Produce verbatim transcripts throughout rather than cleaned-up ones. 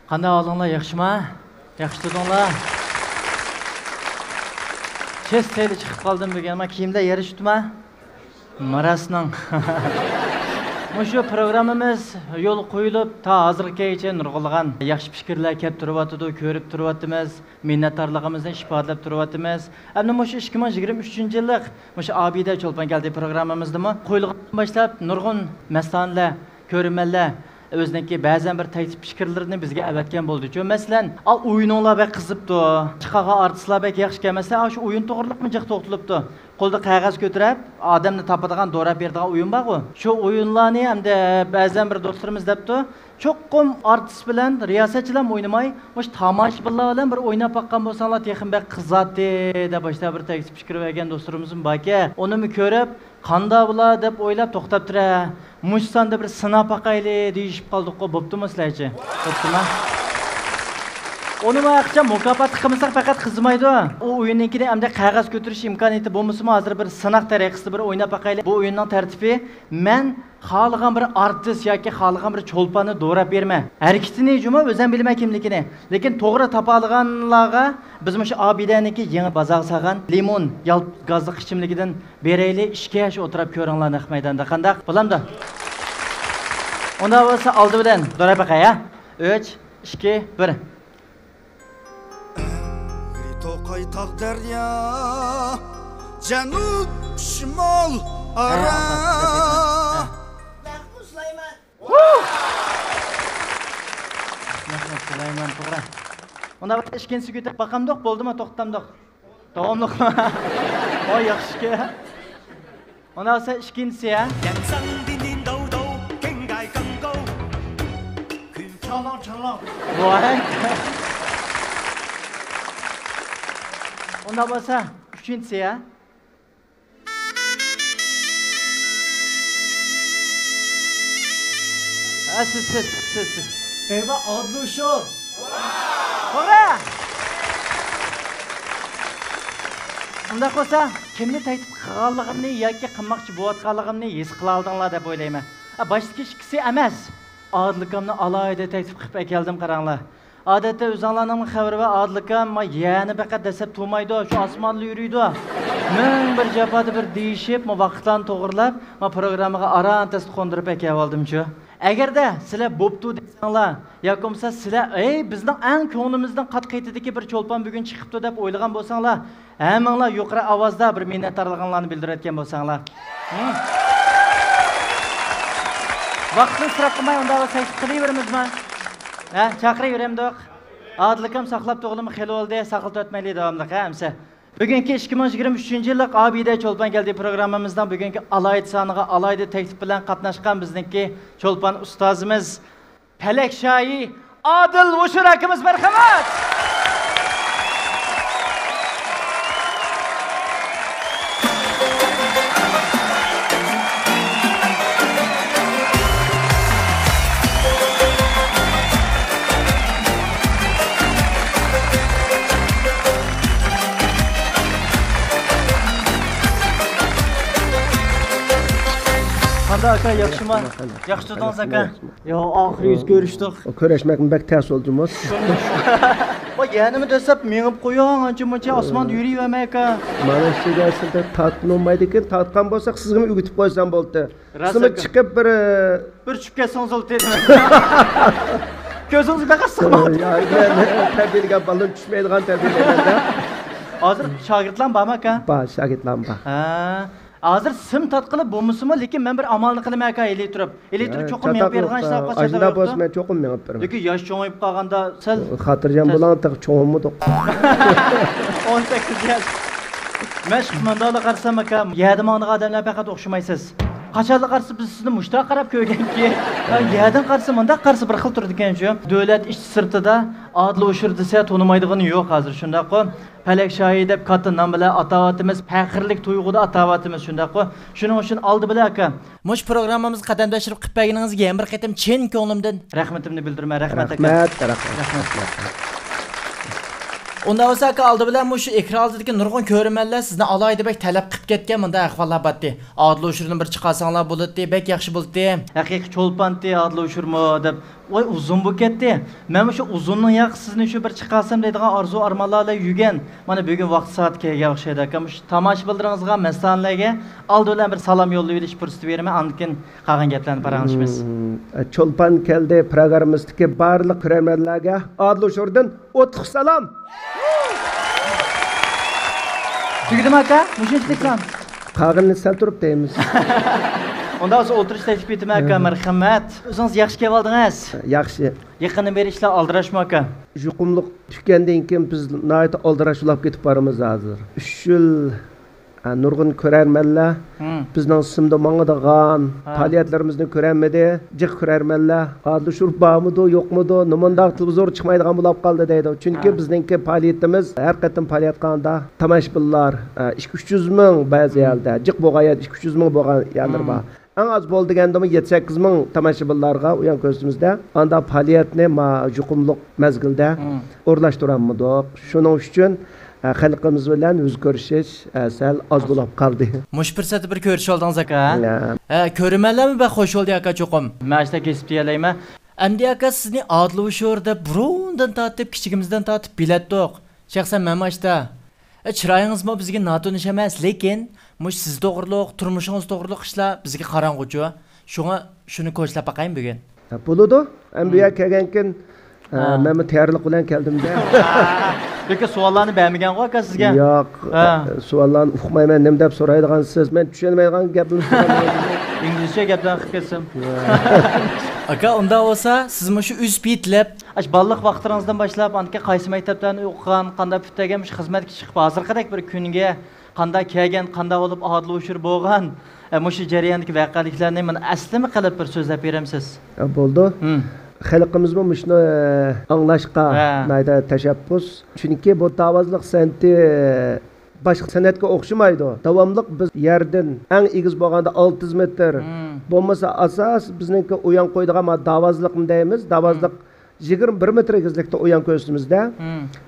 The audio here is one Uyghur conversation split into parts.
قانداق ئەھۋالىڭلار، ياخشىما؟ ياخشى تۇردۇڭلار؟ چېس تەيلى چىقىپ قالدىم بۈگۈن، ئەمما كىيىملەر يارىشىپتىما؟ ماراسنىڭ. مۇشۇ پروگراممىمىز يولغا قويۇلۇپ، تا ھازىرغا كەلگۈچە نۇرغۇنلىغان ياخشى پىكىرلەر كەپ تۇرۇۋاتىدۇ، كۆرۈپ تۇرۇۋاتىمىز، مىننەتدارلىقىمىزنى ئىپادىلەپ تۇرۇۋاتىمىز. ئەمدى مۇشۇ ئىككى مىڭ يىگىرمە ئۈچىنچى يىللىق مۇشۇ ئابىدە چولپان كەلدى پروگراممىمىزدىمۇ قويۇلغاندىن باشلاپ نۇرغۇن مەستانىلەر، كۆرۈرمەنلەر ئۆزىنىڭكى بەزەن بىر تەكلىپ پىكىرلىرىنى بىزگە ئەۋەتكەن بولىدۇ. چۈ، مەسىلەن، ئا، ئويۇنۇڭلار بەك قىزىپتۇ، چىقارغان ئارتىسلار بەك ياخشىكەن. مەسىلەن، ئا، شۇ ئويۇن توغرىلىقمۇ جىق توختىلىپتۇ. قولدا قەغەز كۆتۈرۈپ، ئادەمنى تاپىدىغان، دوراپ بېرىدىغان ئويۇن بارغۇ. شۇ ئويۇنلارنى ئەمدى بەزەن بىر دوستلىرىمىز دەپتۇ، چوقۇم ئارتىس بىلەن رىياسەتچىلەرمۇ ئوينىماي، مۇشۇ تاماشىبىنلار بىلەن بىر ئويناپ باققان بولساڭلار تېخىمۇ بەك قىزىتاتتى، دەپ باشتا بىر تەكلىپ پىكىر بەرگەن دوستلىرىمىزمۇ باركەن. ئۇنىمۇ كۆرۈپ، قانداق بولا دەپ ئويلاپ توختاپ تۇرە. مۇشۇ ساندا بىر سىناپ باقايلى دېيىشىپ قالدۇققۇ، بوپتىمۇ سىلەرچە؟ بوپتىما؟ ئۇنىمۇ ھەقىچان مۇكاپاتلىق قىلمىساق پەقەت قىزىمايدۇ. ئۇ ئويۇننىڭكىنى ئەمدى قەغەز كۆتۈرۈش ئىمكانىيىتى بولمىسىمۇ، ھازىر بىر سىناق تەرىقىسىدە بىر ئويناپ باقايلى. بۇ ئويۇننىڭ تەرتىپى، مەن خالىغان بىر ئارتىس ياكى خالىغان بىر چولپاننى دوراپ بېرىمەن. ھەرىكىتىنى جۇمۇ ئۆزۈم بىلىمەن كىملىكىنى. لېكىن توغرا تاپالىغانلارغا بىز مۇشۇ ئابىدەنىڭكى يېڭى بازارغا سالغان لىمون يالپۇز گازلىق ئىچىملىكىدىن بېرەيلى، ئىككى ياش ئولتۇراپ كۆرۈڭلار نەق مەيداندا. قانداق؟ بولامدۇ؟ ئۇنداق بولسا ئالدى بىلەن دوراپ باقاي، ھە؟ ئۈچ، ئىككى، بىر. ئەگرى توقاي تاغ دەريا، جەنۇب شىمال ئارا. مەخمۇت سۇلايمان. مەخمۇت سۇلايمان، توغرا. ئۇنداق بولسا ئىككىنچىسىگە ئۆتۈپ باقامدۇق، بولدىمۇ، توختامدۇق؟ داۋاملىق. ئاي، ياخشىكەن. ئۇنداق بولسا ئىككىنچىسى، ھە؟ چاڭلاڭ، چاڭلاڭ. ۋاي. ئۇنداق بولسا ئۈچىنچىسى، ھە؟ ھە، سىز، سىز، سىز، سىز. ئەيۋا، ئادىل ئۇشۇر. توغرا. ئۇنداق بولسا، كىمنى تەكلىپ قىلغانلىقىمنى ياكى قىلماقچى بولۇۋاتقانلىقىمنى ھېس قىلالدىڭلار دەپ ئويلايمەن. ئا، باشتىكى ئىككىسى ئەمەس. ئادىل ئاكامنى ئالاھىدە تەكلىپ قىلىپ ئەكەلدىم، قاراڭلار. ئادەتتە ئۆزۈڭلارنىڭمۇ خەۋىرى بار، ئادىل ئاكام، ما، يەنى پەقەت دەسسەپ تۇرمايدۇ، شۇ ئاسماندا يۈرىدۇ. مىڭ بىر جاپادا بىر دېيىشىپ، ما، ۋاقىتلارنى توغرىلاپ، ما، پروگراممىغا ئاران تەستە قوندۇرۇپ ئەكەۋالدىمچۇ. ئەگەردە سىلەر بوپتۇ دېسەڭلار، ياكى بولمىسا سىلەر، ئەي، بىزنىڭ ئەڭ كۆڭلىمىزنىڭ قات قېتىدىكى بىر چولپان بۈگۈن چىقىپتۇ دەپ ئويلىغان بولساڭلار، ھەممىڭلار يۇقىرى ئاۋازدا بىر مىننەتدارلىقىڭلارنى بىلدۈرۈۋەتكەن بولساڭلار. ھە؟ ۋاقىتنى ئىسراپ قىلماي، ئۇنداق بولسا تەكلىپ قىلىۋېرىمىزمۇ؟ ھە، چاقىرىۋېرەمدۇق؟ ئادىل ئاكام ساقلاپ تۇرغىلىمۇ خېلى بولدى، ساقلىتىۋەتمەيلى داۋاملىق، ھە، ئەمسە. بۈگۈنكى ئىككى مىڭ يىگىرمە ئۈچىنچى يىللىق ئابىدە چولپان كەلدى پروگراممىمىزنىڭ بۈگۈنكى ئالاھىدە سانىغا ئالاھىدە تەكلىپ بىلەن قاتناشقان بىزنىڭكى چولپان ئۇستازىمىز، پەلەك شاھى ئادىل ھوشۇر ئاكىمىز، مەرھەمەت! قانداق ئاكا، ياخشىما؟ ياخشى تۇردىڭىز ئاكا. يا، ئاخىرى يۈز كۆرۈشتۇق. كۆرۈشمەكمۇ بەك تەس بولدىمۇ. ۋاي، يەنىمۇ دەسسەپ مېڭىپ قويۇڭ، ئانچە-مۇنچە ئاسماندا يۈرۈۋەرمەي ئاكا. مانا شۇ گەپنى تارتقىلى بولمايدىكەن، تارتقان بولسا سىزگىمۇ ئۆگىتىپ قويسام بولدى. راست سىزمۇ ئاكا. چىقىپ بىر، بىر چۈشۈپ كەتسىڭىز بولدى. كۆزىڭىزگە بېقىپ سىقىڭ. يا، مەن تەربىيەلىگەن بالىنى چۈشمەيدىغان تەربىيەلەيمەن-دە. ھازىر شاگىرتلارمۇ بارمۇ ئاكا؟ بار، شاگىرتلارمۇ بار. ھە. ھازىر سىم تارتقىلى بولمىسىمۇ، لېكىن مەن بىر ئامالنى قىلىمەن ئاكا، ئېلى تۇرۇپ. ئېلى تۇرۇپ چوقۇم مېڭىپ بېرىدىغان ئىشلار بار، ئاشۇنداق بولسا مەن چوقۇم مېڭىپ بېرىمەن. لېكىن ياش چوڭىيىپ قالغاندا سەل خاتىرجەم بولۇڭ، تېخى چوڭىمىدۇق. ئون سەككىز ياش. مەشىق مۇنداقلا قارىسام ئاكا، يەردە ماڭىدىغان ئادەملەر پەقەت ئوخشىمايسىز. قاچانلا قارىسا بىز سىزنى مۇشتاق قاراپ كۆرگەنكى. ھە، يەردىن قارىسا مۇنداق قارىسا بىر خىل تۇرىدىكەنچۇ. دۆلەت ئىچى سىرتىدا ئادىل ئۇشۇر دېسە تونۇمايدىغىنى يوق ھازىر، شۇنداققۇ؟ پەلەك شاھى دەپ كاتتا نام بىلەن ئاتاۋاتىمىز، پەخىرلىك تۇيغۇدا ئاتاۋاتىمىز، شۇنداققۇ؟ شۇنىڭ ئۈچۈن ئالدى بىلەن ئاكا، مۇشۇ پروگراممىمىزغا قەدەم تەشرىپ قىلىپ بەرگىنىڭىزگە يەنە بىر قېتىم چىن كۆڭلۈمدىن رەھمىتىمنى بىلدۈرىمەن. رەھمەت ئاكا. رەھمەت، رەھمەت. رەھمەت. ئۇنداق بولسا ئاكا، ئالدى بىلەن مۇشۇ ئېكران ئالدىدىكى نۇرغۇن كۆرۈرمەنلەر سىزنى ئالاھىدە بەك تەلەپ قىلىپ كەتكەن مۇنداق ئەھۋاللار بارتتى. ئادىل ئۇشۇرنى بىر چىقارساڭلار بولاتتى، بەك ياخشى بولاتتى. ھەقىقىي چولپانتى ئادىل ئۇشۇرمۇ دەپ ۋاي، ئۇزۇن بولۇپ كەتتى. مەن مۇشۇ ئۇزۇننىڭ ياقى سىزنى شۇ بىر چىقارسام دەيدىغان ئارزۇ ئارمانلار بىلەن يۈرگەن. مانا بۈگۈن ۋاقتى سائەت كەلگەن ئوخشايدۇ ئاكا. مۇشۇ تاماشىبىنلىرىڭىزغا، مەستانىلەرگە ئالدى بىلەن بىر سالام يوللىۋېلىش پۇرسىتى بېرىمەن، ئاندىن كېيىن قالغان گەپلەرنى پاراڭلىشىمىز. مم، چولپان كەلدى پروگراممىسىدىكى بارلىق كۆرەرمەنلەرگە ئادىل ئۇچۇردىن ئوتلۇق سالام. تۈگىدىمۇ ئاكا؟ مۇشۇنچىلىك سان؟ قالغىنىنى سەل تۇرۇپ دەيمىز. ئۇنداق بولسا ئولتۇرۇش تەكلىپ ئېتىمەن ئاكا، مەرھەمەت. ئۆزىڭىز ياخشى كېلىۋالدىڭىز؟ ياخشى. يېقىندىن بېرى ئىشلار ئالدىراشمۇ ئاكا؟ يۇقۇملۇق چۈشكەندىن كېيىن بىز ناھايىتى ئالدىراش بولۇپ كېتىپ بارىمىز ھازىر. ئۈچ يىل، ھە، نۇرغۇن كۆرەرمەنلەر بىزنىڭ سىمدا ماڭىدىغان پائالىيەتلىرىمىزنى كۆرەلمىدى. جىق كۆرەرمەنلەر، ئادىل ئۇچۇر بارمىدۇ، يوقمىدۇ، نېمانداق تېلېۋىزور چىقمايدىغان بولۇپ قالدى دەيدۇ. چۈنكى بىزنىڭكى پائالىيىتىمىز ھەر قېتىم پائالىيەت قىلغاندا تاماشىبىنلار، ئە، ئىككى يۈز مىڭ، بەزى يەردە جىق بولغان يەردە ئىككى يۈز مىڭ بولغان يەرلىرى بار. ئەڭ ئاز بول دېگەندىمۇ يەتتە سەككىز مىڭ تاماشىبىنلارغا ئۇيان كۆرسىتىمىزدە، ئاندا پائالىيەتنى ما يۇقۇملۇق مەزگىلدە ئورۇنلاشتۇرالمىدۇق. شۇنىڭ ئۈچۈن، ئە، خەلقىمىز بىلەن يۈز كۆرۈشۈش، ئە، سەل ئاز بولۇپ قالدى. مۇشۇ پۇرسەتتە بىر كۆرۈشۈۋالدىڭىز ئاكا. ھە، كۆرۈرمەنلەرمۇ بەك خوش بولدى ئاكا چوقۇم. مەن شۇنداق كېسىپ دېيەلەيمەن. ئەمدى ئاكا، سىزنى ئادىل ئۇچۇر دەپ بۇرۇندىن تارتىپ، كىچىكىمىزدىن تارتىپ بىلەتتۇق. شەخسەن مەن ماشتا. ئە، چىرايىڭىزمۇ بىزگە ناتونۇش ئەمەس، لېكىن مۇشۇ سىز توغرۇلۇق، تۇرمۇشىڭىز توغرۇلۇق ئىشلار بىزگە قاراڭغۇچۇ. شۇڭا شۇنى كوچىلاپ باقايمۇ بۈگۈن؟ ھە، بولىدۇ. ئەمدى بۇ يەرگە كەلگەنكىن، ھە، مەنمۇ تەييارلىق بىلەن كەلدىم-دە. لېكىن سوئاللارنى بەرمىگەنغۇ ئاكا سىزگە؟ ياق، سوئاللارنى ئۇقمايمەن، نېمە دەپ سورايدىغانسىز؟ مەن چۈشەنمەيدىغان گەپنى سورايدىغان. ئىنگلىزچە گەپلەرنى قىلىپ كەتسەم. ئاكا، ئۇنداق بولسا سىز مۇشۇ ئۈزۈپ يېتىلىپ، ئاشۇ بالىلىق ۋاقىتلىرىڭىزدىن باشلاپ، ئاندىكىن قايسى مەكتەپلەرنى ئوقۇغان، قانداق پۈتتۈرگەن، مۇشۇ خىزمەتكە چىقىپ، ھازىرقىدەك بىر كۈنگە قانداق كەلگەن، قانداق بولۇپ ئادىل ئۇچۇر بولغان، ئە، مۇشۇ جەرياندىكى ۋەقەلىكلەرنى مانا ئەسلىمە قىلىپ بىر سۆزلەپ بېرەمسىز؟ ئە، بولىدۇ. خەلقىمىزمۇ مۇشۇنى، ئە، ئاڭلاشقا ناھايىتى تەشەببۇس. چۈنكى بۇ داۋازلىق سەنئىتى باشقا سەنئەتكە ئوخشىمايدۇ. داۋاملىق بىز يەردىن ئەڭ ئېگىز بولغاندا ئالتە يۈز مېتىر، بولمىسا ئاساس بىزنىڭكى ئويان قويىدىغان ما داۋازلىقنى دەيمىز. داۋازلىق يىگىرمە بىر مېتىر ئېگىزلىكتە ئويان كۆرسىتىمىز-دە.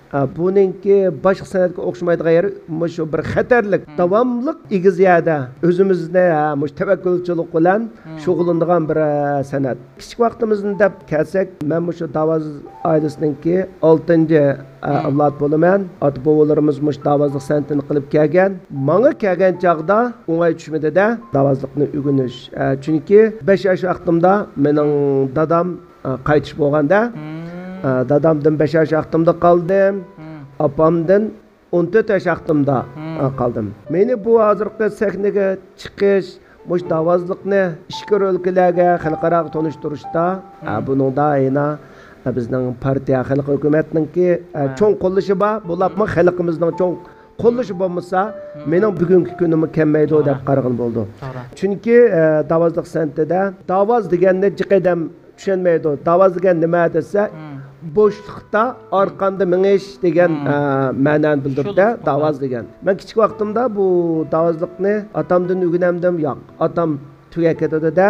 ئا، بۇنىڭكى باشقا سەنئەتكە ئوخشىمايدىغان يېرى مۇشۇ بىر خەتەرلىك، داۋاملىق ئېگىز يەردە ئۆزىمىزنى، ھە، مۇشۇ تەۋەككۈلچىلىك بىلەن شۇغۇللىنىدىغان بىر، ھە، سەنئەت. كىچىك ۋاقتىمىزنى دەپ كەلسەك، مەن مۇشۇ داۋاز ئائىلىسىنىڭكى ئالتىنچى، ئە، ئەۋلاد بولىمەن. ئاتا-بوۋىلىرىمىز مۇشۇ داۋازلىق سەنئىتىنى قىلىپ كەلگەن. ماڭا كەلگەن چاغدا ئوڭاي چۈشمىدى-دە، داۋازلىقنى ئۆگىنىش. ئە، چۈنكى بەش ياش ۋاقتىمدا مېنىڭ دادام، ئە، قايتىش بولغاندا، ئە، دادامدىن بەش ياش ۋاقتىمدا قالدىم. ئاپامدىن ئون تۆت ياش ۋاقتىمدا، ئە، قالدىم. مېنى بۇ ھازىرقى سەھنىگە چىقىش، مۇشۇ داۋازلىقنى ئىچكىرى ئۆلكىلەرگە، خەلقئاراغا تونۇشتۇرۇشتا، ئە، بۇنىڭدا يەنە، ئە، بىزنىڭ پارتىيە، خەلق ھۆكۈمەتنىڭكى، ئە، چوڭ قوللىشى بار. بولۇپمۇ خەلقىمىزنىڭ چوڭ قوللىشى بولمىسا، مېنىڭ بۈگۈنكى كۈنۈممۇ كەلمەيدۇ دەپ قارىغىلى بولىدۇ. چۈنكى، ئە، داۋازلىق سەنئىتىدە داۋاز دېگەننى جىق ئادەم چۈشەنمەيدۇ. داۋاز دېگەن نېمە دېسە، بوشلۇقتا ئارقاندا مېڭىش دېگەن، ئە، مەنانى بىلدۈرىدۇ-دە، داۋاز دېگەن. مەن كىچىك ۋاقتىمدا بۇ داۋازلىقنى ئاتامدىن ئۆگىنەمدىم؟ ياق، ئاتام تۈگەپ كېتىدۇ-دە.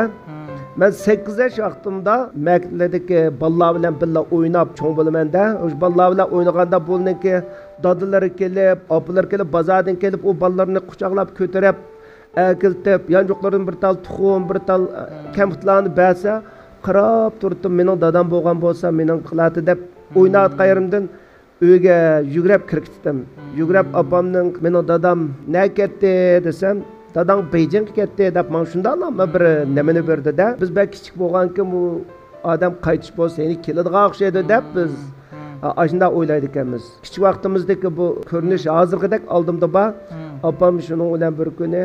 مەن سەككىز ياش ۋاقتىمدا مەھەللىدىكى بالىلار بىلەن بىللە ئويناپ چوڭ بولىمەن-دە. ئاشۇ بالىلار بىلەن ئوينىغاندا بۇنىڭكى دادىلىرى كېلىپ، ئاپىلىرى كېلىپ، بازاردىن كېلىپ، ئۇ بالىلىرىنى قۇچاقلاپ كۆتۈرۈپ، ئەكېلىپ، يانچۇقلىرىدىن بىر تال تۇخۇم، بىر تال، ئە، كەمپۈتلەرنى بەرسە، قاراپ تۇرۇپتۇ، مېنىڭ دادام بولغان بولسا، مېنىڭ قىلاتتى دەپ ئويناۋاتقان يېرىمدىن ئۆيگە يۈگۈرۈپ كىرىپ كېتىتتىم. يۈگۈرۈپ ئاپامنىڭ، مېنىڭ دادام نەگە كەتتى دېسەم، داداڭ بېيجىڭغا كەتتى دەپ ماڭا شۇنداقلا بىر نېمىنى بەردى-دە. بىز بەك كىچىك بولغانكىن، بۇ ئادەم قايتىش بولسا يەنە كېلىدىغان ئوخشايدۇ دەپ بىز، ئا، ئاشۇنداق ئويلايدىكەنمىز. كىچىك ۋاقتىمىزدىكى بۇ كۆرۈنۈش ھازىرقىدەك ئالدىمدا بار. ئاپام شۇنىڭ بىلەن بىر كۈنى،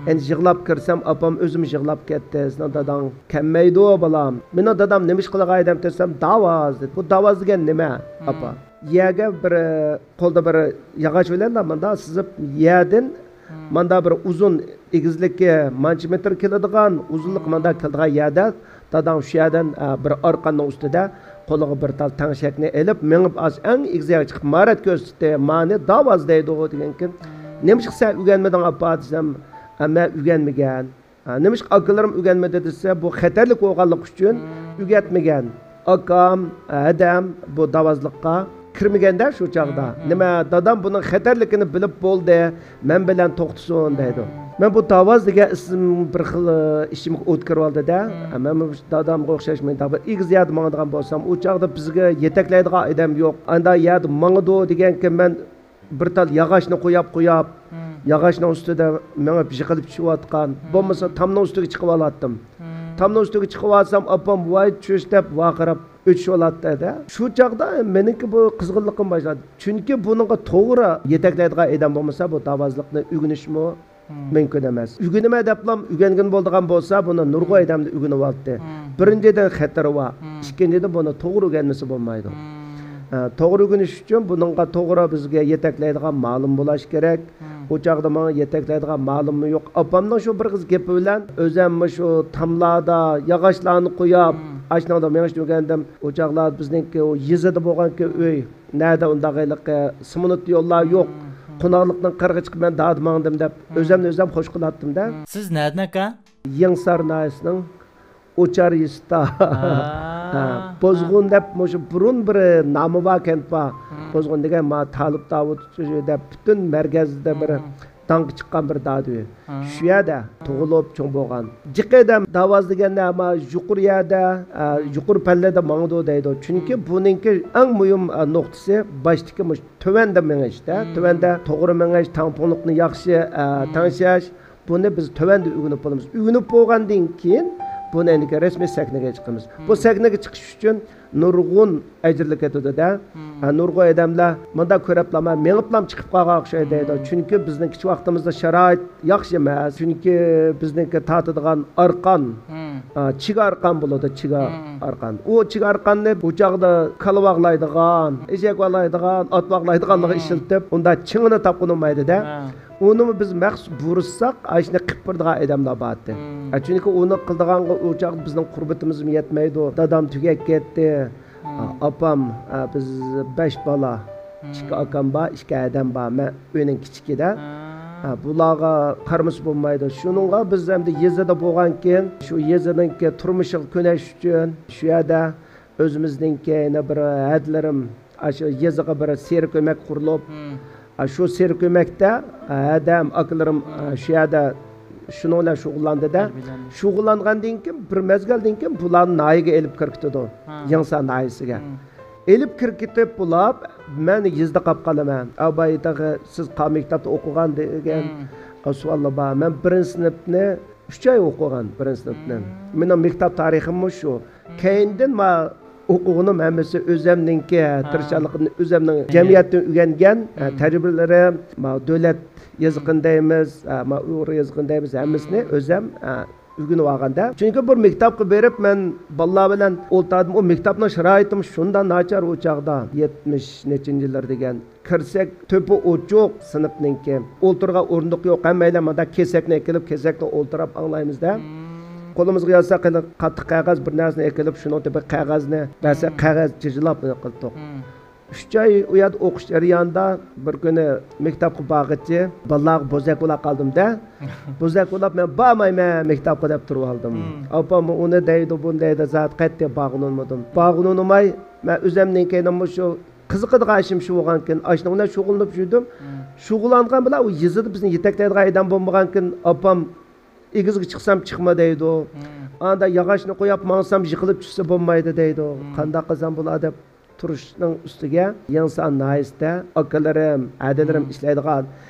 ئەنە يىغلاپ كىرسەم، ئاپام ئۆزىمۇ يىغلاپ كەتتى. سېنىڭ داداڭ كەلمەيدۇ، بالام. مېنىڭ دادام نېمە ئىش قىلغان ئادەم دېسەم، داۋاز دېدى. بۇ داۋاز دېگەن نېمە، ئاپا؟ يەرگە بىر، قولدا بىر ياغاچ بىلەن مۇنداق سىزىپ، يەردىن ماندا بىر ئۇزۇن، ئېگىزلىكى مانچە مېتىر كېلىدىغان، ئۇزۇنلۇقى ماندا كېلىدىغان يەردە داداڭ شۇ يەردىن، ئە، بىر ئارقاننىڭ ئۈستىدە قولىغا بىر تال تەڭشەكنى ئېلىپ مېڭىپ، ئاز ئەڭ ئېگىز يەرگە چىقىپ ماھارەت كۆرسىتتى. مانى داۋاز دەيدۇ دېگەنكىن، نېمىشقا سەن ئۆگەنمىدىڭ، ئاپا؟ دېسەم، ئە، مەن ئۆگەنمىگەن. ھە، نېمىشقا ئاكىلىرىم ئۆگەنمىدى دېسە، بۇ خەتەرلىك بولغانلىقى ئۈچۈن ئۆگەتمىگەن. ئاكام، ھەدەم بۇ داۋازلىققا كىرمىگەندە شۇ چاغدا. نېمە، دادام بۇنىڭ خەتەرلىكىنى بىلىپ بولدى، مەن بىلەن توختىسۇن دەيدۇ. مەن بۇ داۋاز دېگەن ئىسىم بىر خىل، ئى، ئىچىمگە ئوت كىرىۋالدى-دە. مم. مەن بۇ دادامغا ئوخشاش مۇنداق بىر ئېگىز يەردە ماڭىدىغان بولسام، ئۇ چاغدا بىزگە يېتەكلەيدىغان ئادەم يوق. ئانداق يەردە ماڭىدۇ دېگەنكى مەن بىر تال ياغاچنى قوياپ قوياپ، مم. ياغاچنىڭ ئۈستىدە مېڭىپ يىقىلىپ چۈشۈۋاتقان. مم. بولمىسا تامنىڭ ئۈستىگە چىقىۋالاتتىم. مم. تامنىڭ ئۈستىگە چىقىۋالسام، ئاپام ۋاي چۈش دەپ ۋارقىراپ ئۆچۈشۈۋالاتتى-دە. شۇ چاغدا مېنىڭكى بۇ قىزغىنلىقىم باشلاندى. چۈنكى بۇنىڭغا توغرا يېتەكلەيدىغان ئادەم بولمىسا، بۇ داۋازلىقنى ئۆگىنىشمۇ مم. مۇمكىن ئەمەس. ئۆگىنىمەن دەپلا ئۆگەنگىن بولىدىغان بولسا، بۇنى نۇرغۇن مم. ئادەمدە ئۆگىنىۋالاتتى. مم. بىرىنچىدىن، خەتىرى بار. مم. ئىككىنچىدىن، بۇنى توغرا ئۆگەنمىسە بولمايدۇ. مم. ئە، توغرا ئۆگىنىش ئۈچۈن بۇنىڭغا توغرا بىزگە يېتەكلەيدىغان مالىم بولاش كېرەك. مم. ئۇ چاغدا ماڭا يېتەكلەيدىغان مالىممۇ يوق. ئاپامنىڭ شۇ بىر قىز گېپى بىلەن ئۆزەممۇ شۇ تاملاردا ياغاچلارنى قوياپ، مم. ئاشۇنىڭدا مېڭىشنى ئۆگەندىم. ئۇ چاغلار بىزنىڭكى ئۇ يېزىدا بولغانكى ئۆي. نەدە ئۇنداق ھېلىقى سېمونت يوللار يوق. مم. قوناقلىقنىڭ قىرىغا چىقىپ مەن دادا ماڭدىم دەپ، مم. ئۆزۈمنى ئۆزۈم خوش قىلاتتىم-دە. مم. سىز نەدىن ئاكا؟ يېڭىسار ناھىيەسىنىڭ ئوچار يېسىتا. ھا. ھا، بوزغۇن دەپ مۇشۇ بۇرۇن بىر نامى بار كەنت بار. مم. بوزغۇن دېگەن ما تالىپ داۋۇت دەپ پۈتۈن مەركەزدە بىر مم. داڭقى چىققان بىر دادا ئۆيى. ھا. شۇ يەردە تۇغۇلۇپ چوڭ بولغان. جىق ئادەم داۋاز دېگەندە ما يۇقىرى يەردە، ئە، مم. يۇقىرى پەللىدە ماڭىدۇ دەيدۇ. چۈنكى مم. بۇنىڭكى ئەڭ مۇھىم، ئە، نۇقتىسى باشتىكى مۇشۇ تۆۋەندە مېڭىشتە. مم. تۆۋەندە توغرا مېڭىش، تەڭپۇڭلۇقنى ياخشى، ئە، مم. تەڭشەش. بۇنى بىز تۆۋەندە ئۆگىنىپ بولىمىز. ئۆگىنىپ بولغاندىن كېيىن بۇنى ئەنىكى رەسمىي سەھنىگە چىقىمىز. بۇ مم. سەھنىگە چىقىش ئۈچۈن نۇرغۇن ئەجىرلەر كېتىدۇ-دە. مم. ھە، نۇرغۇن ئادەملەر مۇنداق كۆرۈپلا مېڭىپلا چىقىپ قالغان ئوخشايدۇ دەيدۇ. مم. چۈنكى بىزنىڭ كىچىك ۋاقتىمىزدا شارائىت ياخشى ئەمەس. چۈنكى بىزنىڭكى تارتىدىغان ئارقان، مم. ئا، چىگە ئارقان بولىدۇ، چىگە مم. ئارقان. ئۇ چىگە ئارقاننى ئۇ چاغدا كالا باغلايدىغان، ئېشەك باغلايدىغان، ئات باغلايدىغانلارغا مم. ئىشلىتىپ، ئۇنداق چىڭىنى تاپقىلى بولمايدۇ-دە. ھە. ئۇنىمۇ بىز مەخسۇس بۇرۇشساق، ئاشۇنى قىلىپ بېرىدىغان ئادەملەر بارتى. مم. ئە، چۈنكى ئۇنى قىلىدىغانغا ئۇ چاغدا بىزنىڭ قۇربىتىمىزمۇ يەتمەيدۇ. دادام تۈگەپ كەتتى. مم. ئا، ئاپام، ئا، بىز بەش بالا. مم. ئىككى ئاكام بار، ئىككى ھەدەم بار. مەن ئۆينىڭ كىچىكى-دە. ھا. ئا، بۇلارغا قارىمىسا بولمايدۇ. شۇنىڭغا بىز ئەمدى يېزىدا بولغانكىن، شۇ يېزىنىڭكى تۇرمۇشىغا كۆنەش ئۈچۈن شۇ يەردە ئۆزىمىزنىڭكى يەنە بىر ھەدىلىرىم، ئاشۇ يېزىغا بىر سېرك ئۆمەك قۇرۇلۇپ، مم. ئا، شۇ سېرك ئۆمەكتە، ئا، ھەدەم، ئاكىلىرىم، ئا، شۇ يەردە شۇنىڭ بىلەن شۇغۇللاندى-دە. تەربىيەلەندى. شۇغۇللانغاندىن كېيىن، بىر مەزگىلدىن كېيىن بۇلارنى ناھىيەگە ئېلىپ كىرىپ كېتىدۇ. ھا. يېڭىسار ناھىيەسىگە. مم. ئېلىپ كىرىپ كېتىپ بۇلار، مەن يېزىدا قاپ قالىمەن. ئا، بايىتاغا سىز قا-، مەكتەپتە ئوقۇغان دېگەن، مم. ئا، سوئاللار بار. مەن بىرىنچى سىنىپنى ئۈچ ئاي ئوقۇغان بىرىنچى سىنىپنى. مم. مېنىڭ مەكتەپ تارىخىممۇ شۇ. مم. كەينىدىن ما ئوقۇغىنىم ھەممىسى ئۆزەمنىڭكى ھە. تىرىشچانلىقىمنى، ئۆزەمنىڭ جەمئىيەتتىن ئۆگەنگەن، ھە، مم. تەجرىبىلىرىم، ما دۆلەت يېزىقىنى دەيمىز، ھە، ما ئۇيغۇر يېزىقىنى دەيمىز، ھەممىسىنى مم. ئۆزەم، ھە، ئۆگىنىۋالغاندا. چۈنكى بىر مەكتەپكە بېرىپ مەن بالىلار بىلەن ئولتۇردۇم. ئۇ مەكتەپنىڭ شارائىتىمۇ شۇنداق ناچار ئۇ چاغدا، يەتمىش نەچچىنچى يىللار دېگەن. كىرسەك، تۆپە ئوچۇق سىنىپنىڭكى. ئولتۇرغان ئورۇندۇق يوق. ھەممەيلەن مۇنداق كېسەكنى ئەكېلىپ، كېسەكتە ئولتۇراپ ئاڭلايمىز-دە. مم. قولىمىزغا يازساق، ھېلى قاتتىق قەغەز بىر نەرسىنى ئەكېلىپ، شۇنىڭ تۆپىگە قەغەزنى بەرسە، مم. قەغەز جىجىلاپ قىلدۇق. مم. ئۈچ ئاي ئۇ يەردە ئوقۇش جەريانىدا بىر كۈنى مەكتەپكە بارغىچە بالىلارغا بوزەك بولا قالدىم-دە. بوزەك بولاپ، مەن بارمايمەن مەكتەپكە دەپ تۇرۇۋالدىم. مم. ئاپام ئۇنى دەيدۇ، بۇنى دەيدۇ، زادى قەتئىي بارغىلى ئۇنىمىدىم. بارغىلى ئۇنىماي، مەن ئۆزەمنىڭكى مۇشۇ قىزىقىدىغان ئىشىم شۇ بولغانكىن، ئاشۇنىڭ بىلەن شۇغۇللىنىپ يۈردۈم. مم. شۇغۇللانغان بىلەن ئۇ يېزىدا بىزنى يېتەكلەيدىغان ئادەم بولمىغانكىن، ئاپام ئېگىزگە چىقسام چىقما دەيدۇ. مم. ئاندا ياغاچنى قوياپ ماڭسام يىقىلىپ چۈشسە بولمايدۇ دەيدۇ. مم. قانداق قىلسام بولا دەپ تۇرۇشنىڭ ئۈستىگە يېڭىسار ناھىيەسىدە ئاكىلىرىم، ھەدىلىرىم مم. ئىشلەيدىغان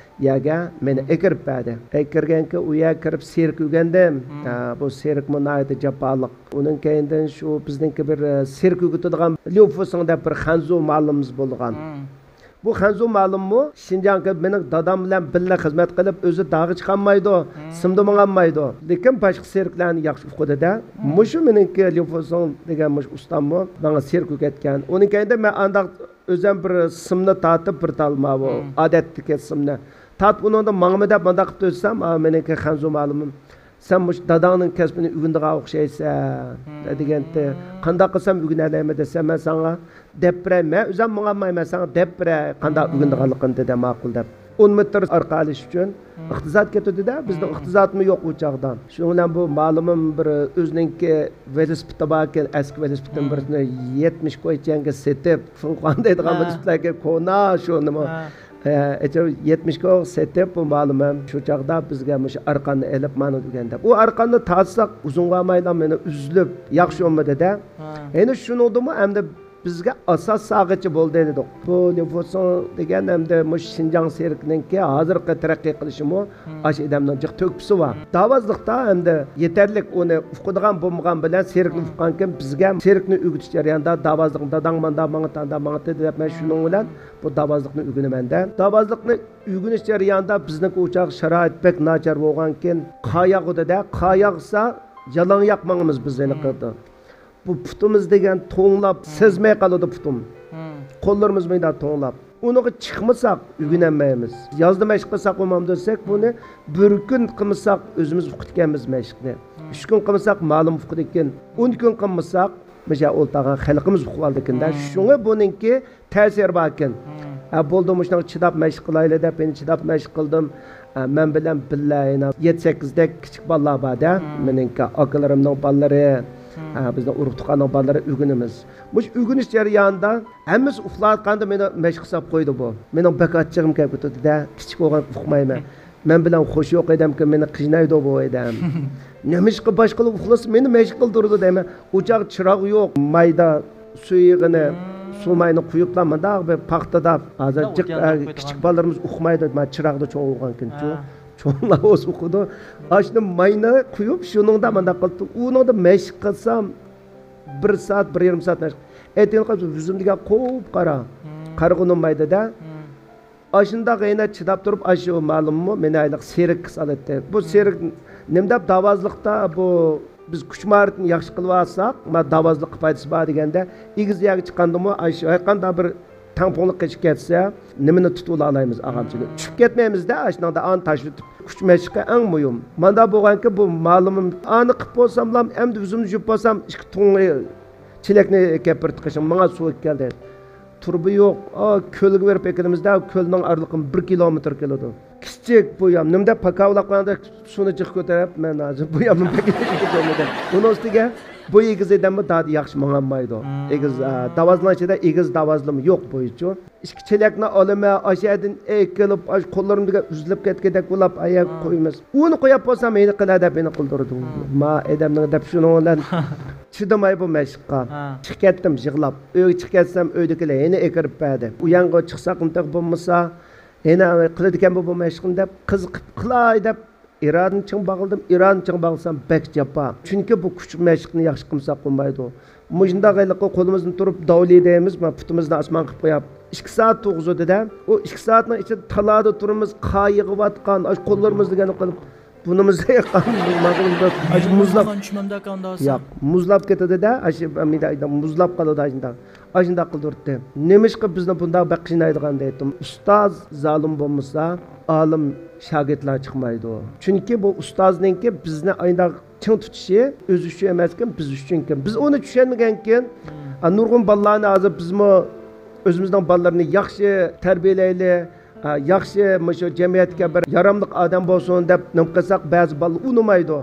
يەرگە مېنى مم. ئەكىرىپ بەردى. ئەكىرگەنكى ئۇ يەرگە كىرىپ سېرك ئۆگەندىم. مم. ھە، بۇ سېركمۇ ناھايىتى جاپالىق. ئۇنىڭ كەينىدىن شۇ بىزنىڭكى بىر، ئە، سېرك ئۆگىتىدىغان ليۇ فۇسىڭ دەپ بىر خەنزۇ مۇئەللىمىمىز بولغان. مم. بۇ خەنزۇ مۇئەللىممۇ شىنجاڭغا مېنىڭ دادام بىلەن بىللە خىزمەت قىلىپ، ئۆزى داغغا چىقالمايدۇ، مم. سىمدا ماڭالمايدۇ. لېكىن باشقا سېركلەرنى ياخشى ئۇقىدۇ-دە. مم. مۇشۇ مېنىڭكى ليۇ فۇسىڭ دېگەن مۇشۇ ئۇستاممۇ ماڭا سېرك ئۆگەتكەن. ئۇنىڭ كەينىدە مەن ئانداق ئۆزۈم بىر سىمنى تارتىپ، بىر تال ماۋۇ مم. ئادەتتىكى سىمنى تارتىپ، ئۇنىڭدا ماڭىمەن دەپ مۇنداق قىلىپ تۇرسام، ئا، مېنىڭكى خەنزۇ مۇئەللىمىم، «سەن مۇشۇ داداڭنىڭ كەسپىنى ئۆگىنىدىغان ئوخشايسەن» مم. دېگەنتى. «قانداق قىلسام ئۆگىنەلەيمەن؟» دېسەم، «مەن ساڭا دەپ بېرەي، مەن ئۆزۈم ماڭالمايمەن، ساڭا دەپ بېرەي، قانداق مم. ئۆگىنىدىغانلىقىنى» دېدى، ماقۇل دەپ. ئون مېتىر ئارقا ئېلىش ئۈچۈن مم. ئىقتىساد كېتىدۇ-دە، بىزنىڭ مم. ئىقتىسادمۇ يوق ئۇ چاغدا. شۇنىڭ بىلەن بۇ مۇئەللىمىم بىر ئۆزىنىڭكى ۋېلىسىپىتى باركەن، ئەسكى ۋېلىسىپىتىدىن مم. بىرسىنى يەتمىش كويچەنگە سېتىپ، فېڭخۇەن دەيدىغان ھە. ۋېلىسىپىتلەرگە كونا شۇنىمۇ ھە. ئەجەب يەتمىش كوي سېتىپ، بۇ مالىم ھەم شۇ چاغدا بىزگە مۇشۇ ئارقاننى ئېلىپ، مانا دېگەندە، ئۇ ئارقاننى تارتساق، ئۇزۇنغا مايلا مېنى ئۈزۈلۈپ، ياخشى بولمىدى-دە. يەنە شۇنىڭدىمۇ ئەمدى بىزگە ئاساس سالغۇچى بولدى دېدۇق. بۇ ليۇ فۇسۇڭ دېگەن ئەمدى مۇشۇ شىنجاڭ سېركنىڭكى ھازىرقى تەرەققىي قىلىشىمۇ ئاشۇ ئادەمنىڭ جىق تۆھپىسى بار. داۋازلىقتا ئەمدى يېتەرلىك ئۇنى ئۇقىدىغان بولمىغان بىلەن سېركنى ئۇققانكىن بىزگە سېركنى ئۆگىتىش جەريانىدا داۋازلىقنى داداڭ ماندا ماڭىتا، ماندا ماڭىتا دەپ مەن شۇنىڭ بىلەن بۇ داۋازلىقنى ئۆگىنىمەن-دە. داۋازلىقنى ئۆگىنىش جەريانىدا بىزنىڭكى ئۇ چاغ شارائىت بەك ناچار بولغانكىن، قار ياغىدۇ-دە، قار ياغسا يالاڭ ياق ماڭىمىز بىز ھېلىقىدا. بۇ پۇتىمىز دېگەن توڭلاپ، سەزمەي قالىدۇ پۇتۇم. قوللىرىمىز مۇنداق توڭلاپ. ئۇنىڭغا چىقمىساق ئۆگىنەلمەيمىز. يازدا مەشىق قىلساق بولمامدۇ دېسەك، بۇنى بىر كۈن قىلمىساق ئۆزىمىز ئۇقىدىكەنمىز مەشىقنى. ئۈچ كۈن قىلمىساق مالىم ئۇقىدىكەن. ئون كۈن قىلمىساق مۇشۇ ئولتۇرغان خەلقىمىز ئۇقۇۋالىدىكەن-دە. شۇڭا بۇنىڭكى تەسىرى باركەن. ھە، بولدى، مۇشۇنىڭغا چىداپ مەشىق قىلايلى دەپ، يەنە چىداپ مەشىق قىلدىم. ھە، مەن بىلەن بىللە يەنە يەتتە سەككىزدەك كىچىك بالىلار بار-دە. مېنىڭكى ئاكىلىرىمنىڭ بالىلىرى، ھە، بىزنىڭ ئۇرۇق تۇغقاننىڭ بالىلىرى ئۆگىنىمىز. مۇشۇ ئۆگىنىش جەريانىدا ھەممىسى ئۇخلاۋاتقاندا مېنى مەشىق قىلساپ قويدى بۇ. مېنىڭ بەك ئاچچىقىم كەپ كېتىدۇ-دە، كىچىك بولغان ئۇقمايمەن. مەن بىلەن خوشى يوق ئادەمكەن، مېنى قىينايدۇ بۇ ئادەم. نېمىشقا باشقىلار ئۇخلىسا مېنى مەشىق قىلدۇرىدۇ دەيمەن. ئوچاق چىراغ يوق، مايدا سۇ يېغىنى، سۇ ماينى قۇيۇپلا مۇنداق بىر پاختىداپ، ھازىر جىق، ئە، كىچىك بالىلىرىمىز ئۇقمايدۇ، مانا چىراغدا چوڭ بولغانكىن-چۇ. چوڭلار بولسا ئۇقىدۇ. ئاشۇنى ماينى قۇيۇپ، شۇنىڭدا مۇنداق قىلىپ، ئۇنىڭدا مەشىق قىلسام، بىر سائەت، بىر يېرىم سائەت مەشىق. ئەتىگەن قاپسا يۈزۈم دېگەن قۇپقارا. قارىغۇ ئۇنىمايدۇ-دە. ئاشۇنداق يەنە چىداپ تۇرۇپ، ئاشۇ مالىممۇ مېنى ھېلىقى سېرىككە سالاتتى. بۇ سېرىك نېمە دەپ داۋازلىقتا بۇ بىز كۈچ ماھارىتىنى ياخشى قىلىۋالساق، ما داۋازلىققا پايدىسى بار دېگەندە، ئېگىز يەرگە چىققاندىمۇ ئاشۇ ھەرقانداق بىر تەڭپۇڭلۇق قېچىپ كەتسە، نېمىنى تۇتۇۋالالايمىز ئاغامچىنى؟ چۈشۈپ كەتمەيمىز-دە، ئاشۇنىڭدا ئانى تاشلىتىپ. كۈچ مەشقى ئەڭ مۇھىم. مانا بولغانكى بۇ مالىمىم ئانى قىپ بولساملام، ئەمدى ئۆزۈمنى يۇيۇپ بولسام، ئىككى تۇڭ چېلەكنى كەپپىرتىپ قېشىڭ ماڭا سۇ ئەكەل دەيدۇ. تۇرۇبا يوق. ئا، كۆلگە بېرىپ ئەكېلىمىز-دە، كۆلنىڭ ئارىلىقى بىر كىلومېتىر كېلىدۇ. كىچىك بۇيام، نېمە دەپ پاكاۋلاپ قويغاندا سۇنى جىق كۆتۈرۈپ، مەن ھازىر بۇيامنى بەك ئېگىز كۆرمىدىم. ئۇنىڭ ئۈستىگە بۇ ئېگىز ئادەممۇ دادى ياخشى ماڭالمايدۇ. ئېگىز، ئا، داۋازنىڭ ئىچىدە ئېگىز داۋازلىمۇ يوق بويىچۇ. ئىككى چېلەكنى ئالىمەن، ئاشۇ يەردىن ئەكېلىپ، ئاشۇ قوللىرىمدىكى ئۈزۈلۈپ كەتكۈدەك بولۇپ، ئاياغ قويىمىز. ئۇنى قويۇپ بولسام، مېنى قىلە دەپ، مېنى قىلدۇرىدۇ. ما ئادەمنىڭ دەپ شۇنىڭ بىلەن چىدىماي بۇ مەشىققە. چىقىپ كەتتىم يىغلاپ. ئۆيگە چىقىپ كەتسەم، ئۆيدىكىلەر يەنە ئەكىرىپ بەردى. ئۇ يانغا چىقساق، ئۇنداق بولمىسا، يەنە قىلىدىكەن بۇ، بۇ مەشىقنى دەپ، قىزىقىپ قىلاي دەپ، ئىرادىنى چىڭ باغلىدىم. ئىرادىنى چىڭ باغلىسام، بەك جاپا. چۈنكى بۇ كۈچ مەشىقنى ياخشى قىلمىساق بولمايدۇ. مۇشۇنداق ھېلىقى قولىمىزنى تۇرۇپ، داۋلى دەيمىز، مانا پۇتىمىزنى ئاسمانغا قىلىپ قويۇپ، ئىككى سائەت تۇرغۇزدى-دە. ئۇ ئىككى سائەتنىڭ ئىچىدە تالادا تۇرىمىز، قار يېغىۋاتقان، ئاشۇ قوللىرىمىز دېگەننى قىلىپ، بۇنىمىز يېقىن، ماقۇل، ئاشۇ مۇزلاپ، ياق، مۇزلاپ كېتىدۇ-دە، ئاشۇ مۇزلاپ قالىدۇ ئاشۇنداق. ئاشۇنداق قىلدۇرتتى. نېمىشقا بىزنى بۇنداق بەك قىينايدىغان دەيتتىم. ئۇستاز زالىم بولمىسا، ئالىم شاگىرتلار چىقمايدۇ. چۈنكى بۇ ئۇستازنىڭكى بىزنى ئاينداق چىڭ تۇتۇشى ئۆزى ئۈچۈن ئەمەسكەن، بىز ئۈچۈنكەن. بىز ئۇنى چۈشەنمىگەنكىن، ئا، نۇرغۇن بالىلارنى ھازىر بىزمۇ ئۆزىمىزنىڭ بالىلىرىنى ياخشى تەربىيەلەيلى، ئا، ياخشى مۇشۇ جەمئىيەتكە بىر ياراملىق ئادەم بولسۇن دەپ نېمە قىلساق، بەزى بالىلار ئۇنىمايدۇ.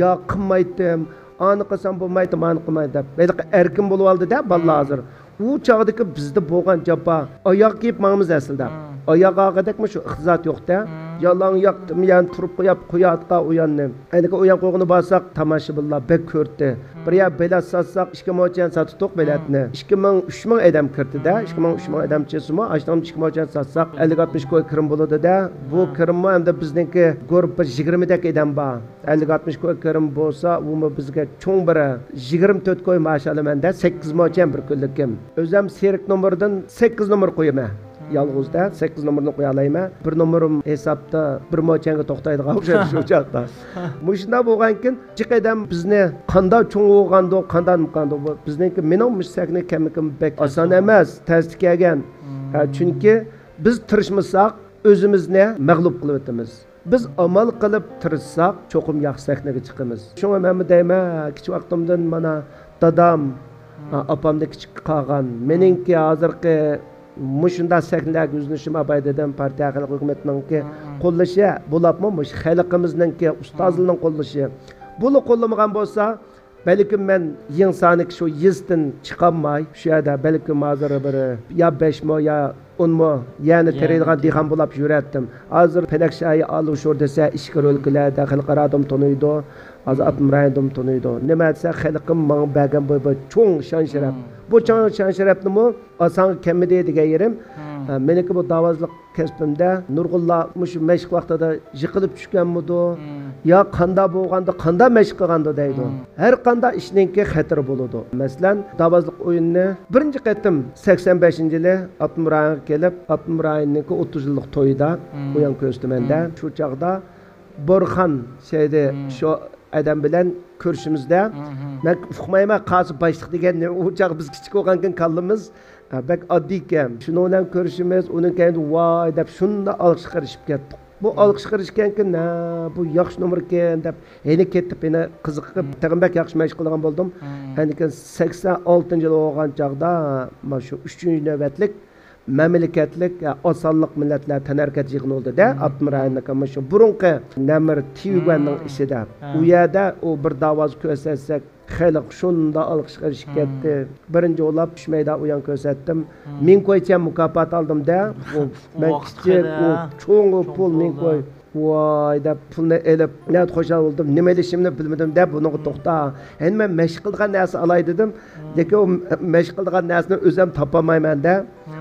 يا، قىلمايتتىم، ئانى قىلسام بولمايتتى، مانى قىلماي دەپ. ھېلىقى ئەركىن بولۇۋالدى-دە بالىلار ھازىر. ئۇ چاغدىكى بىزدە بولغان جاپا. ئاياغ كىيىپ ماڭىمىز ئەسلىدە. ئاياغ ئاغىدەكمۇ شۇ ئىقتىساد يوق-دە. يالاڭ ياق، يەنە تۇرۇپ قويۇپ، قوياتقا ئۇ ياننى. ئەنىكى ئۇيان قويغىنى بارساق، تاماشىبىنلار بەك كۆرتى. بىر يەر بېلەت ساتساق، ئىككى موچەن ساتتۇق بېلەتنى. ئىككى مىڭ، ئۈچ مىڭ ئادەم كىرتى-دە. ئىككى مىڭ، ئۈچ مىڭ ئادەم چىقسىمۇ، ئاشۇنىڭ ئىككى موچەن ساتساق، ئەللىك ئاتمىش كوي كىرىم بولىدۇ-دە. بۇ كىرىممۇ ئەمدى بىزنىڭكى گۇرۇپپا يىگىرمىدەك ئادەم بار. ئەللىك ئاتمىش كوي كىرىم بولسا، ئۇمۇ بىزگە چوڭ بىر يىگىرمە تۆت كوي مائاش ئالىمەن-دە، سەككىز موچەن بىر كۈنلۈكۈم. ئۆزەم سېرىك نومۇردىن سەككىز نومۇر قويىمەن. يالغۇزدا سەككىز نومۇرنى قويالايمەن. بىر نومۇرۇم ھېسابتا بىر موچەنگە توختايدىغان ئوخشايدۇ شۇ چاغدا. مۇشۇنداق بولغانكىن، جىق ئادەم بىزنى قانداق چوڭ بولغاندۇ، قانداق نېمە قىلغاندۇ، بۇ بىزنىڭكى، مېنىڭ مۇشۇ سەھنىگە كەلمىكىم بەك ئاسان ئەمەس، تەستە كەلگەن. ھە، چۈنكى بىز تىرىشمىساق، ئۆزىمىزنى مەغلۇپ قىلىۋېتىمىز. بىز ئامال قىلىپ تىرىشساق، چوقۇم ياخشى سەھنىگە چىقىمىز. شۇڭا مەنمۇ دەيمەن، كىچىك ۋاقتىمدىن مانا دادام، ھە، ئاپامدىن كىچىك قالغان، مېنىڭكى ھازىرقى مۇشۇنداق سەھنىلەرگە يۈزلىنىشىم ئاباي دېدىم، پارتىيە خەلق ھۆكۈمىتىنىڭكى قوللىشى، بولۇپمۇ مۇشۇ خەلقىمىزنىڭكى ئۇستازلىرىنىڭ قوللىشى. بۇلار قوللىمىغان بولسا، بەلكىم مەن يېڭىسارنىڭكى شۇ يېزىسىدىن چىقالماي، شۇ يەردە بەلكىم ھازىر بىر يا بەشمۇ يا ئونمۇ يەنى تېرەيدىغان دېھقان بولاپ يۈرەتتىم. ھازىر پەنەكشايى ئالۇشۇر دېسە، ئىچكىرى ئۆلكىلەردە خەلقئارادىمۇ تونۇيدۇ، ھازىر ئاپتونوم رايوندىمۇ تونۇيدۇ. نېمە دېسە، خەلقىم ماڭا بەرگەن بۇ، بۇ چوڭ شان شەرەپ. بۇ چوڭ شان شەرەپنىمۇ ئاسانغا كەلمىدى دېگەن يېرىم، ئە، مېنىڭكى بۇ داۋازلىق كەسپىمدە نۇرغۇنلار مۇشۇ مەشىق ۋاقتىدا يىقىلىپ چۈشكەنمىدۇ؟ يا قاندا بولغاندا، قاندا مەشىق قىلغاندا دەيدۇ. ھەر قانداق ئىشنىڭكى خەتىرى بولىدۇ. مەسىلەن، داۋازلىق ئويۇننى بىرىنچى قېتىم سەكسەن بەشىنچى يىلى ئاپتونوم رايونغا كېلىپ، ئاپتونوم رايوننىڭكى ئوتتۇز يىللىق تويىدا ئويۇن كۆرسىتىمەندە. شۇ چاغدا بورخان شەيدى شۇ ئادەم بىلەن كۆرۈشىمىزدە، مەن ئۇقمايمەن، قاسى باشلىق دېگەننى. ئۇ چاغ بىز كىچىك بولغانكىن كاللىمىز، ئە، بەك ئاددىيكەن. شۇنىڭ بىلەن كۆرۈشىمىز، ئۇنىڭ كەينىدە ۋاي دەپ شۇنداق ئالقىش قىرىشىپ كەتتۇق. بۇ ئالقىش قىرىشكەنكىن، ھە، بۇ ياخشى نومۇركەن دەپ، يەنە كېتىپ، يەنە قىزىقىپ، تېخىمۇ بەك ياخشى مەشىق قىلىدىغان بولدۇم. ئاندىن كېيىن سەكسەن ئالتىنچى يىل بولغان چاغدا، مانا شۇ ئۈچىنچى نۆۋەتلىك مەملىكەتلىك، ئە، ئاز سانلىق مىللەتلەر تەنھەرىكەت يىغىنى بولدى-دە، ئاپتونوم رايوننىڭكى مۇشۇ بۇرۇنقى نەمىر تيۈگۈەننىڭ ئىچىدە. ئۇ يەردە ئۇ بىر داۋازا كۆرسەتسەك، خەلق شۇنداق ئالقىش قىلىشىپ كەتتى. بىرىنچى بولاپ ئۈچ مەيدان ئويۇن كۆرسەتتىم. مىڭ كويچەن مۇكاپات ئالدىم-دە. ئۇ مەن كىچىك، ئۇ چوڭ، ئۇ پۇل مىڭ كوي. ۋاي دەپ پۇلنى ئېلىپ، ناھايىتى خۇشال بولدۇم. نېمە ئېلىشىمنى بىلمىدىم-دە، بۇنىڭغا توختا. ئەمدى مەن مەشىق قىلىدىغان نەرسە ئالاي دېدىم. لېكىن ئۇ مەشىق قىلىدىغان نەرسىنى ئۆزۈم تاپالمايمەن-دە.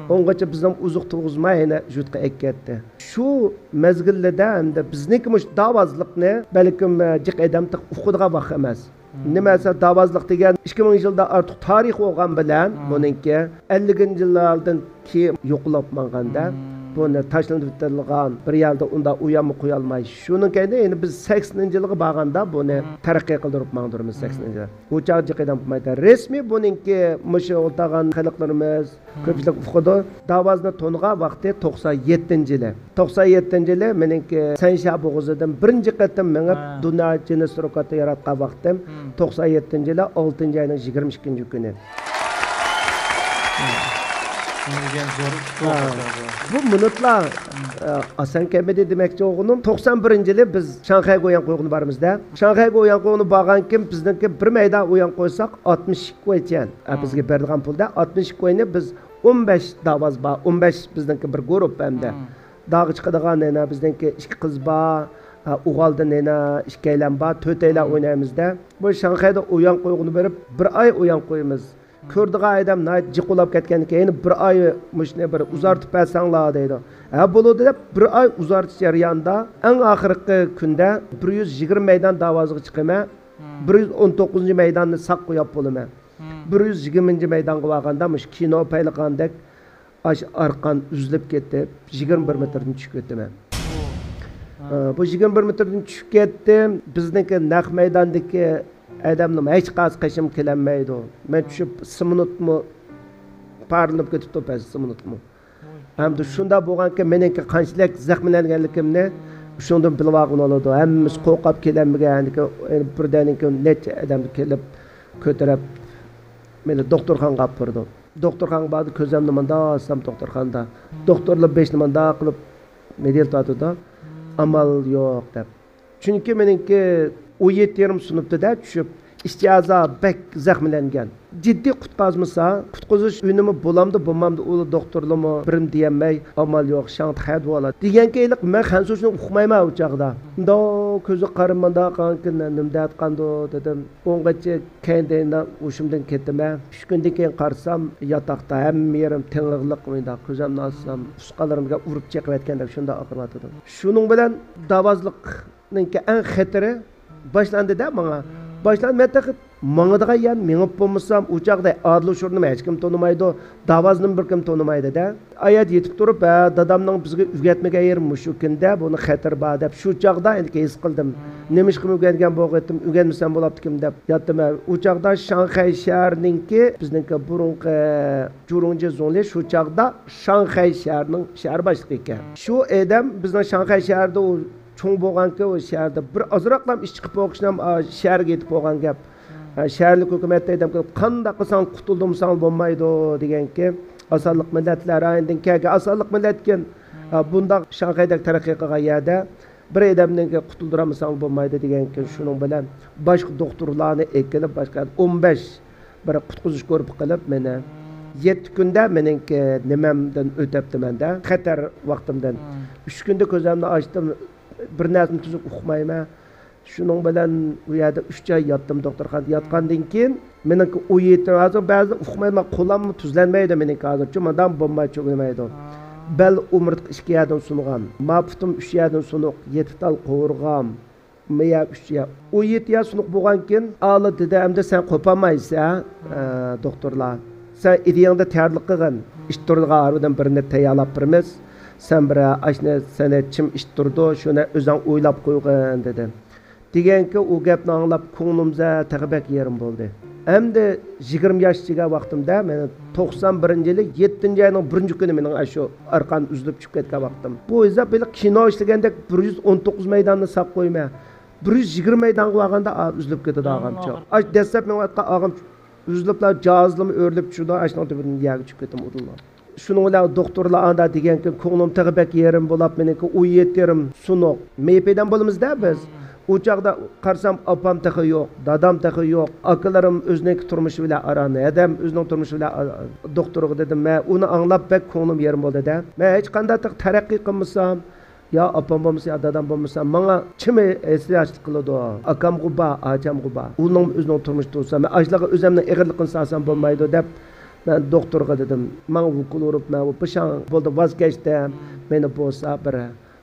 ئۇنىڭغىچە بىزنىڭ ئوزۇق تۇرغۇزماي يەنە يۇرتقا ئەكەتتى. شۇ مەزگىلدە ئەمدى بىزنىڭكى مۇشۇ داۋازلىقنى بەلكىم، ئە، جىق ئادەم تېخى ئۇقىدىغان ۋاقىت ئەمەس. نېمە دېسە، داۋازلىق دېگەن ئىككى مىڭ يىلدا ئارتۇق تارىخ بولغان بىلەن بۇنىڭكى ئەللىكىنچى يىللاردىن كېيىن يوقىلاپ ماڭغاندا، بۇنى تاشلىنىپ ئېتىلغان، بىر يەردە ئۇنداق ئويۇنمۇ قويالماي. شۇنىڭ كەينىدە يەنە بىز سەكسىنىنچى يىلغا بارغاندا بۇنى تەرەققىي قىلدۇرۇپ ماڭدۇرىمىز، سەكسىنىنچى يىل. ئۇ چاغ جىق ئادەم قىلمايدۇ. رەسمىي بۇنىڭكى مۇشۇ ئولتۇرغان خەلقلىرىمىز كۆپچىلىك ئۇقىدۇ. داۋازنى تونۇغان ۋاقتى توقسان يەتتىنچى يىلى. توقسان يەتتىنچى يىلى مېنىڭكى سەنشيا بوغۇزىدىن بىرىنچى قېتىم مېڭىپ، دۇنيا جىننېس رېكورتى ياراتقان ۋاقتىم توقسان يەتتىنچى يىلى ئالتىنچى ئاينىڭ يىگىرمە ئىككىنچى كۈنى. بۇ مىنۇتلار، ئە، ئاسان كەلمىدى دېمەكچى بولغىنىم. توقسان بىرىنچى يىلى بىز شاڭخەيگە ئويۇن قويغىلى بارىمىز-دە. شاڭخەيگە ئويۇن قويغىلى بارغانكىن بىزنىڭكى بىر مەيدان ئويۇن قويساق ئاتمىش ئىككى كويچەن. ئە، بىزگە بېرىدىغان پۇل-دە، ئاتمىش ئىككى كوينى بىز ئون بەش داۋاز بار، ئون بەش بىزنىڭكى بىر گۇرۇپپا ئەمدى. داغغا چىقىدىغان يەنە بىزنىڭكى ئىككى قىز بار، ئۇغالدىن يەنە ئىككىيلەن بار، تۆتەيلەن ئوينايمىز-دە. بۇ شاڭخەيدە ئويۇن قويغىنى بېرىپ، بىر ئاي ئويۇن قويىمىز. كۆرىدىغان ئادەم ناھايىتى جىق بولاپ كەتكەندىن كېيىن، بىر ئاي مۇشۇنى بىر ئۇزارتىپ بەرسەڭلار دەيدۇ. ھە، بولىدۇ دەپ، بىر ئاي ئۇزارتىش جەريانىدا ئەڭ ئاخىرقى كۈندە بىر يۈز يىگىرمە مەيدان داۋازىغا چىقىمەن. بىر يۈز ئون توققۇزىنچى مەيداننى ساق قويۇپ بولىمەن. بىر يۈز يىگىرمىنچى مەيدانغا بارغاندا مۇشۇ كىنو پەيلىقاندەك ئاشۇ ئارقان ئۈزۈلۈپ كېتىپ، يىگىرمە بىر مېتىردىن چۈشۈپ كەتتىم مەن. ئە، بۇ يىگىرمە بىر مېتىردىن چۈشۈپ كەتتىم. بىزنىڭكى نەق مەيداندىكى ئادەمنىڭ ھېچقايسى قېشىمغا كېلەلمەيدۇ. مەن چۈشۈپ سېمونتمۇ پارلىنىپ كېتىپتۇ، بەزى سېمونتمۇ. ئەمدى شۇنداق بولغانكى، مېنىڭكى قانچىلىك زەخىملەنگەنلىكىمنى شۇندىن بىلىۋالغىلى بولىدۇ. ھەممىسى قورقۇپ كېلەلمىگەن، بىردەمدىن كېيىن نەچچە ئادەم كېلىپ، كۆتۈرۈپ، مېنى دوختۇرخانىغا ئاپىرىدۇ. دوختۇرخانىغا باردى، كۆزۈمنى مۇنداق ئاچسام دوختۇرخانىدا. دوختۇرلار بېشىنى مۇنداق قىلىپ مىدىرلىتىۋاتىدۇ. ئامال يوق دەپ. چۈنكى مېنىڭكى ئون يەتتە يېرىم سىنىپتىدە چۈشۈپ، ئىچ ئەزا بەك زەخىملەنگەن. جىددىي قۇتقازمىسا، قۇتقۇزۇش ئۈنۈمى بولامدۇ، بولمامدۇ، ئۇ دوختۇرلىرىمۇ بىرىم دېيەلمەي، ئامال يوق، شاڭتىخەدە بولا دېگەن. كېيىنلىك مەن خەنسۇچنى ئۇقمايمەن ئۇ چاغدا. مۇنداق كۆزى قارىمانداق قىلغانكىن، نېمە دەۋاتقاندۇ دېدىم. ئوڭغىچە كەينىدىن ھوشۇمدىن كېتىمەن. ئۈچ كۈندىن كېيىن قارىسام، ياتاقتا ھەممە يېرىم تېڭىرلىق، مۇنداق كۆزۈمنى ئاچسام، ئۇسقانلىرىمغا ئۇرۇپ چېقىۋەتكەندەك شۇنداق ئاغرىۋاتىدۇ. شۇنىڭ بىلەن داۋازلىقنىڭكى ئەڭ خەتىرى باشلاندى-دە ماڭا. باشلاندى، مەن تېخى ماڭىدىغان يەرنى مېڭىپ بولمىسام، ئۇ چاغدا ئادىل ئۇچۇرنىمۇ ھېچكىم تونۇمايدۇ، داۋازنىمۇ بىر كىم تونۇمايدۇ-دە. ئايەت يېتىپ تۇرۇپ، ھە، دادامنىڭ بىزگە ئۆگەتمىگەن يېرى مۇشۇ كۈندە، بۇنى خەتىرى بار دەپ، شۇ چاغدا ئېنىق ھېس قىلدىم. نېمىشقىمۇ ئۆگەنگەن بولغىيتتىم، ئۆگەنمىسەم بولاپتىكىن دەپ ياتتىم. ئۇ چاغدا شاڭخەي شەھىرىنىڭكى، بىزنىڭكى بۇرۇنقى جۇرۇڭجى زۇڭلى شۇ چاغدا شاڭخەي شەھىرىنىڭ شەھەر باشلىقى ئىكەن. شۇ ئادەم بىزنىڭ شاڭخەي شەھىرىدە ئۇ چوڭ بولغانكى، ئۇ شەھەردە بىر ئازراقلام ئىش چىقىپ بولغۇچىنام، ئا، شەھەرگە يېتىپ بولغان گەپ. ئا، شەھەرلىك ھۆكۈمەتتە ئادەم كېلىپ، قانداق قىلساڭ قۇتۇلدۇرمىساڭ بولمايدۇ دېگەنكى، ئاسانلىق مىللەتلەر رايونىدىن كەلگەن ئاسانلىق مىللەتكەن. ئا، بۇنداق شاڭخەيدەك تەرەققىي قىلغان يەردە بىر ئادەمنىڭكى قۇتۇلدۇرالمىساڭ بولمايدۇ دېگەنكىن، شۇنىڭ بىلەن باشقا دوختۇرلارنى ئەكېلىپ، باشقا ئون بەش بىر قۇتقۇزۇش گۇرۇپپا قىلىپ مېنى يەتتە كۈندە مېنىڭكى نېمەمدىن ئۆتەپتىمەن-دە، خەتەر ۋاقتىمدىن. ئۈچ كۈندە كۆزۈمنى ئاچتىم، بىر نەرسىنى تۈزۈك ئۇقمايمەن. شۇنىڭ بىلەن ئۇ يەردە ئۈچ ئاي ياتتىم دوختۇرخانىدا. ياتقاندىن كېيىن مېنىڭكى ئۇ يېتىم، ھازىر بەزىدە ئۇقمايمەن، قولاممۇ تۈزلەنمەيدۇ مېنىڭكى ھازىرچۇ، مانداق بولماي چۈگىنىمەيدۇ. بەل ئومۇرتقا ئىككى يەردىن سۇنغان، ما پۇتۇم ئۈچ يەردىن سۇنۇق، يەتتە تال قوۋۇرغام، مىيە ئۈچ يە، ئۇ يەتتە يە سۇنۇق بولغانكىن، ئالا دېدى، ئەمدى سەن قوپالمايسەن، ئە، دوختۇرلار. سەن ئىدىيەڭدە تەرلىك قىلغىن، ئىتتۇرىدىغان ھارۋىدىن بىرنى تەييارلاپ بېرىمىز. سەن بىر ئاشنى سەنە چىم ئىتتۇرىدۇ، شۇنى ئۆزۈڭ ئويلاپ قويغىن، دېدى. دېگەنكى ئۇ گەپنى ئاڭلاپ كۆڭلۈمزە تېخى بەك يېرىم بولدى. ئەمدى يىگىرمە ياش چىگەن ۋاقتىمدا، مېنىڭ توقسان بىرىنچى يىلى يەتتىنچى ئاينىڭ بىرىنچى كۈنى مېنىڭ ئاشۇ ئارقام ئۈزۈلۈپ چۈشۈپ كەتكەن ۋاقتىم. بۇ ھېساب ھېلى كىنو ئىشلىگەندەك بىر يۈز ئون توققۇز مەيداننى ساق قويمەن. بىر يۈز يىگىرمە مەيدانغا بارغاندا، ئا، ئۈزۈلۈپ كېتىدۇ ئاغامچۇ. ئاش دەسسەپ مېڭىۋاتقان ئاغام ئۈزۈلۈپلا، جازىلىمۇ ئۆرۈلۈپ چۈشىدۇ، ئاشنىڭ تۈپىدىن يەرگە چۈشۈپ كېتىمۇ ئۇدۇللا. شۇنىڭ بىلەن دوختۇرلار ئاندا دېگەنكى، كۆڭلۈم تېخى بەك يېرىم بولاپ، مېنىڭكى ئۇ يەتتە يېرىم سۇنۇق. مېيىپ ئادەم بولىمىز-دە بىز. ئۇ چاغدا قارىسام، ئاپام تېخى يوق، دادام تېخى يوق، ئاكىلىرىم ئۆزىنىڭكى تۇرمۇشى بىلەن ئاران، ھەدەم ئۆزىنىڭ تۇرمۇشى بىلەن ئاران. دوختۇرغا دېدىم، مەن ئۇنى ئاڭلاپ بەك كۆڭلۈم يېرىم بولدى-دە. مەن ھېچقانداق تېخى تەرەققىي قىلمىسام، يا ئاپام بولمىسا، يا دادام بولمىسا، ماڭا چىمى ھېسسىياتچىلىق قىلىدۇ. ئاكامغۇ بار، ئاچامغۇ بار. ئۇنىڭ ئۆزىنىڭ تۇرمۇشى تۇرسا، مەن ئاشۇلارغا ئۆزۈمنىڭ ئېغىرلىقىنى سالسام بولمايدۇ دەپ، مەن دوختۇرغا دېدىم. ماڭا ئوكۇل ئۇرۇپ، مەن بۇ پىشاڭ بولدى، ۋاز كەچتىم. مېنى بولسا بىر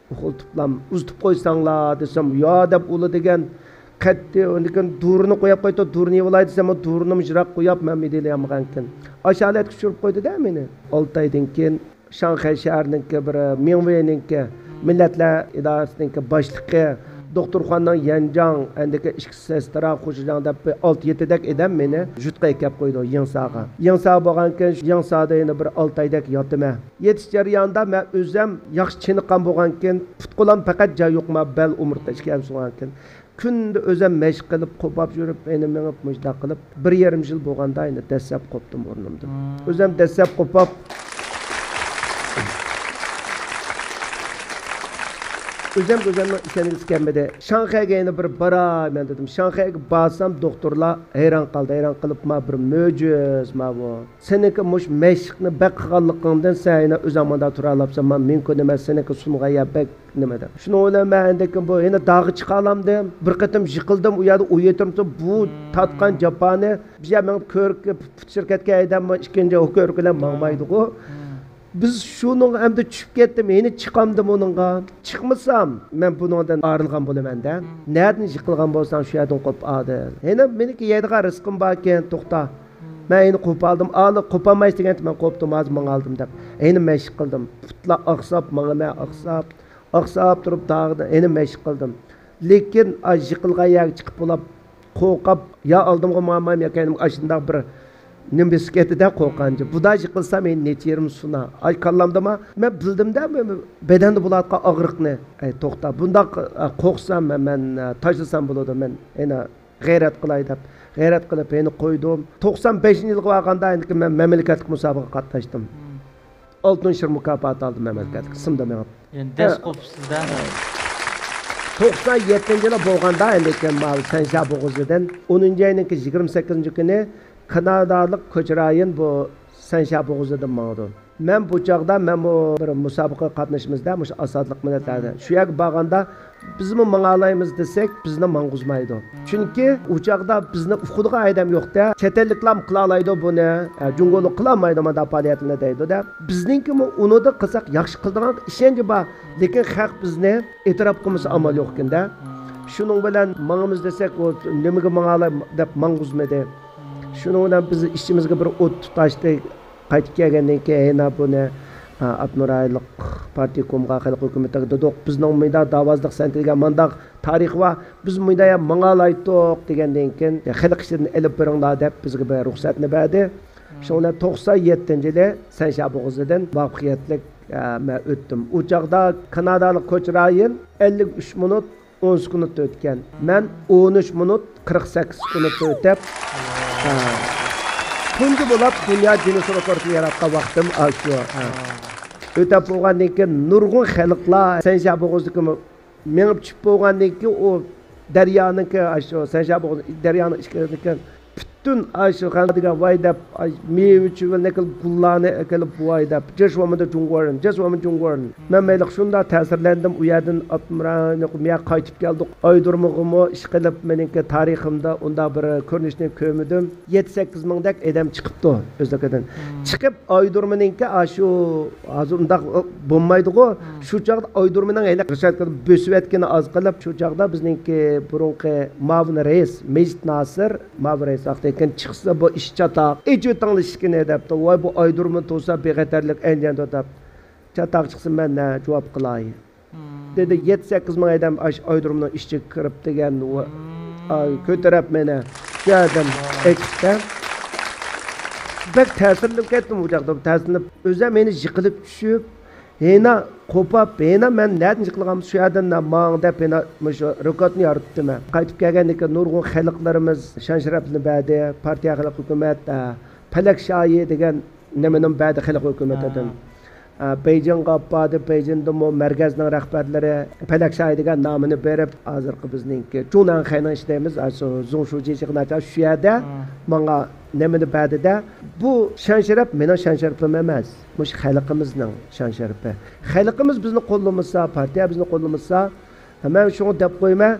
ئوكۇل تۇپلام ئۇزىتىپ قويساڭلار دېسەم، يا دەپ ئۇلا دېگەن قەتئىي، ئاندىن كېيىن دورىنى قويۇپ قويدى، دورىنى يېۋىلاي دېسەم، دورىنىمۇ يىراق قويۇپ، مەن مېدىلىيالمىغانكىن. ئاشۇ ھالەتكە چۈشۈرۈپ قويدى-دە مېنى. ئالتە ئايدىن كېيىن شاڭخەي شەھىرىنىڭكى بىر مىڭۋېينىڭكى مىللەتلەر ئىدارىسىنىڭكى باشلىقى، دوختۇرخانىنىڭ يەنجاڭ، ئەندىكى ئىككى سېسترا، خۇشىجاڭ دەپ بىر ئالتە يېتىدەك ئادەم مېنى جۈتقا ئەكەپ قويدى يىڭساغا. يىڭسا بولغانكەن، يىڭسادا يەنە بىر ئالتە ئايدەك ياتىمەن. يېتىش جەريانىدا مەن ئۆزەم ياخشى چېنىققان بولغانكىن، پۇت-قولام پەقەت جاي يوقما، بەل ئومۇرتقا ئىككى يەر سۇنغانكىن. كۈندە ئۆزەم مەشىق قىلىپ، قوپاپ يۈرۈپ، ئېنى مېڭىپ، مۇشۇنداق قىلىپ، بىر يېرىم يىل بولغاندا، ئەنە دەسسەپ قوپتۇم ئورنۇمدىن. مم. ئۆزەم دەسسەپ قوپاپ، ئۆزەمگە ئۆزەمنىڭ ئىشەنگۈسى كەلمىدى. شاڭخەيگە يەنە بىر باراي مەن دېدىم. شاڭخەيگە بارسام، دوختۇرلار ھەيران قالدى. ھەيران قېلىپ، ما بىر مۆجىز، ما بۇ. سېنىڭكى مۇشۇ مەشىقنى بەك قىلغانلىقىڭدىن سەن يەنە ئۆزۈڭ مۇندا تۇرالاپسەن. ما مۇمكىن ئەمەس، سېنىڭكى سۇنغان يەر بەك نېمە دەپ. شۇنىڭ بىلەن مەن ئاندىن كېيىن بۇ يەنە داغغا چىقالامدىم. بىر قېتىم يىقىلدىم، ئۇ يەردە ئۇ يېتىمسە بۇ تارتقان جاپانى بىر يەر مېڭىپ كۆرۈككە پۇت شىركەتكە ھەيدەممۇ ئىككىنچى ئۇ كۆرۈكلەر ماڭمايدىغۇ. بىز شۇنىڭغا ئەمدى چۈشۈپ كەتتىم، يەنە چىقامدىم ئۇنىڭغا. چىقمىسام، مەن بۇنىڭدىن ئايرىلغان بولىمەن-دە. نەدىن يىقىلغان بولساڭ، شۇ يەردىن قوپ ئادىل. يەنە مېنىڭكى يەيدىغان رىزقىم باركەن، توختا. مەن يەنە قوپالدىم، ئالا قوپالمايسىز دېگەنتى، مەن قوپتۇم، ھازىر ماڭالدىم دەپ. يەنە مەشىق قىلدىم. پۇتلار ئاقساپ، ماڭىمەن ئاقساپ. ئاقساپ تۇرۇپ داغدا يەنە مەشىق قىلدىم. لېكىن ئاي يىقىلغان يەرگە چىقىپ بولاپ، قورقۇپ، يا ئالدىمغا ماڭمايمەن، يا كەينىمگە، ئاشۇنداق بىر نېمىسى كەتتىدە قورقۇنچى. بۇدا يىقىلسام، مەن نەچچە يېرىم سۇنا. ئاي كاللامدىما، مەن بىلدىمدە، بەدەندە بولۇۋاتقان ئاغرىقنى. ئەي توختا، بۇنداق، ئە، قورقسام، مەن، مەن، ئە، تاشلىسام بولىدۇ، مەن يەنە غەيرەت قىلاي دەپ، غەيرەت قىلىپ يەنە قويدۇم. توقسان بەشىنچى يىلغا بارغاندا، ئەنە مەن مەملىكەتلىك مۇسابىقىگە قاتناشتىم. ئالتۇن شىر مۇكاپاتى ئالدىم مەملىكەتلىك سىمدا مېڭىپ. يەنى دەس قوپۇپسىز-دە. توقسان يەتتىنچى يىلى بولغاندا، ئەندىكىن ماۋۇ سەنشيا بوغۇزىدىن ئونىنچى ئاينىڭكى يىگىرمە سەككىزىنچى كۈنى كانادالىق كوچرايىن بۇ سەنشيا بوغۇزىدىن ماڭىدۇ. مەن بۇ چاغدا، مەنمۇ بىر مۇسابىقىگە قاتنىشىمىز-دە، مۇشۇ ئازادلىق مىللەتلەردە. شۇ يەرگە بارغاندا، بىزمۇ ماڭالايمىز دېسەك، بىزنى ماڭغۇزمايدۇ. چۈنكى ئۇ چاغدا بىزنى ئۇقىدىغان ئادەم يوق-دە. چەت ئەللىكلەرمۇ قىلالايدۇ بۇنى. ھە، جۇڭگولۇق قىلالمايدۇ مانداق پائالىيەتلەرنى دەيدۇ-دە. بىزنىڭكىمۇ ئۇنىدا قىلساق ياخشى قىلىدىغان ئىشەنچى بار. لېكىن خەق بىزنى ئېتىراپ قىلمىسا ئامال يوقكەن-دە. شۇنىڭ بىلەن ماڭىمىز دېسەك، ئۇ نېمىگە ماڭالاي دەپ ماڭغۇزمىدى. شۇنىڭ بىلەن بىز ئىچىمىزگە بىر ئوت تۇتاشتى. قايتىپ كەلگەندىن كېيىن، ھەينا بۇنى، ئا، ئاپتونوم رايونلۇق پارتكومغا، خەلق ھۆكۈمىتىگە دېدۇق، بىزنىڭ مۇنداق داۋازلىق سەنئىتىگە مانداق تارىخ بار، بىز مۇنداق ماڭالايتتۇق دېگەندىن كېيىن، خەلق ئىچىدىن ئېلىپ بېرىڭلار دەپ بىزگە بىر رۇخسەتنى بەردى. شۇنىڭ بىلەن توقسان يەتتىنچى يىلى سەنشيا بوغۇزىدىن مۇۋەپپەقىيەتلىك، ئا، مەن ئۆتتۈم. ئۇ چاغدا كانادالىق كوچرايىن ئەللىك ئۈچ مىنۇت ئون سېكۇنتتا ئۆتكەن. مەن ئون ئۈچ مىنۇت قىرىق سەككىز سېكۇنتتا ئۆتۈپ، ھە، تۇنجى بولاپ دۇنيا گىننېس رېكورتىنى ياراتقان ۋاقتىم ئاشۇ. ھە. ئۆتۈپ بولغاندىن كېيىن نۇرغۇن خەلقلەر سەنشيا بوغۇزدىكى مېڭىپ چۈشۈپ بولغاندىن كېيىن، ئۇ دەريانىڭكى، ئاشۇ سەنشيا بوغۇزى دەريانىڭ ئىچكىرىدىكى پۈتۈن ئاشۇ خەنزۇ دېگەن ۋاي دەپ، ئاي، مېۋە چۈۋىلىنى ئەكېلىپ، گۈللارنى ئەكېلىپ، ۋاي دەپ، جېش ۋامىدا جۇڭگورىن، جېش ۋامىدا جۇڭگورىن. مەن مەيلىق شۇنداق تەسىرلەندىم، ئۇ يەردىن ئاتمىرانىق، مەيە قايتىپ كەلدۇق. ئايدۇرمىغىمۇ ئىشقىلىپ، مېنىڭكى تارىخىمدا ئۇنداق بىر كۆرۈنۈشنى كۆرمىدىم. يەتتە سەككىز مىڭدەك ئادەم چىقىپتۇ ئۆزلۈكىدىن. چىقىپ، ئايدۇرمىنىڭكى ئاشۇ، ھازىر ئۇنداق بولمايدىغۇ. شۇ چاغدا ئايدۇرمىنىڭ ھېلىقى رىشاتكىنى بۆسۈۋەتكىنى ئاز قىلىپ، شۇ چاغدا بىزنىڭكى بۇرۇنقى مۇئاۋىن رەئىس مەجىت ناسىر، مۇئاۋىن رەئىس ۋاقتىكەن چىقسا، بۇ ئىش چاتاق، ئېچىۋېتىڭلار ئىشىكنى دەپتۇ. ۋاي، بۇ ئايدۇرمىن تۇرسا بىخەتەرلىك ئەنجاندا دەپ. چاتاق چىقسا مەن نە جاۋاب قىلاي؟ دېدى، يەتتە سەككىز مىڭ ئادەم ئاش-، ئايدۇرمىنىڭ ئىچىگە كىرىپ دېگەن، ۋا-، ئاي، كۆتۈرۈپ مېنى. شۇ يەردىن ئېيتىپتە. بەك تەسىرلىنىپ كەتتىم ئۇ چاغدا. تەسىرلىنىپ، ئۆزۈم مېنى يىقىلىپ چۈشۈپ، ھېنا قوپاپ، ھېنا مەن نەدىن يىقىلغان، شۇ يەردىن ماڭ دەپ، ھېنا مۇشۇ رېكوردنى يارىتىپتىمەن. قايتىپ كەلگەندىن كېيىن نۇرغۇن خەلقلىرىمىز شان-شەرەپنى بەردى. پارتىيە، خەلق، ھۆكۈمەت، ئە، پەلەك شاھى دېگەن نېمىنىمۇ بەردى خەلق ھۆكۈمىتىدىن. ئە، بېيجىڭغا ئاپاردى، بېيجىڭدىمۇ مەركەزنىڭ رەھبەرلىرى پەلەك شاھى دېگەن نامىنى بېرىپ، ھازىرقى بىزنىڭكى جۇنەنخەنىڭ ئىچىدە ئەمەس، ئاشۇ زۇڭشۇجى چىقناچا شۇ يەردە ماڭا نېمىنى بەردى-دە، بۇ شان-شەرەپ مېنىڭ شان-شەرىپىم ئەمەس. مۇشۇ خەلقىمىزنىڭ شان-شەرىپى. خەلقىمىز بىزنى قوللىمىسا، پارتىيە بىزنى قوللىمىسا، مەن شۇڭا دەپ قويىمەن،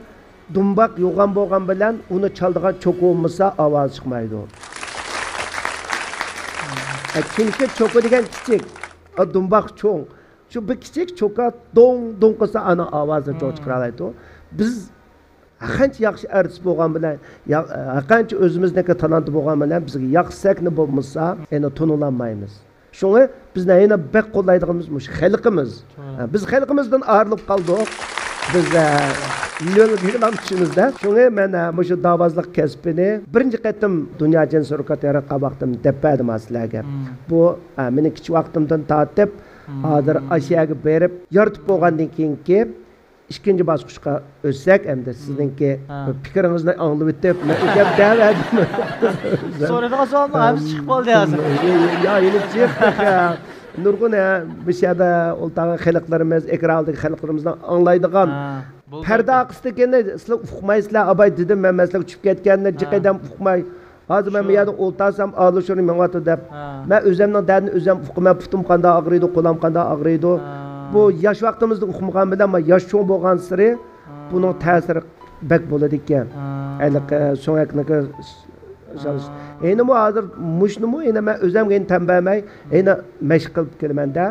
دۇمباق يوغان بولغان بىلەن ئۇنى چالىدىغان چوكا بولمىسا، ئاۋاز چىقمايدۇ. ئە، چۈنكى چوكا دېگەن كىچىك، ئە، دۇمباق چوڭ. شۇ بىر كىچىك چوكا دوڭ-دوڭ قىلسا، ئانا ئاۋازى چوڭ چىقىرالايدۇ. بىز ھەرقانچە ياخشى ئارتىس بولغان بىلەن، يا-، ھەرقانچە ئۆزىمىزنىڭكى تالانتى بولغان بىلەن، بىزگە ياخشى سەھنە بولمىسا، يەنە تونۇلالمايمىز. شۇڭا بىزنى يەنە بەك قوللايدىغىنىمىز مۇشۇ خەلقىمىز. ھە، بىز خەلقىمىزدىن ئايرىلىپ قالدۇق. بىز، ھە، نۆل رېكلام چۈشىمىزدە. شۇڭا مەن، ھە، مۇشۇ داۋازلىق كەسپىنى بىرىنچى قېتىم دۇنيا جىنسى رېكورت ياراتقان ۋاقتىمدا دەپ بەردىم ھە سىلەرگە. بۇ، ھە، مېنىڭ كىچىك ۋاقتىمدىن تارتىپ، ھازىر ئاشۇ يەرگە بېرىپ يارىتىپ بولغاندىن كېيىنكى ئىككىنچى باسقۇچقا ئۆتسەك، ئەمدى سىزنىڭكى پىكرىڭىزنى ئاڭلىۋېتىپ، مەن ئۆتەپ دەۋەردىم. سورىدىغان سوئالنىڭ ھەممىسى چىقىپ قالدى ھازىر. يا، يا، يا، يېنىك چىقتى. نۇرغۇن، ھە، بۇ يەردە ئولتۇرغان خەلقلىرىمىز، ئېكران ئالدىدىكى خەلقلىرىمىزنىڭ ئاڭلايدىغان، پەردە ئارقىسىدىكىنى سىلەر ئۇقمايسىلەر، ئاباي دېدىم مەن، مەن سىلەرگە چۈشۈپ كەتكەننى جىق ئادەم ئۇقماي. ھازىر مەن بۇ يەردە ئولتۇرسام، ئالىشۇرۇن مېڭىۋاتىدۇ دەپ. مەن ئۆزۈمنىڭ دەردىنى ئۆزۈم ئۇقىمەن، پۇتۇم قانداق ئاغرىيدۇ، قولام قانداق ئاغرىيدۇ. بۇ ياش ۋاقتىمىزدا ئۇقمىغان بىلەن، مانا ياش چوڭ بولغانسېرى بۇنىڭ تەسىرى بەك بولىدىكەن. ھېلىقى سۆڭەكنىڭكى سالىش. يەنىمۇ ھازىر مۇشۇنىمۇ يەنە مەن ئۆزۈمگە يەنە تەن بەرمەي، يەنە مەشىق قىلىپ كېلىمەن-دە.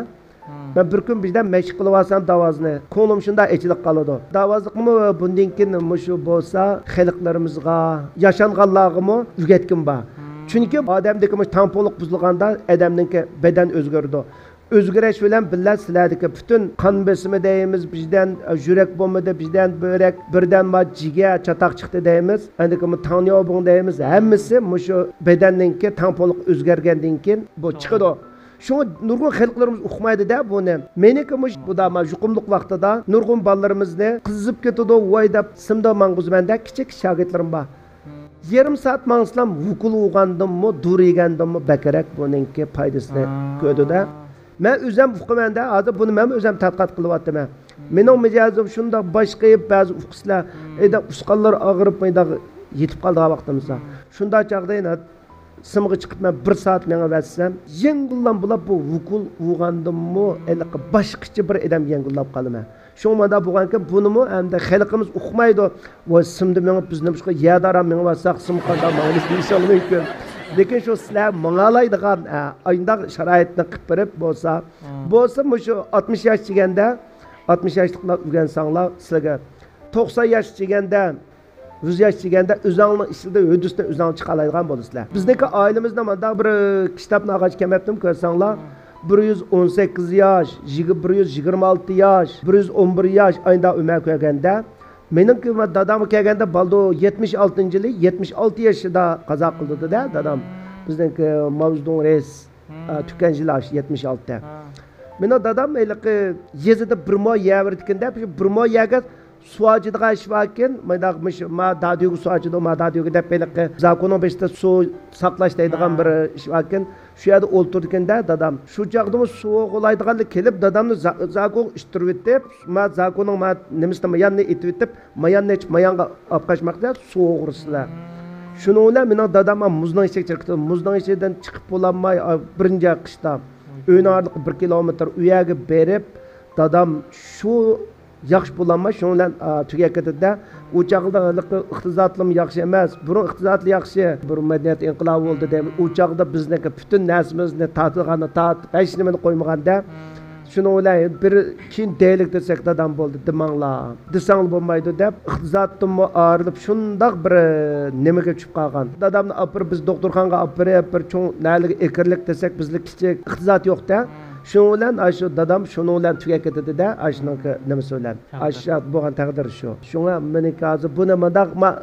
مەن بىر كۈن بىردەم مەشىق قىلىۋالسام داۋازنى، كۆڭلۈم شۇنداق ئېچىلىپ قالىدۇ. داۋازلىقمۇ بۇندىن كېيىن مۇشۇ بولسا خەلقلىرىمىزغا، ياشانغانلارغىمۇ ئۆگەتكۈم بار. چۈنكى ئادەمدىكى مۇشۇ تەڭپۇڭلۇق بۇزۇلغاندا ئادەمنىڭكى بەدەن ئۆزگىرىدۇ. ئۆزگىرىش بىلەن بىللە سىلەردىكى پۈتۈن قان بېسىمى دەيمىز، بىردەن يۈرەك بومبىدى، بىردەن بۆرەك، بىردەن بار جىگەر چاتاق چىقتى دەيمىز، ئاندىن كېيىن تاڭنياۋبۇڭ دەيمىز، ھەممىسى مۇشۇ بەدەننىڭكى تەڭپۇڭلۇق ئۆزگەرگەندىن كېيىن بۇ چىقىدۇ. شۇڭا نۇرغۇن خەلقلىرىمىز ئۇقمايدۇ-دە بۇنى. مېنىڭكى مۇش-، بۇ داما يۇقۇملۇق ۋاقتىدا نۇرغۇن بالىلىرىمىزنى قىزىپ كېتىدۇ، ۋاي دەپ سىمدا ماڭغۇزىمەن-دە، كىچىك شاگىرتلىرىم بار. يېرىم سائەت ماڭسىلام، ۋۇكۇل ئۇرغاندىنمۇ، دۇر يېگەندىنمۇ بەكرەك بۇنىڭكى پايدىسىنى كۆردى-دە. مەن ئۆزۈم ئۇقىمەن-دە، ھازىر بۇنى مەنمۇ ئۆزۈم تەتقىقات قىلىۋاتىمەن. مېنىڭ مىجەزىم شۇنداق باشقا بەزى ئۇقىسىلەر، ئەيدە ئۇسقانلار ئاغرىپ مۇنداق يېتىپ قالىدىغان ۋاقتىمىزدا. شۇنداق چاغدا يەنە سىمغا چىقىپ مەن بىر سائەت مېڭىۋەتسەم، يەڭگىللام بولۇپ بۇ ۋۇكۇل ئۇرغاندىنمۇ ھېلىقى باشقىچە بىر ئادەم يەڭگىللاپ قالىمەن. شۇڭا مانا بولغانكەن بۇنىمۇ ئەمدى خەلقىمىز ئۇقمايدۇ. ۋاي سىمدا مېڭىپ بىز نېمىشقا يەدە ئاران مېڭىۋاتساق سىم قانداق ماڭىمىز دېيىشىڭلار مۇمكىن. لېكىن شۇ سىلەر ماڭالايدىغان، ئە، ئاينداق شارائىتنى قىلىپ بېرىپ بولسا، بولسا مۇشۇ ئاتمىش ياش دېگەندە، ئاتمىش ياشلىقلار ئۆگەنسەڭلار سىلەرگە توقسان ياش دېگەندە، يۈز ياش دېگەندە ئۆزۈڭنىڭ ئىچىدە ھۆددىسىدىن ئۆزۈڭ چىقالايدىغان بولىسىلەر. بىزنىڭكى ئائىلىمىزدە مانداق بىر كىتابنى ئالغاچ كەلمەپتىم، كۆرسەڭلار، بىر يۈز ئون سەككىز ياش، يىگىرمە، بىر يۈز يىگىرمە ئالتە ياش، بىر يۈز ئون بىر ياش، ئايندا ئۆمەر كۆرگەندە، مېنىڭكى دادامغا كەلگەندە بالدۇر يەتمىش ئالتىنچى يىلى، يەتمىش ئالتە ياشىدا قازا قىلدى-دە دادام. بىزنىڭكى ماۋزېدۇڭ رەئىس، ئا، تۈكەن يىلى ئاشۇ يەتمىش ئالتە. مېنىڭ دادام ھېلىقى يېزىدا بىر مو يەر بېرىدىكەن-دە، شۇ بىر مو يەرگە سۇ ئاچىدىغان ئىش باركەن، مۇنداق مۇش-، ما دادۈگە سۇ ئاچىدۇ، ما دادۈگە دەپ ھېلىقى زاكوننىڭ بېشىدا سۇ ساقلاش دەيدىغان بىر ئىش باركەن. شۇ يەردە ئولتۇرىدىكەن-دە دادام. شۇ چاغدىمۇ سۇ ئوغرىلايدىغانلار كېلىپ، دادامنى زا-، زاكونغا ئىتتۈرۈۋېتىپ، ما زاكوننىڭ ما نېمىسىنى، ماياننى ئېتىۋېتىپ، ماياننى ئېچىپ، مايانغا ئاپقاچماقتا، سۇ ئوغرىسىلەر. شۇنىڭ بىلەن مېنىڭ دادام مۇزنىڭ ئىچىگە چىقىپ، مۇزنىڭ ئىچىدىن چىقىپ بولالماي، بىرىنچى قىشتا ئۆينىڭ ئارىلىقى بىر كىلومېتىر، ئۇ يەرگە بېرىپ، دادام شۇ ياخشى بولالماي، شۇنىڭ بىلەن، ئا، تۈگەپ كېتىدۇ-دە. ئۇ چاغدا ھېلىقى ئىقتىسادلىرىمۇ ياخشى ئەمەس. بۇرۇن ئىقتىسادلار ياخشى. بۇرۇن مەدەنىيەت ئىنقىلابى بولدى دەيمەن. ئۇ چاغدا بىزنىڭكى پۈتۈن نەرسىمىزنى تارتىدىغاننى تارتىپ، ھېچنېمىنى قويمىغان-دە. شۇنىڭ بىلەن بىر كېيىن دەيلىك دېسەك، دادام بولدى، دېمەڭلار. دېسەڭلار بولمايدۇ دەپ، ئىقتىسادتىنمۇ ئايرىلىپ، شۇنداق بىر، ئە، نېمىگە چۈشۈپ قالغان. دادامنى ئاپىرىپ، بىز دوختۇرخانىغا ئاپىرىپ، بىر چوڭ نەلىگە ئەكىرىلىك دېسەك، بىزلىك كىچىك ئىقتىساد يوق-دە. شۇنىڭ بىلەن ئاشۇ دادام شۇنىڭ بىلەن تۈگەپ كېتىدۇ-دە، ئاشۇنىڭكى نېمىسى بىلەن. تەقدىر. ئاشۇ بولغان تەقدىر شۇ. شۇڭا مېنىڭكى ھازىر بۇنى مۇنداق ما-،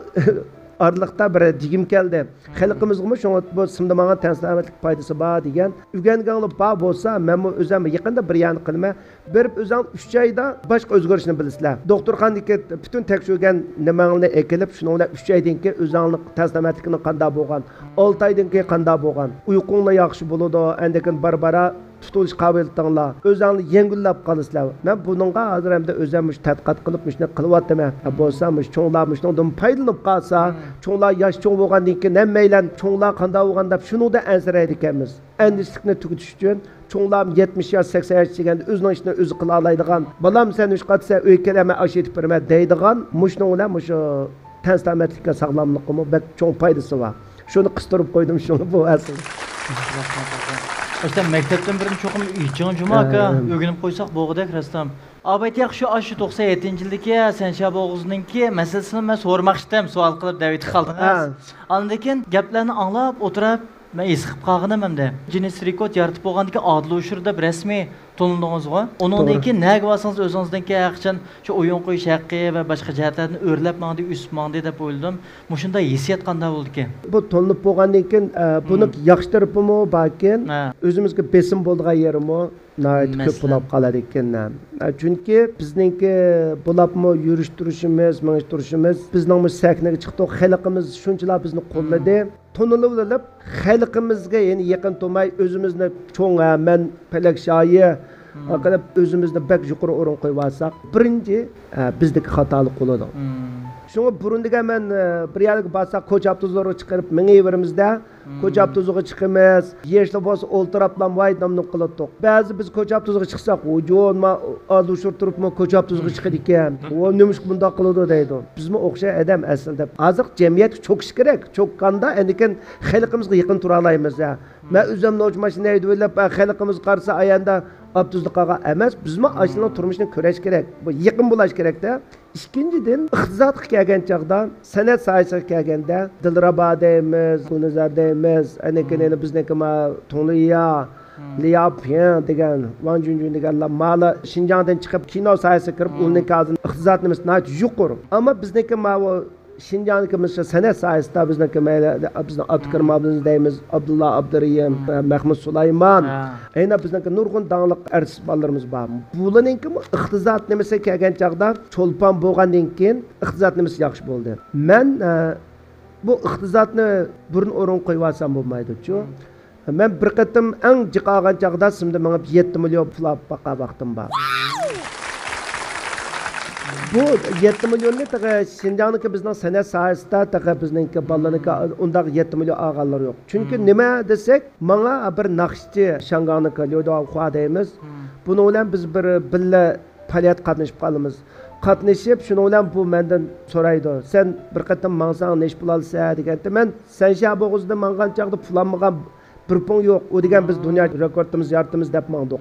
ئارىلىقتا بىر دېگۈم كەلدى. خەلقىمىزغىمۇ شۇڭا بۇ سىمدا ماڭغان تەن سالامەتلىك پايدىسى بار دېگەن. ئۆگەنگەنلەر بار بولسا، مەنمۇ ئۆزۈم يېقىندا بىر يەرنى قىلىمەن. بېرىپ ئۆزۈڭ ئۈچ ئايدا باشقا ئۆزگىرىشنى بىلىسىلەر. دوختۇرخانىدىكى پۈتۈن تەكشۈرگەن نېمەڭلارنى ئەكېلىپ، شۇنىڭ بىلەن ئۈچ ئايدىن كېيىن ئۆزۈڭنىڭ تەن سالامەتلىكىنىڭ قانداق بولغان، ئالتە ئايدىن كېيىن قانداق بولغان، ئۇيقۇڭلار ياخشى بولىدۇ، ئاندىن كېيىن بارا-بارا تۇتۇلۇش قابىلىيىتىڭلار، ئۆزۈڭلار يەڭگىللەپ قالىسىلەر. مەن بۇنىڭغا ھازىر ئەمدى ئۆزۈم مۇشۇ تەتقىقات قىلىپ، مۇشۇنى قىلىۋاتىمەن. ھە، بولسا مۇشۇ چوڭلار مۇشۇنىڭدىن پايدىلىنىپ قالسا، چوڭلار ياش چوڭ بولغاندىن كېيىن ھەممەيلەن چوڭلار قانداق بولغان دەپ شۇنىڭدا ئەنسىرەيدىكەنمىز. ئەندىشىلىكنى تۈگىتىش ئۈچۈن چوڭلار يەتمىش ياش، سەكسەن ياش دېگەندە ئۆزىنىڭ ئىشىنى ئۆزى قىلالايدىغان، بالام سەن ئۆچ قاتسا ئۆيگە كېلەمەن، ئاش ئېتىپ بېرىمەن دەيدىغان، مۇشۇنىڭ بىلەن مۇشۇ تەن سالامەتلىككە، ساغلاملىققىمۇ بەك چوڭ پايدىسى بار. شۇنى قىستۇرۇپ قويدۇم، شۇنى بۇ ئەسلى. ئەسلى مەكتەپتىن بىرنى چوقۇم ئېچىڭ جۇما ئاكا، ھە. ئۆگىنىپ قويساق بولغۇدەك راستام. ئابايتى ياخشى، ئاشۇ توقسان يەتتىنچى يىلدىكى سەنشيا بوغۇزنىڭكى مەسىلىسىنى مەن سورىماقچىدىم، سوئال قىلىپ دەۋېتىپ قالدىڭىز. ھە. ئاندىن كېيىن گەپلەرنى ئاڭلاپ ئولتۇرۇپ، مەن ھېس قىلىپ قالغىنىم ئەمدى. جېنېس رېكورد يارىتىپ بولغاندىكى ئادىل ئۇشۇر دەپ رەسمىي تونۇلدىڭىزغۇ؟ ئۇنىڭدىن توغرا. كېيىن نەگە بارسىڭىز ئۆزىڭىزنىڭكى ھەرقاچان شۇ ئويۇن قويۇش ھەققى ۋە باشقا جەھەتلەردىن ئۆرلەپ ماڭدى، ئۆسۈپ ماڭدى دەپ ئويلىدىم. مۇشۇنداق ھېسسىيات قانداق بولدىكىن؟ بۇ تونۇلۇپ بولغاندىن كېيىن، ئە، بۇنىڭ مم. ياخشى تەرىپىمۇ باركەن، ھە. ئۆزىمىزگە بېسىم بولىدىغان يېرىمۇ ناھايىتى كۆپ مەسىلەن؟ بولۇپ قالىدىكەن. ئە، چۈنكى بىزنىڭكى بولۇپمۇ يۈرۈش تۇرۇشىمىز، مېڭىش تۇرۇشىمىز، بىزنىڭمۇ سەھنىگە چىقتۇق، خەلقىمىز شۇنچىلا بىزنى قوللىدى. مم. تونۇلۇۋېلىپ، خەلقىمىزگە يەنە يېقىن تۇرماي، ئۆزىمىزنى چوڭ، ھە، مەن پەلەك شايى مم. قىلىپ، ئۆزىمىزنى بەك يۇقىرى ئورۇنغا قويۇۋالساق، بىرىنچى، ھە، بىزدىكى خاتالىق بولىدۇ. مم. شۇڭا بۇرۇن دېگەن مەن، ئە، بىر يەرگە بارساق، كوچا ئاپتوبۇسلىرىغا چىقىرىپ مېڭىۋېرىمىز-دە، مم. كوچا ئاپتوبۇسىغا چىقىمىز، ياشلار بولسا ئولتۇراپلا ۋاي نامنۇق قىلاتتۇق. بەزى بىز كوچا ئاپتوبۇسىغا چىقساق، ۋۇجۇن، ما، ئادىل ئۇشۇر تۇرۇپمۇ كوچا ئاپتوبۇسىغا چىقىدىكەن. ۋۇ، نېمىشقا بۇنداق قىلىدۇ دەيدۇ. بىزمۇ ئوخشاش ئادەم ئەسلىدە. ھازىر جەمئىيەتكە چوقۇش كېرەك. چوققاندا ئەندىكىن خەلقىمىزغا يېقىن تۇرالايمىز-دە. مەن ئۆزۈم نوچى ماشىنا ھەيدىۋېلىپ، ئە، خەلقىمىزگە قارىسا، ئاياندا ئاپتوبۇستا قالغان ئەمەس، بىزمۇ ئاشۇنىڭ تۇرمۇشىنى كۆرۈش كېرەك. بۇ يېقىن بولاش كېرەك-دە. ئىككىنچىدىن، ئىقتىسادقا كەلگەن چاغدا، سەنئەت ساھەسىگە كەلگەندە، دىلرەبا دەيمىز، گۈلنەزەر دەيمىز، ئەنىكىن يەنە بىزنىڭكى ما تۇڭلىيا، ليا پيىڭ دېگەن، ۋاڭ جۈنجۈن دېگەنلەر مالا شىنجاڭدىن چىقىپ، كىنو ساھەسىگە كىرىپ، ئۇنىڭكى ھازىر ئىقتىساد نېمىسى ناھايىتى يۇقىرى. ئەمما بىزنىڭكى ماۋۇ شىنجاڭدىكى مىسال سەنئەت ساھەسىدە بىزنىڭكى مەيلى، بىزنىڭ ئابدۇكېرىم ئابدۇللا دەيمىز، ئابدۇللا ئابدۇرېھىم، مەھمۇد سۇلايمان، يەنە بىزنىڭكى نۇرغۇن داڭلىق ئارتىس بالىلىرىمىز بار. بۇلارنىڭكىمۇ ئىقتىساد نېمىسى كەلگەن چاغدا چولپان بولغاندىن كېيىن ئىقتىساد نېمىسى ياخشى بولدى. مەن، ئە، بۇ ئىقتىسادنى بۇرۇن ئورۇنغا قويۇۋالسام بولمايدۇچۇ. مەن بىر قېتىم ئەڭ جىق ئالغان چاغدا سىمدا مېڭىپ يەتتە مىليون پۇل ئاپ باققان ۋاقتىم بار. بۇ يەتتە مىليوننى تېخى شىنجاڭنىڭكى بىزنىڭ سەنئەت ساھەسىدە تېخى بىزنىڭكى بالىنىڭكى ئۇنداق يەتتە مىليون ئالغانلىرى يوق. چۈنكى نېمە دېسەك، ماڭا بىر ناخشىچى شياڭگاڭنىڭكى ليۇ داۋخۇا دەيمىز. بۇنىڭ بىلەن بىز بىر بىللە پائالىيەتكە قاتنىشىپ قالىمىز. قاتنىشىپ، شۇنىڭ بىلەن بۇ مەندىن سورايدۇ، سەن بىر قېتىم ماڭساڭ نەچچە پۇل ئالىسەن دېگەندە، مەن سەنشيا بوغۇزىدا ماڭغان چاغدا پۇل ئالمىغان بىر پۇڭ يوق. ئۇ دېگەن بىز دۇنيا رېكورتىمىزنى يارىتىمىز دەپ ماڭدۇق.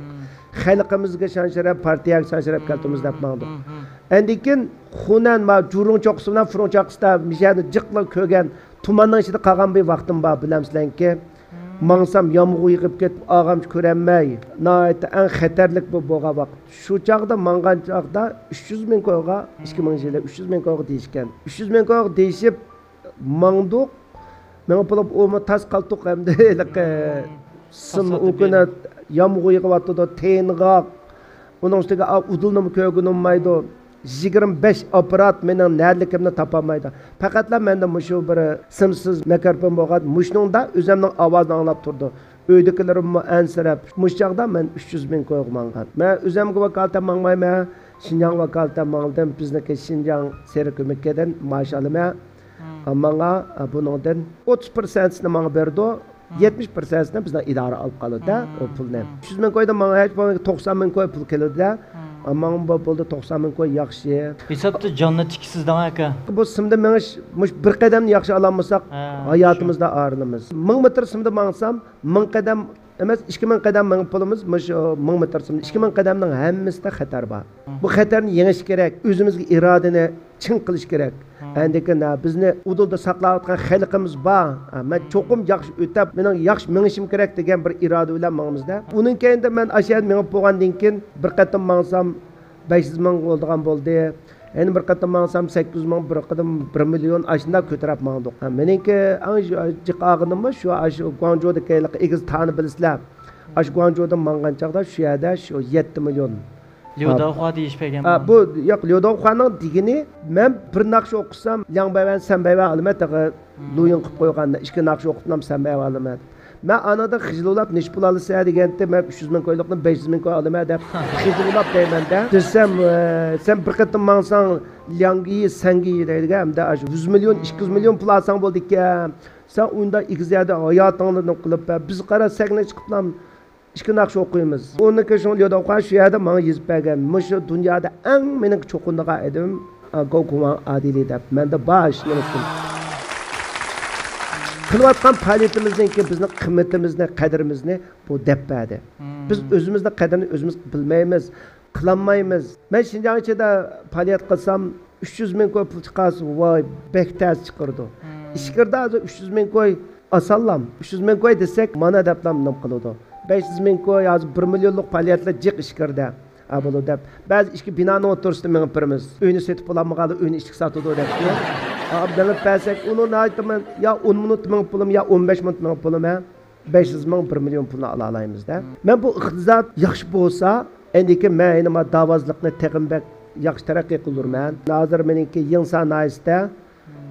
خەلقىمىزگە شان-شەرەپ، پارتىيەگە شان-شەرەپ كەلتۈرىمىز دەپ ماڭدۇق. ئەندىن كېيىن خۇنەن، ما، جۇرۇڭ چوققىسى بىلەن فۇرۇڭ چوققىسىدا مىشەنى جىقلا كۆرگەن تۇماننىڭ ئىچىدە قالغان بىر ۋاقتىم بار، بىلەمسىلەركى؟ ماڭسام يامغۇر يېغىپ كېتىپ، ئاغامچە كۆرەلمەي، ناھايىتى ئەڭ خەتەرلىك بىر بولغان ۋاقىت. شۇ چاغدا ماڭغان چاغدا ئۈچ يۈز مىڭ كويغا، ئىككى مىڭىنچى يىلى ئۈچ يۈز مىڭ كويغا دېيىشكەن. ئۈچ يۈز مىڭ كويغا دېيىشىپ ماڭدۇق. مېڭىپ بولۇپ ئۇمۇ تاس قالتۇق ئەمدى ھېلىقى سىم ئۇ كۈنى يامغۇر يېغىۋاتىدۇ، تېيىنغاق. ئۇنىڭ ئۈستىگە ئا، ئۇدۇلنىمۇ كۆرگىلى بولمايدۇ. يىگىرمە بەش ئاپپارات مېنىڭ نەدىلىكىمنى تاپالمايدۇ. پەقەتلا مەندە مۇشۇ بىر سىمسىز مىكروفون بولغان، مۇشۇنىڭدا ئۆزۈمنىڭ ئاۋازىنى ئاڭلاپ تۇرىدۇ. ئۆيدىكىلىرىممۇ ئەنسىرەپ، مۇشۇ چاغدا مەن ئۈچ يۈز مىڭ كويغا ماڭغان. مەن ئۆزۈمگە ۋاكالىتەن ماڭمايمەن، شىنجاڭغا ۋاكالىتەن ماڭدىم. بىزنىڭكى شىنجاڭ سېرىق كۆمەككىدىن مائاش ئالىمەن. ماڭا بۇنىڭدىن ئوتتۇز پىرسەنتىنى ماڭا بېرىدۇ، يەتمىش پىرسەنتىنى بىزنىڭ ئىدارە ئاپ قالىدۇ-دە، ئۇ پۇلنى. ئۈچ يۈز مىڭ كويدىن ماڭا ھېچ بولمىغاندا توقسان مىڭ كوي پۇل كېلىدۇ-دە. ماڭا بۇ پۇلدا توقسان مىڭ كوي ياخشى. ھېسابتا جاننى تىكىسىز دەڭ، ئاكا. بۇ سىمدا مېڭىش، مۇش بىر قەدەمنى ياخشى ئالالمىساق، ھە، ھاياتىمىزدا ئايرىلىمىز. مىڭ مېتىر سىمدا ماڭسام، مىڭ قەدەم ئەمەس، ئىككى مىڭ قەدەم مېڭىپ بولىمىز، مۇشۇ مىڭ مېتىر سىمدا. ئىككى مىڭ قەدەمنىڭ ھەممىسىدە خەتەر بار. بۇ خەتەرنى يېڭىش كېرەك، ئۆزىمىزگە ئىرادىنى چىڭ قىلىش كېرەك. ئاندىن كېيىن، ھە، بىزنى ئۇدۇلدا ساقلاۋاتقان خەلقىمىز بار. ھە، مەن چوقۇم ياخشى ئۆتەپ، مېنىڭ ياخشى مېڭىشىم كېرەك دېگەن بىر ئىرادە بىلەن ماڭىمىز-دە. ئۇنىڭ كەينىدە مەن ئاشۇ يەردە مېڭىپ بولغاندىن كېيىن، بىر قېتىم ماڭسام، بەش يۈز مىڭ بولىدىغان بولدى. يەنە بىر قېتىم ماڭسام، سەككىز يۈز مىڭ، بىر قېتىم بىر مىليون، ئاشۇنداق كۆتۈرۈپ ماڭدۇق. ھە، مېنىڭكى ئەڭ جىق ئالغىنىممۇ شۇ، ئاشۇ گۇاڭجۇدىكى ھېلىقى ئېگىز تاغنى بىلىسىلەر. ئاشۇ گۇاڭجۇدىن ماڭغان چاغدا شۇ يەردە شۇ يەتتە مىليون. ليۇداۋخۇا دېيىش بەرگەن ھە، بۇ. بۇ، ياق، ليۇداۋخۇانىڭ دېگىنى، مەن بىر ناخشا ئوقۇسام، لياڭ بەيۋەن، سەن بەيۋەن ئالىمەن، تېخى لۇيىڭ قىلىپ قويغان، ئىككى ناخشا ئوقۇپلام، سەن بەيۋەن ئالىمەن. مەن ئانىڭدىن خىجىل بولاپ، نېچە پۇل ئالىسەن دېگەندە، مەن ئۈچ يۈز مىڭ كويلۇقنى بەش يۈز مىڭ كوي ئالىمەن دەپ، خىجىل بولاپ دەيمەن-دە. دېسەم، ئە، سەن بىر قېتىم ماڭساڭ، لياڭگى، سەنگى دەيدىكەن، ھەمدە ئاشۇ يۈز مىليون، ئىككى يۈز مىليون پۇل ئالساڭ بولىدىكەن. سەن ئۇنداق ئېگىز يەردە ھاياتىڭنى نېمە قىلىپ، بىز قارا سەھنىگە چىقىپلام، ئىككى ناخشا ئوقۇيمىز. ئۇنىڭ كېيىن شۇڭا ليۇداۋخۇا شۇ يەردە ماڭا يېزىپ بەرگەن. مۇشۇ دۇنيادا ئەڭ مېنىڭ چوقۇنىدىغان ئادىمىم، ئا، گو كۇڭۋاڭ ئادىلى دەپ. مەندە بار شۇنىڭ ئۈچۈن. قىلىۋاتقان پائالىيىتىمىزنىڭكى بىزنىڭ قىممىتىمىزنى، قەدرىمىزنى بۇ دەپ بەردى. بىز ئۆزىمىزنىڭ قەدرىنى ئۆزىمىز بىلمەيمىز، قىلالمايمىز. مەن شىنجاڭ ئىچىدە پائالىيەت قىلسام، ئۈچ يۈز مىڭ كوي پۇل چىقارسا، ۋاي، بەك تەس چىقىرىدۇ. ئىچكىرىدە ھازىر ئۈچ يۈز مىڭ كوي ئاسانلام. ئۈچ يۈز مىڭ كوي دېسەك، مانا دەپلا نېمە قىلىدۇ. بەش يۈز مىڭ كوي، ھازىر بىر مىليونلۇق پائالىيەتلەر جىق ئىچكىرىدە. ھە، بولىدۇ دەپ. بەزى ئىككى بىنانىڭ ئوتتۇرىسىدا مېڭىپ بېرىمىز. ئۆينى سېتىپ بولالمىغانلار ئۆينى ئىچكە ساتىدۇ دەپ. ھە، مېڭىپ بەرسەك، ئۇنى ناھايىتى مەن يا ئون مىنۇت مېڭىپ بولىمەن، يا ئون بەش مىنۇت مېڭىپ بولىمەن. بەش يۈز مىڭ، بىر مىليون پۇلنى ئالالايمىز-دە. مەن بۇ ئىقتىساد ياخشى بولسا، ئەندىكىن مەن يەنە ما داۋازلىقنى تېخىمۇ بەك ياخشى تەرەققىي قىلدۇرىمەن. ھازىر مېنىڭكى يېڭىسار ناھىيەسىدە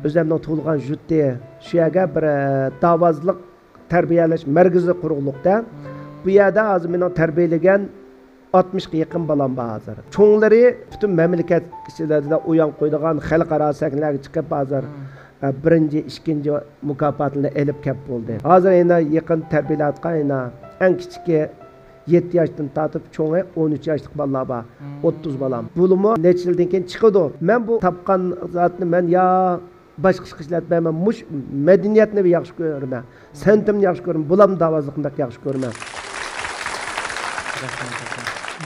ئۆزۈمنىڭ تۇغۇلغان يۇرتى، شۇ يەرگە بىر، ئە، داۋازلىق تەربىيەلەش مەركىزى قۇرۇقلۇقتا. بۇ يەردە ھازىر مېنىڭ تەربىيەلىگەن ئاتمىشقا يېقىن بالام بار ھازىر. چوڭلىرى پۈتۈن مەملىكەت ئىچىدە ئويۇن قويىدىغان خەلقئارا سەھنىلەرگە چىقىپ ھازىر، ئە، بىرىنچى، ئىككىنچى مۇكاپاتلىرىنى ئېلىپ كەپ بولدى. ھازىر يەنە يېقىن تەربىيەلەۋاتقان يەنە ئەڭ كىچىكى يەتتە ياشتىن تارتىپ چوڭى ئون ئۈچ ياشلىق بالىلار بار. ئوتتۇز بالام. بۇلىمۇ نەچچە يىلدىن كېيىن چىقىدۇ. مەن بۇ تاپقان زاتنى مەن يا باشقا ئىشقا ئىشلەتمەيمەن. مۇشۇ مەدەنىيەتنى ياخشى كۆرىمەن. سەنئىتىمنى ياخشى كۆرىمەن. بۇلارمۇ داۋازلىقنى بەك ياخشى كۆرىمەن.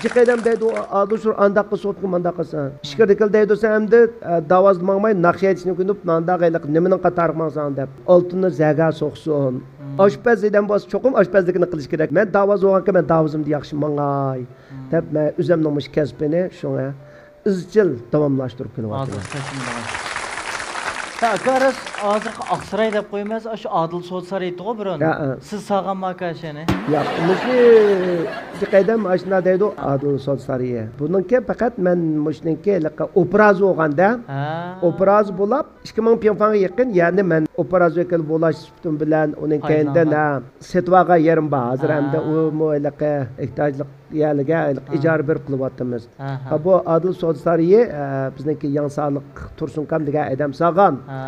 جىق ئادەم دەيدۇ، ئادىل شۇ ئانداق قىلسا، مانداق قىلسا. ئىچكىرىدىكىلەر دەيدۇ، سەن ئەمدى، ئە، داۋازدا ماڭماي، ناخشا ئېيتىشنى ئۆگىنىپ، مانداق ھېلىقى نېمىنىڭ قاتارىغا ماڭساڭ دەپ. ئالتۇننى زەگە سوقسۇن. ئاشپەز ئادەم بولسا، چوقۇم ئاشپەزلىكنى قىلىش كېرەك. مەن داۋاز بولغانكەن، مەن داۋىزىمدا ياخشى ماڭاي دەپ، مەن ئۆزۈمنىڭ مۇشۇ كەسپىنى شۇڭا ئىزچىل داۋاملاشتۇرۇپ كېلىۋاتىمەن. ھازىرغىچە شۇنداق. ھە، ئاكا، راست، ھازىرقى ئاقساراي دەپ قويىمىز، ئاشۇ ئادىل سودا سارىيى ئىدىغۇ بۇرۇن. ھە، ھە. سىز سالغانمۇ ئاكا ئاشۇنى؟ ياق، مۇشۇ قەدەم ئاشۇنداق دەيدۇ، ئادىل سودا سارىيى. بۇنىڭكى پەقەت مەن مۇشۇنىڭكى ھېلىقى ئوبرازى بولغاندا، ھە. ئوبرازى بولاپ، ئىككى مىڭ پىڭفاڭغا يېقىن يەرنى مەن ئوبراز ۋەكىلى بولاش سۈپىتىم بىلەن ئۇنىڭ كەينىدىن، ھە، سېتىۋالغان يېرىم بار. ھازىر ھە. ئەمدى ئۇمۇ ھېلىقى ئېھتىياجلىق يەرلىرگە ھېلىقى ھە. ئىجارە بېرىپ قىلىۋاتىمىز. ھە، ھە. ھە، بۇ ئادىل سودا سارىيى، ئە، بىزنىڭكى ياڭسالىق تۇرسۇنكام دېگەن ئادەم سالغان. ھە.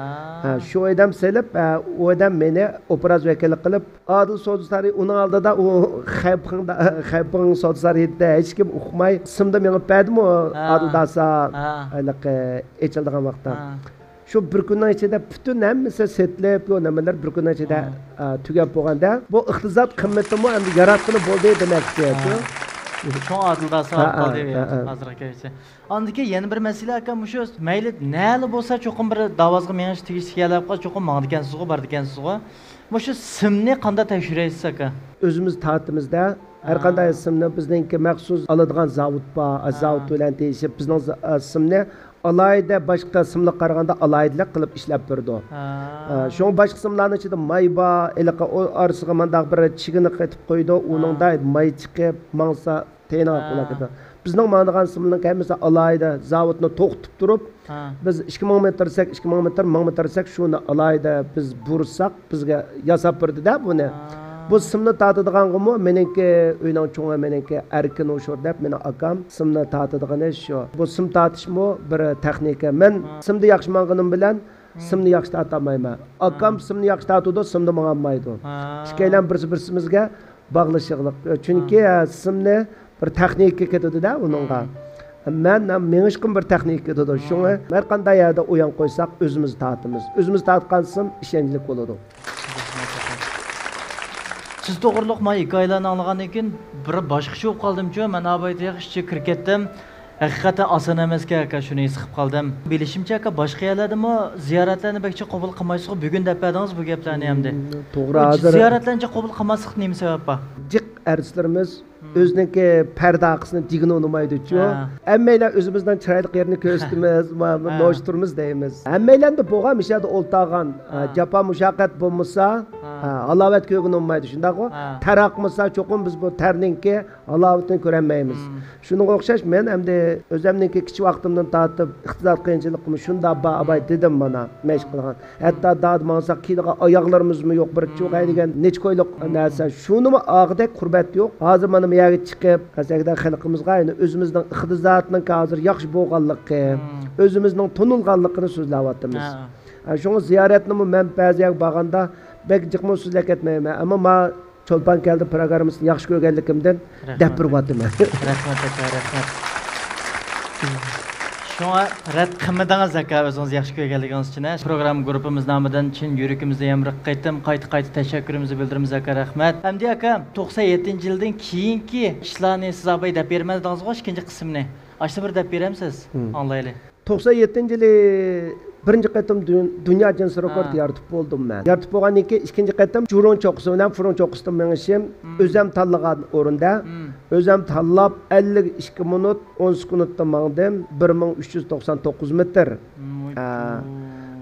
ھە، شۇ ئادەم سېلىپ، ئە، ئۇ ئادەم مېنى ئوبراز ۋەكىلى قىلىپ، ئادىل سودا سارىيى ئۇنىڭ ئالدىدا ئۇ خەيپىڭ، خەيپىڭ سودا سارىيىدا ھېچكىم ئۇقماي، سىمدا مېڭىپ بەردىمۇ ھە. ئادىل داسا ھە. ھېلىقى ئېچىلىدىغان ۋاقىتتا. ھە. شۇ بىر كۈننىڭ ئىچىدە پۈتۈن ھەممىسى سېتىلىپ، يو نېمىلەر بىر كۈننىڭ ئىچىدە، ھە. ئا، تۈگەپ بولغاندا، بۇ ئىقتىساد قىممىتىمۇ ئەمدى ياراتقىلى بولدى دېمەكچى. ھە. شۇڭا ئادىل داسا ھە، قالدى ھە، ھە. ھازىرغىچە. ئاندىن كېيىن يەنە بىر مەسىلە، ئاكا، مۇشۇ مەيلى نەلا بولسا، چوقۇم بىر داۋازغا مېڭىش تېگىشلىك يەرلەر بولغاچ، چوقۇم ماڭىدىكەنسىزغۇ، بارىدىكەنسىزغۇ. مۇشۇ سىمنى قانداق تەكشۈرەيسىز، ئاكا؟ ئۆزىمىز تارتىمىزدە، ھەر ھا. قانداق سىمنى بىزنىڭكى مەخسۇس ئالىدىغان زاۋۇت بار. ھا. زاۋۇت بىلەن دېيىشىپ، بىزنىڭ ز-، ئا، سىمنى ئالاھىدە باشقا سىملارغا قارىغاندا ئالاھىدىلىك قىلىپ ئىشلەپ بېرىدۇ. ھا. ئا، شۇڭا باشقا سىملارنىڭ ئىچىدە ماي بار، ھېلىقى ئۇ ئارىسىغا مانداق بىر چىگىنى قېتىپ قويىدۇ، ھا. ئۇنىڭدا ماي چىقىپ ماڭسا، تېنىغا ھە. قۇلاق كېتىدۇ. بىزنىڭ ماڭىدىغان سىمنىڭ ھەممىسى ئالاھىدە زاۋۇتنى توختىتىپ تۇرۇپ، ھە. بىز ئىككى مىڭ مېتىر دېسەك، ئىككى مىڭ مېتىر، مىڭ مېتىر دېسەك، شۇنى ئالاھىدە بىز بۇرساق، بىزگە ياساپ بېرىدۇ-دە بۇنى. ھە. بۇ سىمنى تارتىدىغانغىمۇ مېنىڭكى ئۆينىڭ چوڭى، مېنىڭكى ئەركىن ئۇشۇر دەپ مېنىڭ ئاكام سىمنى تارتىدىغىنى شۇ. بۇ سىم تارتىشمۇ بىر تېخنىكا. مەن ھە. سىمدا ياخشى ماڭغىنىم بىلەن ھە. سىمنى ياخشى تارتالمايمەن. ئاكام ھە. سىمنى ياخشى تارتىدۇ، سىمدا ماڭالمايدۇ. ھە. ئىككىيلەن بىرسى بىرسىمىزگە باغلىشىقلىق. چۈنكى ھە. ھە، سىمنى بىر تېخنىكا كېتىدۇ-دە ئۇنىڭغا. مم. مەن مېڭىشقىم بىر تېخنىكا كېتىدۇ. مم. شۇڭا ھەر قانداق يەردە ئويۇن قويساق، ئۆزىمىز تارتىمىز. ئۆزىمىز تارتقان سىم ئىشەنچلىك بولىدۇ. سىز توغرۇلۇق مانا ھېكايىلەرنى ئاڭلىغاندىن كېيىن بىر باشقىچە بولۇپ قالدىمچۇ. مەن ئاۋايدا يىغىشچە كىرىپ كەتتىم. ھەقىقەتەن ئاسان ئەمەسكەن ئاكا، شۇنى ھېس قىلىپ قالدىم. بىلىشىمچە ئاكا، باشقا يەرلەردىمۇ زىيارەتلەرنى بەكچە قوبۇل قىلمايسىزغۇ، بۈگۈن دەپ بەردىڭىز بۇ گەپلەرنى ئەمدى. مم، توغرا، بۇ ھازىر زىيارەتلەرنى قوبۇل قىلماسلىقتا نېمە سەۋەب بار؟ جىق ئەرتىسلىرىمىز مم. ئۆزىنىڭكى پەردە ئارقىسىنى دېگىنى ئۇنىمايدۇچۇ. ھە. ھەممەيلەن ئۆزىمىزنىڭ چىرايلىق يېرىنى كۆرسىتىمىز، ما-، ھە. نوشتۇرىمىز دەيمىز. ھەممەيلەندە بولغان مۇشۇ يەردە ئولتۇرغان، ھە. جاپا مۇشەققەت بولمىسا، ھە. ھە، ھالاۋەت كۆرگىنى ئۇنىمايدۇ، شۇنداققۇ؟ ھە. تەر ئاقمىسا، چوقۇم بىز بۇ تەرنىڭكى ھالاۋىتىنى كۆرەلمەيمىز. مم. شۇنىڭغا ئوخشاش، مەن ئەمدى ئۆزەمنىڭكى كىچىك ۋاقتىمدىن تارتىپ ئىقتىساد قىيىنچىلىقىمۇ شۇنداق بار، ئاباي، مم. دېدىم مانا، مەشىق قىلغان. ھەتتا دادا ماڭساق كىيىدىغان ئاياغلىرىمىزمۇ يوق، بىر چۇغاي دېگەن نەچچە كويلۇق نەرسە. شۇنىمۇ ئالغۇدەك قۇربەت يوق. ھازىر مانا مۇ يەرگە چىقىپ، ئەگەر خەلقىمىزغا يەنە ئۆزىمىزنىڭ ئىقتىسادىنىڭكى ھازىر ياخشى بولغانلىقى، مم. ئۆزىمىزنىڭ تونۇلغانلىقىنى سۆزلەۋاتىمىز. ھە. ھە، شۇڭا زىيارەتنىمۇ مەن بەزى يەرگە بارغاندا بەك جىقمۇ سۆزلەپ كەتمەيمەن. ئەمما ما چولپان كەلدى پىروگراممىسىنى ياخشى كۆرگەنلىكىمدىن دەپ بېرىۋاتىمەن. رەھمەت ئاكا، رەھمەت. شۇڭا رەت قىلمىدىڭىز ئاكا، ئۆزىڭىز ياخشى كۆرگەنلىكىڭىز ئۈچۈن. پروگرامما گۇرۇپپىمىز نامىدىن چىن يۈرىكىمىزدىن يەنە بىر قېتىم قايتا-قايتا تەشەككۈرىمىزنى بىلدۈرىمىز ئاكا، رەھمەت. ئەمدى ئاكا، توقسان يەتتىنچى يىلدىن كېيىنكى ئىشلارنى سىز ئاباي دەپ بېرىمەن دېدىڭىزغۇ، ئىككىنچى قىسمىنى. ئاشۇنى بىر دەپ بېرەمسىز؟ ھىم. ئاڭلايلى. توقسان يەتتىنچى يىلى بىرىنچى قېتىم دۇن-، دۇنيا جىنسى رېكورت ھە. يارىتىپ بولدۇم مەن. يارىتىپ بولغاندىن كېيىن ئىككىنچى قېتىم جۇرۇڭ چوققىسى بىلەن فۇرۇڭ چوققىسىدا مېڭىشىم مم. ئۆزەم تاللىغان ئورۇندا. مم. ئۆزەم تاللاپ، ئەللىك ئىككى مىنۇت، ئون سېكۇنتتا ماڭدىم. بىر مىڭ ئۈچ يۈز توقسان توققۇز مېتىر. مم، ھە.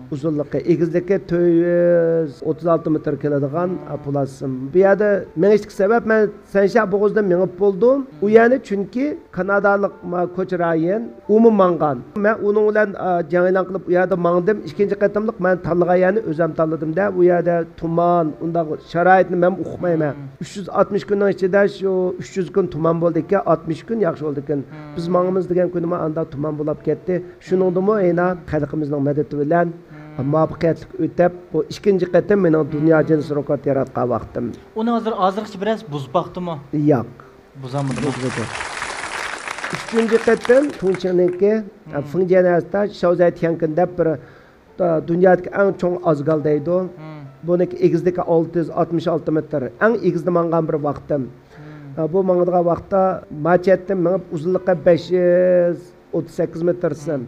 ئۇزۇنلۇقى، ئېگىزلىكى تۆت يۈز ئوتتۇز ئالتە مېتىر كېلىدىغان مم. پولات سىم. بۇ يەردە مېڭىشتىكى سەۋەب، مەن سەنشيا بوغۇزىدا مېڭىپ بولدۇم. ئۇ يەرنى چۈنكى كانادالىق ما كوچ رايان، ئۇمۇ ماڭغان. مەن ئۇنىڭ بىلەن، ئا، جەڭ ئېلان قىلىپ، ئۇ يەردە ماڭدىم. ئىككىنچى قېتىملىق مەن تاللىغان يەرنى ئۆزەم تاللىدىم-دە، ئۇ يەردە تۇمان، ئۇنداق شارائىتنى مەن ئۇقمايمەن. مم. ئۈچ يۈز ئاتمىش كۈننىڭ ئىچىدە شۇ ئۈچ يۈز كۈن تۇمان بولدىكەن، ئاتمىش كۈن ياخشى بولدىكەن. مم. بىز ماڭىمىز دېگەن كۈنىمۇ ئاندا تۇمان بولاپ كەتتى. شۇنىڭدىمۇ يەنە خەلقىمىزنىڭ مەدىتى بىلەن مم. مۇۋەپپەقىيەتلىك ئۆتەپ، بۇ ئىككىنچى قېتىم مېنىڭ دۇنيا جىنسى رېكورت ياراتقان ۋاقتىم. ئۇنى ھازىر، ھازىرغىچە بىرەرسى بۇزۇپ باقتىمۇ؟ ياق. بۇزالمىدىم. بۇزمىدى. ئۈچىنچى قېتىم فېڭچىڭنىڭكى، مم. فېڭجيەن ئەستە شاۋزەي تيەنكىن دەپ بىر، دۇنيادىكى ئەڭ چوڭ ئازگال دەيدۇ. مم. بۇنىڭكى ئېگىزلىكى ئالتە يۈز ئاتمىش ئالتە مېتىر. ئەڭ ئېگىزدە ماڭغان بىر ۋاقتىم. مم. بۇ ماڭىدىغان ۋاقىتتا ماچەتتىن مېڭىپ، ئۇزۇنلۇقى بەش يۈز ئوتتۇز سەككىز مېتىر سىم. مم.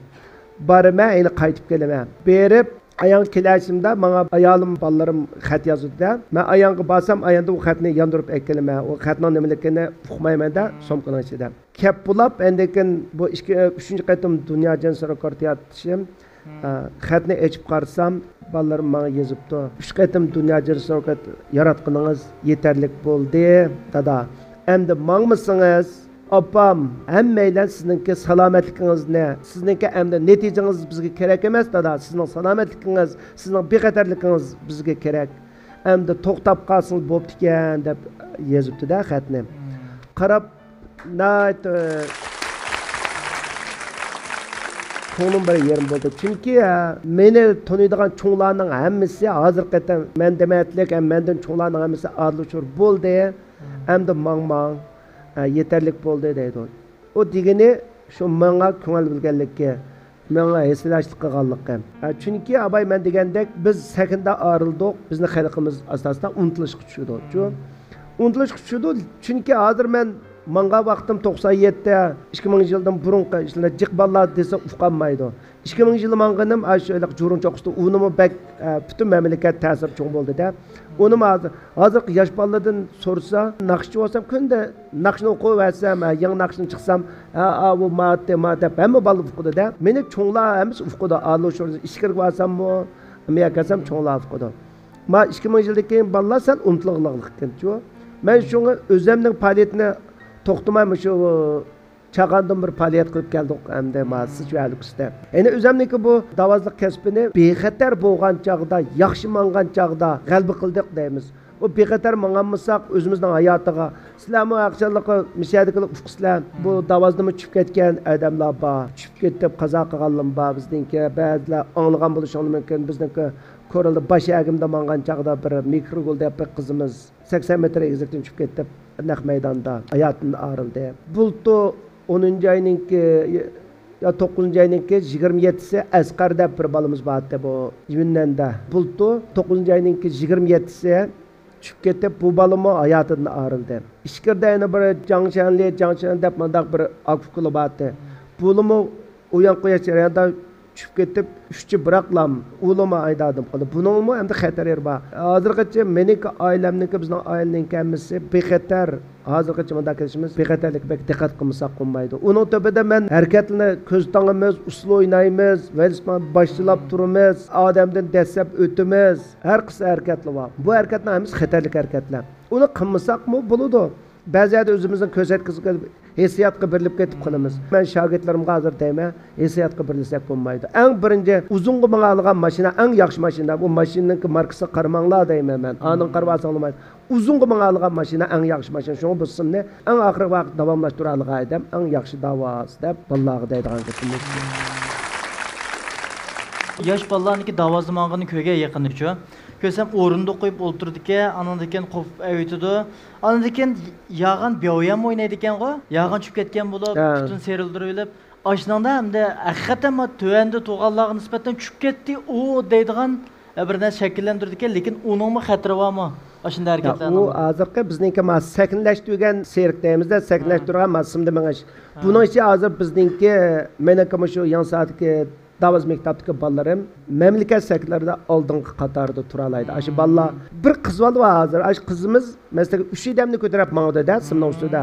بارىمەن، يەنە قايتىپ كېلىمەن. بېرىپ، ئاياڭغا كېلەشىمدە ماڭا ئايالىم، بالىلىرىم خەت يازىدۇ-دە. مەن ئاياڭغا بارسام، ئاياندا ئۇ خەتنى ياندۇرۇپ ئەكېلىمەن. ئۇ خەتنىڭ نېمىلىكىنى ئۇقمايمەن-دە، مم. سومكىنىڭ ئىچىدە. كەپ بولاپ، ئاندىن كېيىن بۇ ئىككى، ئۈچىنچى قېتىم دۇنيا جىنسى رېكورت يارىتىشىم. مم. ئە، خەتنى ئېچىپ قارىسام، بالىلىرىم ماڭا يېزىپتۇ. «ئۈچ قېتىم دۇنيا جىنسى رېكورت ياراتقىنىڭىز يېتەرلىك بولدى، دادا. ئەمدى ماڭمىسىڭىز، ئاپام، ھەممەيلەن سىزنىڭكى سالامەتلىكىڭىزنى، سىزنىڭكى ئەمدى نەتىجىڭىز بىزگە كېرەك ئەمەس، دادا. سىزنىڭ سالامەتلىكىڭىز، سىزنىڭ بىخەتەرلىكىڭىز بىزگە كېرەك. ئەمدى توختاپ قالسىڭىز بوپتىكەن» دەپ يېزىپتۇ-دە خەتنى. مم. قاراپ، ناھايىتى كۆڭلۈم بىر يېرىم بولدى. چۈنكى، ھە، مېنى تونۇيدىغان چوڭلارنىڭ ھەممىسى ھازىرقى قېتىم مەن دېمەتلىك، ھەم مەندىن چوڭلارنىڭ ھەممىسى ئادىل ئۇچۇر بولدى. ئەمدى ماڭ، ماڭ، ھە، يېتەرلىك بولدى دەيدۇ. ئۇ دېگىنى شۇ ماڭا كۆڭۈل بۆلگەنلىكى. ماڭا ھېسداشلىق قىلغانلىقى. ھە، چۈنكى ئاباي مەن دېگەندەك، بىز سەھنىدە ئايرىلدۇق، بىزنىڭ خەلقىمىز ئاساستا ئۇنتۇلۇشقا چۈشىدۇ. چۈ-، ئۇنتۇلۇشقا چۈشىدۇ، چۈنكى ھازىر مەن ماڭغان ۋاقتىم توقسان يەتتە، ئىككى مىڭىنچى يىلدىن بۇرۇنقى ئىشلارنى جىق بالىلار دېسە ئۇقالمايدۇ. ئىككى مىڭىنچى يىلى ماڭغىنىم، ئاشۇ ھېلىقى جۇرۇڭ چوققىسىدا ئۇنىمۇ بەك، ئە، پۈتۈن مەملىكەت تەسىرى چوڭ بولدى-دە. ئۇنىمۇ ھازىر، ھازىرقى ياش بالىلاردىن سورىسا، ناخشىچى بولسام، كۈندە ناخشىنى ئوقۇۋەرسەم، ھە، يېڭى ناخشىنى چىقسام، ھە، ئا، ئۇ ماتتى، ما دەپ ھەممە بالا ئۇقىدۇ-دە. مېنى چوڭلار ھەممىسى ئۇقىدۇ. ئالۇشۇر، ئىچكىرىگە بارساممۇ، مۇياققا كەلسەم چوڭلار ئۇقىدۇ. ما ئىككى مىڭ يىلدىن كېيىن بالىلار سەل ئۇنتۇلغانلىقكەنچۇ. مەن شۇڭا ئۆزۈمنىڭ پائالىيىتىنى توختىماي مۇشۇ چاغاندىن بىر پائالىيەت قىلىپ كەلدۇق ئەمدى ما سىچۈەن ئۆلكىسىدە. يەنى ئۆزەمنىڭكى بۇ داۋازلىق كەسپىنى بىخەتەر بولغان چاغدا، ياخشى ماڭغان چاغدا غەلىبە قىلدۇق دەيمىز. بۇ بىخەتەر ماڭالمىساق، ئۆزىمىزنىڭ ھاياتىغا، سىلەرمۇ ھەقىچانلىقى مىشەدىكىلا ئۇقىسىلەر، بۇ داۋازدىمۇ چۈشۈپ كەتكەن ئادەملەر بار. چۈشۈپ كېتىپ قازا قىلغانلىرىمۇ بار بىزنىڭكى. بەزىلەر ئاڭلىغان بولۇشۇڭلار مۇمكىن، بىزنىڭكى كورلىدا باش ئەگىمدە ماڭغان چاغدا بىر مىكروگۈل دەپ بىر قىزىمىز سەكسەن مېتىر ئېگىزلىكتىن چۈشۈپ كېتىپ، نەق مەيداندا ھاياتىدىن ئايرىلدى. بۇلتۇر ئونىنچى ئاينىڭكى يا توققۇزىنچى ئاينىڭكى يىگىرمە يەتتىسى ئەسقەر دەپ بىر بالىمىز بارتتى بۇ يۈننەندە. بۇلتۇر توققۇزىنچى ئاينىڭكى يىگىرمە يەتتىسى چۈشۈپ كېتىپ، بۇ بالىمۇ ھاياتىدىن ئايرىلدى. ئىچكىرىدە يەنە بىر جاڭ شەنلى، جاڭ شەنلى دەپ مۇنداق بىر ئاكا ئۇكىلار بارتتى. بۇلىمۇ ئۇيان قويۇش جەريانىدا چۈشۈپ كېتىپ، ئۈچى بىراقلا ئۇلىما ئايدادىم قالدى. بۇنىڭمۇ ئەمدى خەتىرى بار. ھازىرغىچە مېنىڭكى ئائىلەمنىڭكى، بىزنىڭ ئائىلىنىڭكى ھەممىسى بىخەتەر. ھازىرغىچە مۇنداق كېلىشىمىز، بىخەتەرلىككە بەك دىققەت قىلمىساق بولمايدۇ. ئۇنىڭ تۆپىدە مەن ھەرىكەتلىرىنى كۆزىتىڭىز، ئۇسسۇل ئوينايمىز، ۋېلىسىپىت باشچىلاپ تۇرىمىز، ئادەمدىن دەسسەپ ئۆتىمىز. ھەر قىسىم ھەرىكەتلەر بار. بۇ ھەرىكەتلەر ھەممىسى خەتەرلىك ھەرىكەتلەر. ئۇنى قىلمىساقمۇ بولىدۇ. بەزى يەردە ئۆزىمىزنىڭ كۆرسەتكۈسىگە ھېسسىياتقا بېرىلىپ كېتىپ قالىمىز. مەن شاگىرتلىرىمغا ھازىر دەيمەن، ھېسسىياتقا بېرىلسەك بولمايدۇ. ئەڭ بىرىنچى ئۇزۇنغا ماڭالىغان ماشىنا ئەڭ ياخشى ماشىنا. بۇ ماشىنىنىڭكى ماركىسىغا قارىماڭلار دەيمەن مەن. ئانىڭغا قارىۋالساڭلار بولمايدۇ. ئۇزۇنغا ماڭالىغان ماشىنا ئەڭ ياخشى ماشىنا. شۇڭا بۇ سىمنى ئەڭ ئاخىرغا داۋاملاشتۇرالىغان ئادەم ئەڭ ياخشى داۋاس دەپ بالىلارغا دەيدىغان گېپىم مۇشۇ. ياش بالىلارنىڭكى داۋازدا ماڭغىنىنى كۆرگەن يېقىندا شۇ. كۆرسەم ئورۇندۇق قويۇپ ئولتۇرىدىكەن، ئانىڭدىن كېيىن قوپۇپ ئەۋېتىدۇ. ئانىڭدىن كېيىن ياغان بياۋيەن ئوينايدىكەنغۇ، ياغان چۈشۈپ كەتكەن بولۇپ، ھە. پۇتىنى سىيرىلدۇرۇۋېلىپ، ئاشۇنىڭدا ئەمدى ھەقىقەتەن ما تۆۋەندە تۇرغانلارغا نىسبەتەن چۈشۈپ كەتتى ئۇ دەيدىغان بىر نەرسە شەكىللەندۈرىدىكەن، لېكىن ئۇنىڭمۇ خەتىرى بارمۇ؟ ئاشۇنداق يا، ئۇ ھەرىكەتلەرنىڭ. ھازىرقى بىزنىڭكى ما سەكنىلەشتۈرگەن سېرك دەيمىز-دە، سەكنىلەشتۈرگەن ما سىمدا مېڭىش. بۇنىڭ ئىچى ھازىر بىزنىڭكى، مېنىڭكى مۇشۇ يېڭىساردىكى داۋاز مەكتەپتىكى بالىلىرىم مەملىكەت سەكلىرىدە ئالدىنقى قاتاردا تۇرالايدۇ. ئاشۇ بالىلار، بىر قىز بالا بار ھازىر. ئاشۇ قىزىمىز مەسىلەن ئۈچ ئادەمنى كۆتۈرۈپ ماڭىدۇ-دە سىمنىڭ ئۈستىدە.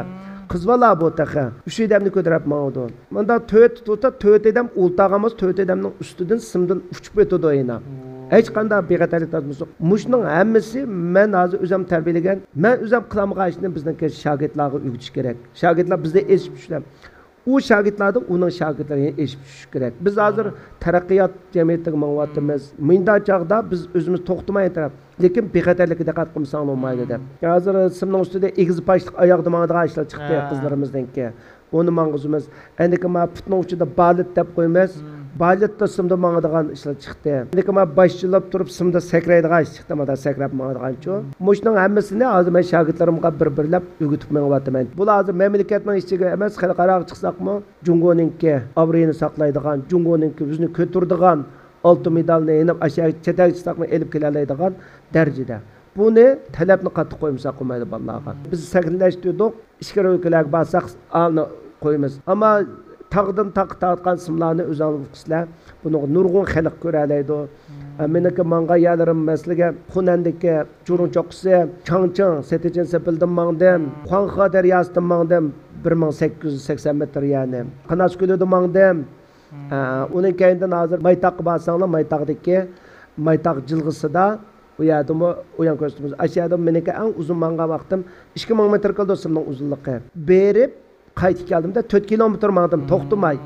قىز بالا بۇ تېخى. ئۈچ ئادەمنى كۆتۈرۈپ ماڭىدۇ. مۇندا تۆت تۇرسا، تۆت ئادەم ئولتۇرغان بولسا، تۆت ئادەمنىڭ ئۈستىدىن سىمدىن ئۇچۇپ ئۆتىدۇ يەنە. ھېچقانداق بىخەتەرلىك تارتمىسۇق. مۇشۇنىڭ ھەممىسى مەن ھازىر ئۆزۈم تەربىيەلىگەن، مەن ئۆزۈم قىلالمىغان ئىشنى بىزنىڭكى شاگىرتلارغا ئۆگىتىش كېرەك. شاگىرتلار بىزدە ئېشىپ چۈشىدۇ. ئۇ شاگىرتلاردىن ئۇنىڭ شاگىرتلىرى ئېشىپ چۈشۈشى كېرەك. بىز ھازىر تەرەققىيات جەمئىيىتىگە مېڭىۋاتىمىز. مۇنداق چاغدا بىز ئۆزىمىز توختىماي تەرەپ، لېكىن بىخەتەرلىككە دىققەت قىلمىساڭ بولمايدۇ دەپ. ھازىر سىمنىڭ ئۈستىدە ئېگىز پاشلىق ئاياغدا ماڭىدىغان ئىشلار چىقتى قىزلىرىمىزنىڭكى. ئۇنى ماڭغۇزىمىز. ئەندىكى ما پۇتنىڭ ئۇچىدا بالېت دەپ قويىمىز. بالېتتا سىمدا ماڭىدىغان ئىشلار چىقتى. ئەندىكى ما باش چىللاپ تۇرۇپ سىمدا سەكرەيدىغان ئىش چىقتى، مادا سەكرەپ ماڭىدىغانچۇ. مۇشۇنىڭ ھەممىسىنى ھازىر مەن شاگىرتلىرىمغا بىر-بىرلەپ ئۆگىتىپ مېڭىۋاتىمەن. بۇلار ھازىر مەملىكەتنىڭ ئىچىگە ئەمەس، خەلقئاراغا چىقساقمۇ، جۇڭگونىڭكى ئابرۇيىنى ساقلايدىغان، جۇڭگونىڭكى يۈزىنى كۆتۈرىدىغان، ئالتۇن مېدالنى يېنىپ، ئاشۇ يەرگە چەت ئەلگە چىقساقمۇ ئېلىپ كېلەلەيدىغان دەرىجىدە. بۇنى تەلەپنى قاتتىق قويمىساق بولمايدۇ بالىلارغا. بىز سەكنىلەشتۈردۇق، ئىچكىرى ئۆلكىلەرگە بارساق، ئانى قويىمىز. ئەمما تاغدىن تاغقا تارتقان سىملارنى ئۆزۈڭلار بىلىسىلەر. بۇنىڭغا نۇرغۇن خەلق كۆرەلەيدۇ. ئە، مېنىڭكى ماڭغان يەرلىرىم مەسىلىگە خۇنەندىكى جۇرۇڭ چوققىسى، چاڭچىڭ، سېتىجىن سېپىلدىن ماڭدىم، خۇاڭخې دەرياسىدىن ماڭدىم، بىر مىڭ سەككىز يۈز سەكسەن مېتىر يەنى. قاناس كۆلىدە ماڭدىم. ئە، ئۇنىڭ كەينىدىن ھازىر مايتاغقا بارساڭلار، مايتاغدىكى، مايتاغ جىلغىسىدا، ئۇ يەردىمۇ ئۇيان كۆرسىتىمىز. ئاشۇ يەردە مېنىڭكى ئەڭ ئۇزۇن ماڭغان ۋاقتىم ئىككى مىڭ مېتىر كېلىدۇ سىمنىڭ ئۇزۇنلۇقى. بېرىپ، قايتىپ كەلدىمدە، تۆت كىلومېتىر ماڭدىم، توختىماي.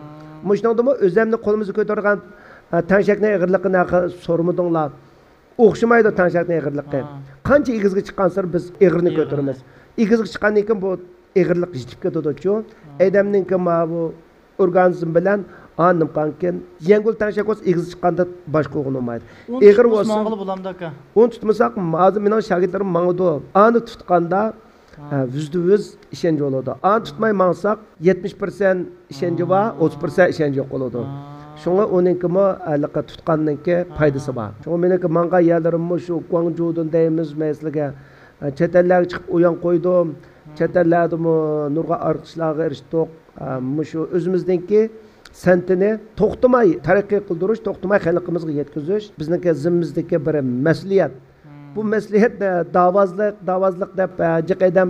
مۇشۇنىڭدىمۇ ئۆزەمنى قولىمىزدا كۆتۈرىدىغان، ئە، تەڭشەكنىڭ ئېغىرلىقىنى سورىمىدىڭلار. ئوخشىمايدۇ تەڭشەكنىڭ ئېغىرلىقى. قانچە ئېگىزگە چىققانسېرى بىز ئېغىرنى كۆتۈرىمىز. ئېگىزگە چىققاندىن كېيىن بۇ ئېغىرلىق يېتىپ كېتىدۇچۇ. ئادەمنىڭكى ماۋۇ ئورگانىزم بىلەن ئانىمقانكىن يەڭگىل تەڭشەك بولسا ئېگىز چىققاندا باشقا ئوغۇن بولمايدۇ. ئېغىر بولسا ئۇنى تۇتمىساق، ھازىر مېنىڭ شاگىرتلىرىم ماڭىدۇ. ئانى تۇتقاندا ھە، يۈزدە يۈز ئىشەنچ بولىدۇ. ئانى تۇتماي ماڭساق، يەتمىش پىرسەنت ئىشەنچى بار، ئوتتۇز پىرسەنت ئىشەنچ يوق بولىدۇ. شۇڭا ئۇنىڭكىمۇ ھېلىقى تۇتقاننىڭكى پايدىسى بار. شۇڭا مېنىڭكى ماڭغان يەرلىرىممۇ شۇ گۇاڭجۇدىن دەيمىز مەسىلىگە، چەت ئەللەرگە چىقىپ ئويۇن قويدۇم. چەت ئەللەردىمۇ نۇرغۇن ئاچقۇچلارغا ئېرىشتۇق. مۇشۇ ئۆزىمىزنىڭكى سەنتىنى توختىماي تەرەققىي قىلدۇرۇش، توختىماي خەلقىمىزغا يەتكۈزۈش بىزنىڭكى زىممىمىزدىكى بىر مەسئۇلىيەت. بۇ مەسئۇلىيەت، ئە، داۋازلىق، داۋازلىق دەپ، ئە، جىق ئادەم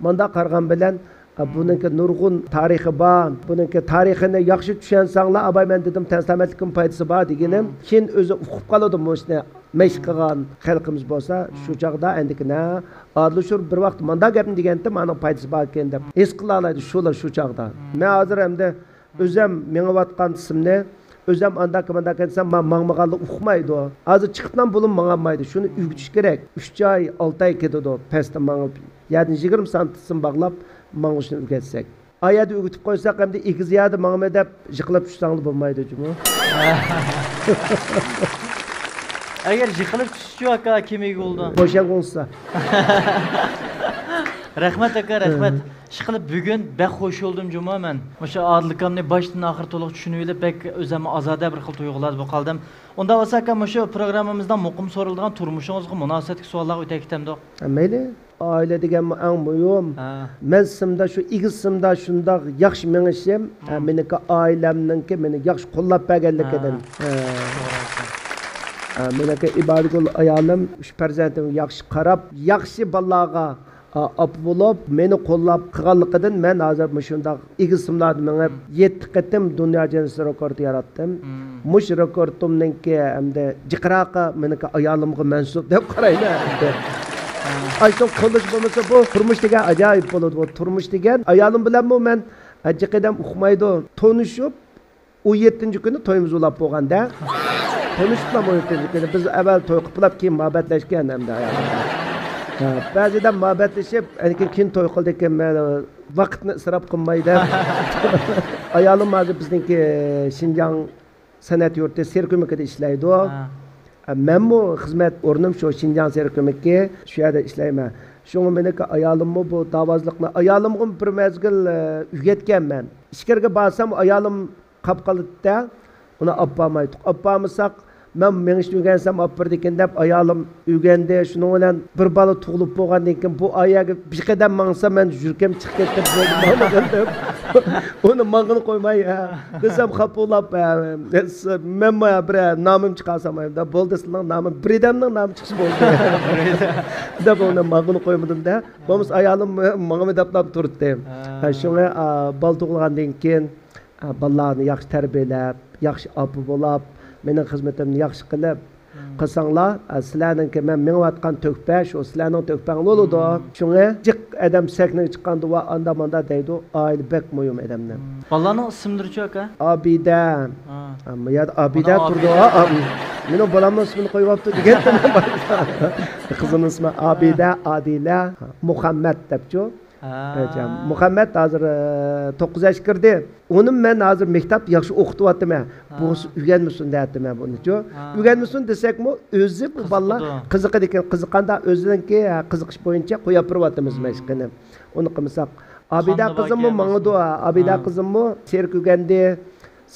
مۇنداق قارىغان بىلەن، ئا، بۇنىڭكى نۇرغۇن تارىخى بار. بۇنىڭكى تارىخىنى ياخشى چۈشەنسەڭلار، ئاباي، مەن دېدىم، تەن سالامەتلىكىمگە پايدىسى بار دېگىنىم. كېيىن ئۆزى ئۇقۇپ قالىدۇ، مۇشۇنى مەشىق قىلغان خەلقىمىز بولسا، شۇ چاغدا ئەندىكىنە ئادىل شۇر بىر ۋاقىت مانداق گەپنى دېگەنتى، مانىڭ پايدىسى بار ئىكەن دەپ ھېس قىلالايدۇ شۇلار شۇ چاغدا. مەن ھازىر ئەمدى ئۆزەم مېڭىۋاتقان ئىسىمنى، ئۆزەم ئانداق مانداق دېسەم، ما-، ماڭمىغانلار ئۇقمايدۇ. ھازىر چىقىپلا بولۇپ ماڭالمايدۇ. شۇنى ئۆگىتىش كېرەك. ئۈچ ئاي، ئالتە ئاي كېتىدۇ پەستە مېڭىپ. يەردىن يىگىرمە سانتىم باغلاپ ماڭىشنى ئۆگەتسەك. ئا يەردە ئۆگىتىپ قويساق، ئەمدى ئېگىز يەردە ماڭىمەن دەپ يىقىلىپ چۈشسەڭلار بولمايدۇ جۇمۇ. ئەگەر يىقىلىپ چۈشسىچۇ ئاكا، كىم ئىگە بولىدۇ؟ بوشاڭغۇڭسا. رەھمەت ئاكا، رەھمەت. ئىشقىلىپ بۈگۈن بەك خوش بولدۇم جۇمۇ مەن. مۇشۇ ئادىل ئاكامنى باشتىن ئاخىر تولۇق چۈشىنىۋېلىپ، بەك ئۆزەممۇ ئازادە بىر خىل تۇيغۇلاردا بولۇپ قالدىم. ئۇنداق بولسا ئاكا، مۇشۇ پروگراممىمىزدا مۇقىم سورىلىدىغان تۇرمۇشىڭىزغا مۇناسىۋەتلىك سوئاللارغا ئۆتەي كېتەمدۇق؟ ھە، مەيلى. ئائىلە دېگەنمۇ ئەڭ مۇھىم. ھە. مەن سىمدا، شۇ ئېگىز سىمدا شۇنداق ياخشى مېڭىشىم، ھە، مېنىڭكى ئائىلەمنىڭكى مېنى ياخشى قوللاپ بەرگەنلىكىدىن. ھە. ھە. توغرا ئېيتتىڭ. ھە، مېنىڭكى ئىبادىگۈل ئايالىم ئۈچ پەرزەنتىمگە ياخشى قاراپ، ياخشى بالىلارغا، ئا، ئاپا بولۇپ، مېنى قوللاپ قىلغانلىقىدىن مەن ھازىر مۇشۇنداق ئېگىز سىملاردا مېڭىپ، يەتتە قېتىم دۇنيا جىنسى رېكورت ياراتتىم. مۇشۇ رېكورتۇمنىڭكى ھەمدە جىقراقى مېنىڭكى ئايالىمغا مەنسۇپ دەپ قارايمەن ئەمدى. ئاشۇنىڭ قوللىشى بولمىسا، بۇ تۇرمۇش دېگەن ئاجايىپ بولىدۇ. بۇ تۇرمۇش دېگەن، ئايالىم بىلەنمۇ مەن، ئە، جىق ئادەم ئۇقمايدۇ. تونۇشۇپ، ئون يەتتىنچى كۈنى تويىمىز بولۇپ بولغاندا. تونۇشۇپلا ئون يەتتىنچى كۈنى. بىز ئەۋۋەل توي قىلىپ، كېيىن مۇھەببەتلەشكەن ئەمدى ئايالىم. ھە، بەزىدە مۇھەببەتلىشىپ، ئەنكىن كېيىن توي قىلدىكىن مەن ۋاقىتنى ئىسراپ قىلماي دەپ. ئايالىم ھازىر بىزنىڭكى شىنجاڭ سەنئەت يۇرتى سېركۆمىكىدە ئىشلەيدۇ. ھە. مەنمۇ خىزمەت ئورنۇم شۇ شىنجاڭ سېركۆمىكى، شۇ يەردە ئىشلەيمەن. شۇڭا مېنىڭكى ئايالىممۇ بۇ داۋازلىقنى، ئايالىمغىمۇ بىر مەزگىل، ئە، ئۆگەتكەنمەن. ئىچكىرىگە بارسام، ئايالىم قاپ قالىدىكەن، ئۇنى ئاپ بارمايتتۇق. ئاپ بارمىساق، مەن مېڭىشنى ئۆگەنسەم ئاپ بېرىدىكەن دەپ، ئايالىم ئۆگەندى. شۇنىڭ بىلەن بىر بالا تۇغۇلۇپ بولغاندىن كېيىن، بۇ ئايەگە بىر قەدەم ماڭسا، مەن يۈرىكىم چىقىپ كەتتى، بولدى، ماڭمىدىم دەپ. ئۇنى ماڭغىلى قويماي، ھە. دېسەم، خاپا بولاپ، ھە، مەنمۇ بىر نامىم چىقارسام، ھە، بولدى، سىلىنىڭ نامى، بىردەمنىڭ نامى چىقسا بولدى. دەپ ئۇنى ماڭغىلى قويمىدىم-دە. بولمىسا ئايالىم ماڭىمەن دەپلا تۇراتتى. ھە. ھە، شۇڭا، ئا، بالا تۇغۇلغاندىن كېيىن، ئا، بالىلارنى ياخشى تەربىيەلەپ، ياخشى ئاپا بولاپ، مېنىڭ خىزمىتىمنى ياخشى قىلىپ، قىلساڭلار، ئە، سىلەرنىڭكى مەن مېڭىۋاتقان تۆھپە شۇ سىلەرنىڭ تۆھپەڭلار بولىدۇ. شۇڭا جىق ئادەم سەھنىگە چىققاندا ۋا ئاندا ماندا دەيدۇ، ئائىلە بەك مۇھىم ئادەمنىڭ. بالىلارنىڭ ئىسىملىرىچۇ ئاكا؟ ئابىدە. ھە. ئەمما يەردە ئابىدە تۇرىدۇ. ئا، ئا، مېنىڭ بالامنىڭ ئىسمىنى قويۇۋاپتۇ دېگەن. قىزىمنىڭ ئىسمى ئابىدە، ئادىلە، مۇھەممەد دەپچۇ. ھە. مۇھەممەد ھازىر، ئە، توققۇز ياشقا كىردى. ئۇنى مەن ھازىر مەكتەپتە ياخشى ئوقۇتۇۋاتىمەن. ھە. بولسا ئۆگەنمىسۇن دەۋاتىمەن بۇنىچۇ. ھە. ئۆگەنمىسۇن دېسەكمۇ، ئۆزى بۇ بالىلار قىزىقىدىكەن، قىزىققاندا ئۆزىنىڭكى، ھە، قىزىقىش بويىچە قويۇپ بېرىۋاتىمىز مەشقىنى. ئۇنى قىلمىساق، ئابىدە قىزىممۇ ماڭىدۇ، ھە، ئابىدە قىزىممۇ سېرك ئۆگەندى.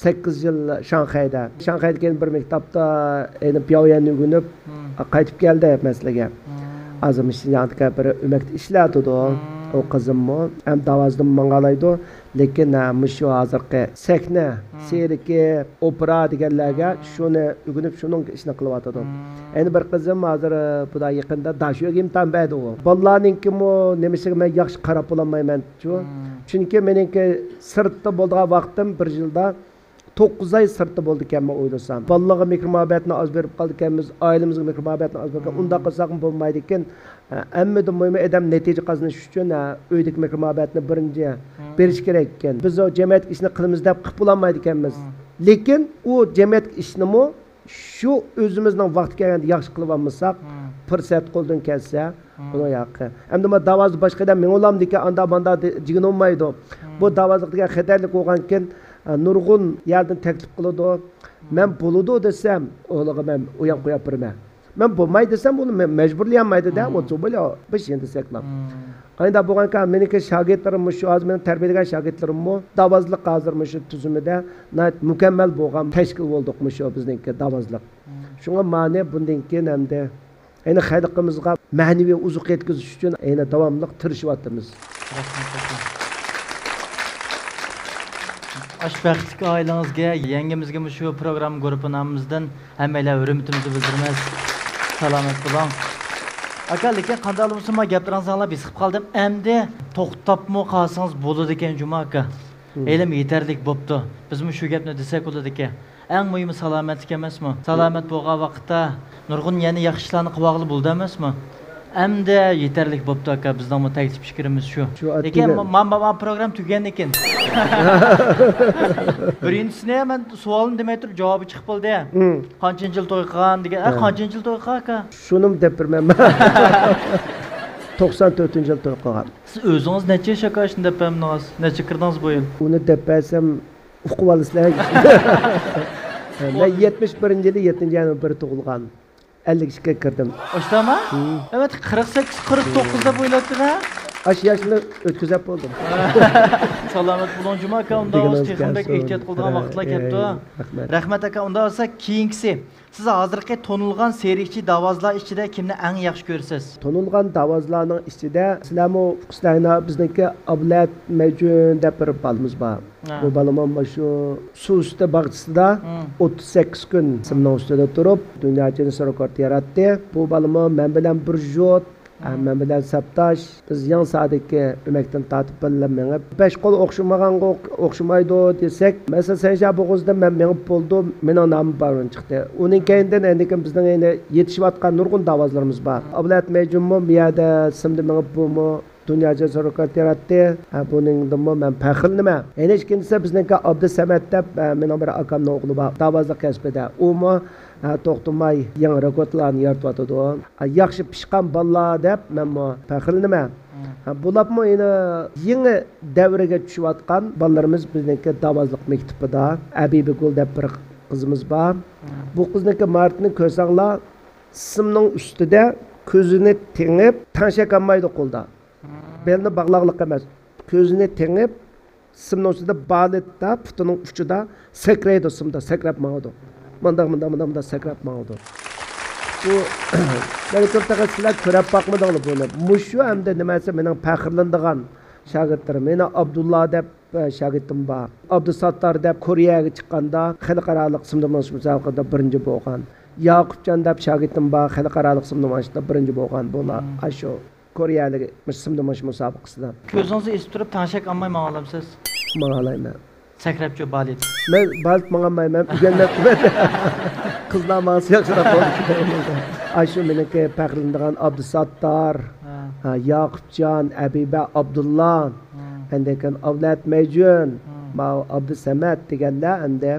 سەككىز يىل شاڭخەيدە. شاڭخەيدە كېيىن بىر مەكتەپتە يەنە پياۋيەننى ئۆگىنىپ، قايتىپ كەلدى مەسىلىگە. ھازىر شىنجاڭدىكى بىر ئۆمەكتە ئىشلەتىدۇ. ئۇ قىزىممۇ ھەم داۋازدىن ماڭالايدۇ. لېكىن، ھە، مۇشۇ ھازىرقى سەھنە، سېركى، ئوپېرا دېگەنلەرگە شۇنى ئۆگىنىپ، شۇنىڭ ئىشىنى قىلىۋاتىدۇ. يەنە بىر قىزىم ھازىر، خۇدا يېقىندا داشۆگە ئىمتىھان بەردى ئۇ. بالىلارنىڭكىمۇ نېمىسىگە مەن ياخشى قاراپ بولالمايمەن. چۈنكى مېنىڭكى سىرتتا بولىدىغان ۋاقتىم بىر يىلدا توققۇز ئاي سىرتتا بولىدىكەنمەن ئويلىسام. بالىلارغا مېھىر مۇھەببەتنى ئاز بېرىپ قالىدىكەنمىز، ئائىلىمىزگە مېھىر مۇھەببەتنى ئاز بېرىپ قالىدىكەن. ئۇنداق قىلساقمۇ بولمايدىكەن. ھەممىدىن مۇھىمى ئادەم نەتىجە قازىنىش ئۈچۈن، ھە، ئۆيدىكى مېھىر مۇھەببەتنى بىرىنچى بېرىش كېرەك ئىكەن. بىز ئۇ جەمئىيەتتىكى ئىشنى قىلىمىز دەپ قىلىپ بولالمايدىكەنمىز. لېكىن ئۇ جەمئىيەتتىكى ئىشنىمۇ شۇ ئۆزىمىزنىڭ ۋاقتى كەلگەندە ياخشى قىلىۋالمىساق، پۇرسەت قولدىن كەتسە، ئۇنىڭ ھەققى. ئەمدى مانا داۋازدا باشقا ئادەم مېڭىۋالامدىكەن، ئاندا ماندا دە-، جىگىنى بولمايدۇ. بۇ داۋازلىق دېگەن خەتەرلىك بولغانكىن، ئە، نۇرغۇن يەردىن تەكلىپ قىلىدۇ. مەن بولىدۇ دېسەم، ئۇلارغا مەن ئۇيان قويۇپ بېرىمەن. مەن بولماي دېسەم، ئۇنى مە-، مەجبۇرلىيالمايدۇ-دە، ئۇ بىر شىيىن دېسەكلا. ئايدا بولغانكەن، مېنىڭكى شاگىرتلىرىممۇ شۇ، ھازىر مېنىڭ تەربىيەلىگەن شاگىرتلىرىممۇ داۋازلىق ھازىر مۇشۇ تۈزۈمىدە ناھايىتى مۇكەممەل بولغان تەشكىل بولدۇق مۇشۇ بىزنىڭكى داۋازلىق. شۇڭا مانى بۇندىن كېيىن ئەمدى يەنە خەلقىمىزغا مەنىۋى ئوزۇق يەتكۈزۈش ئۈچۈن يەنە داۋاملىق تىرىشىۋاتىمىز. رەھمەت. ئاشۇ بەختلىك ئائىلىڭىزگە، يەڭگىمىزگە مۇشۇ پروگرامما گۇرۇپپا نامىمىزدىن ھەممەيلەن ھۆرمىتىمىزنى بىلدۈرىمىز. سالامەت بولۇڭ. ئاكا، لېكىن قانداق بولمىسۇن، ما گەپلىرىڭىزنى ئاڭلاپ ھېس قىلىپ قالدىم. ئەمدى توختاپمۇ قالسىڭىز بولىدىكەن، جۇما ئاكا. ھېلىمۇ يېتەرلىك بوپتۇ. بىزمۇ شۇ گەپنى دېسەك بولىدىكەن. ئەڭ مۇھىمى سالامەتلىك ئەمەسمۇ؟ سالامەت بولغان ۋاقىتتا نۇرغۇن يەنە ياخشى ئىشلارنى قىلىۋالغىلى بولىدۇ ئەمەسمۇ؟ ئەمدى يېتەرلىك بوپتۇ، ئاكا. بىزنىڭمۇ تەكلىپ پىكرىمىز شۇ. شۇ لېكىن ئاددىيلا ما، ما، ما، ما پروگرامما تۈگىگەندىن كېيىن. بىرىنچىسىنى مەن سوئالنى دېمەي تۇرۇپ جاۋابى چىقىپ قالدى. قانچىنچى يىل توي قىلغان دېگەن. ئە، قانچىنچى يىل توي قىلغان، ئاكا؟ شۇنىمۇ دەپ بېرىمەن. توقسان تۆتىنچى يىل توي قىلغان. سىز ئۆزىڭىز نەچچە ياش ئاكا شۇنى دەپ بەرمىدىڭىز؟ نەچچە كىردىڭىز بۇ يىل؟ ئۇنى دەپ بەرسەم ئۇقۇۋالىسىلەر. مەن يەتمىش بىرىنچى يىلى يەتتىنچى يانۋار بىر تۇغۇلغان. ئەللىك ئىككىگە كىردىم. ئاشتاما؟ ھىم. ئەمەت، قىرىق سەككىز، قىرىق توققۇز دەپ ئويلاپتىمەن. ئاشۇ ياشنى ئۆتكۈزۈپ بولدۇم. سالامەت بولۇڭ جۇما ئاكا، ئۇنداق بولسا تېخىمۇ بەك ئېھتىيات قىلىدىغان ۋاقىتلار كەپتۇ. رەھمەت. رەھمەت ئاكا، ئۇنداق بولسا كېيىنكىسى. سىز ھازىرقى تونۇلغان سېرىقچى داۋازلار ئىچىدە كىمنى ئەڭ ياخشى كۆرىسىز؟ تونۇلغان داۋازلارنىڭ ئىچىدە سىلەرمۇ ئۇقىسىلەرنا، بىزنىڭكى ئابلەت مەجۈن دەپ بىر بالىمىز بار. ھە. بۇ بالىمۇ مۇشۇ سۇ ئۈستى باغچىسىدا ئوتتۇز سەككىز كۈن سىمنىڭ ئۈستىدە تۇرۇپ، دۇنيا گىننېس رېكورت ياراتتى. بۇ بالىمۇ مەن بىلەن بىر ژوت، ھە، مەن بىلەن سەپداش. بىز يېڭىساردىكى ئۆمەكتىن تارتىپ بىللە مېڭىپ، بەش قول ئوخشىمىغانغا ئوخشىمايدۇ دېسەك، مەسىلەن، سەنشيا بوغۇزىدا مەن مېڭىپ بولدۇم، مېنىڭ نامىم بارغىن چىقتى. ئۇنىڭ كەينىدىن ئەندىكىن بىزنىڭ يەنە يېتىشىۋاتقان نۇرغۇن داۋازلىرىمىز بار. ئابلەت مەجۈنمۇ بۇ يەردە سىمدا مېڭىپ، بۇمۇ دۇنيا گىننېس رېكورت ياراتتى. ھە، بۇنىڭدىنمۇ مەن پەخىرلىنىمەن. يەنە ئىككىنچىسى، بىزنىڭكى ئابدۇسەمەت دەپ، ھە، مېنىڭ بىر ئاكامنىڭ ئوغلى بار، داۋازلىق كەسپىدە. ئۇمۇ، ھە، توختىماي يېڭى رېكورتلارنى يارىتىۋاتىدۇ. ھە، ياخشى پىشقان بالىلار دەپ مەنمۇ پەخىرلىنىمەن. ھە، بۇلارمۇ يەنە يېڭى دەۋرگە چۈشۈۋاتقان بالىلىرىمىز بىزنىڭكى داۋازلىق مەكتىپىدا، ئەبىبىگۈل دەپ بىر قىزىمىز بار. بۇ قىزنىڭكى ماھارىتىنى كۆرسەڭلار، سىمنىڭ ئۈستىدە كۆزىنى تېڭىپ، تەڭشەك ئالمايدۇ قولىدا. بېلىنى باغلاقلىق ئەمەس، كۆزىنى تېڭىپ، سىمنىڭ ئۈستىدە بالېتتا، پۇتىنىڭ ئۇچىدا سەكرەيدۇ، سىمدا سەكرەپ ماڭىدۇ. مۇنداق، مۇنداق، مۇنداق، مۇنداق سەكرەپ ماڭىدۇ. بۇ مەن كۆپ تەقەت سىلەر كۆرەپ باقمىدىڭلار بۇنى. مۇشۇ ئەمدى نېمەسى مېنىڭ پەخىرلىنىدىغان شاگىرتلىرىم. يەنە ئابدۇللا دەپ، ئە، شاگىرتىم بار. ئابدۇساتتار دەپ كورېيەگە چىققاندا خەلقئارالىق سىمدا مېڭىش مۇسابىقىسىدا بىرىنچى بولغان. ياقۇپجان دەپ شاگىرتىم بار، خەلقئارالىق سىمدا مېڭىشتا بىرىنچى بولغان. بۇلار ئاشۇ كورېيەلىك مۇشۇ سىمدا مېڭىش مۇسابىقىسىدا. كۆزىڭىزنى ئېسىپ تۇرۇپ تەڭشەك ئالماي ماڭالايمسىز؟ ماڭالايمەن. سەكرەپچۇ بالېت. مەن بالېت ماڭالمايمەن، ئۆگەنمەپتىمەن. قىزلار ماڭسا ياخشىراق بولىدۇ. ئاشۇ مېنىڭكى پەخىرلىنىدىغان ئابدۇساتتار، ھە، ياقۇپجان، ئەبىبە، ئابدۇللا، ئەندىن كېيىن ئابلەت مەجۈن، ماۋۇ ئابدۇسەمەت دېگەنلەر ئەمدى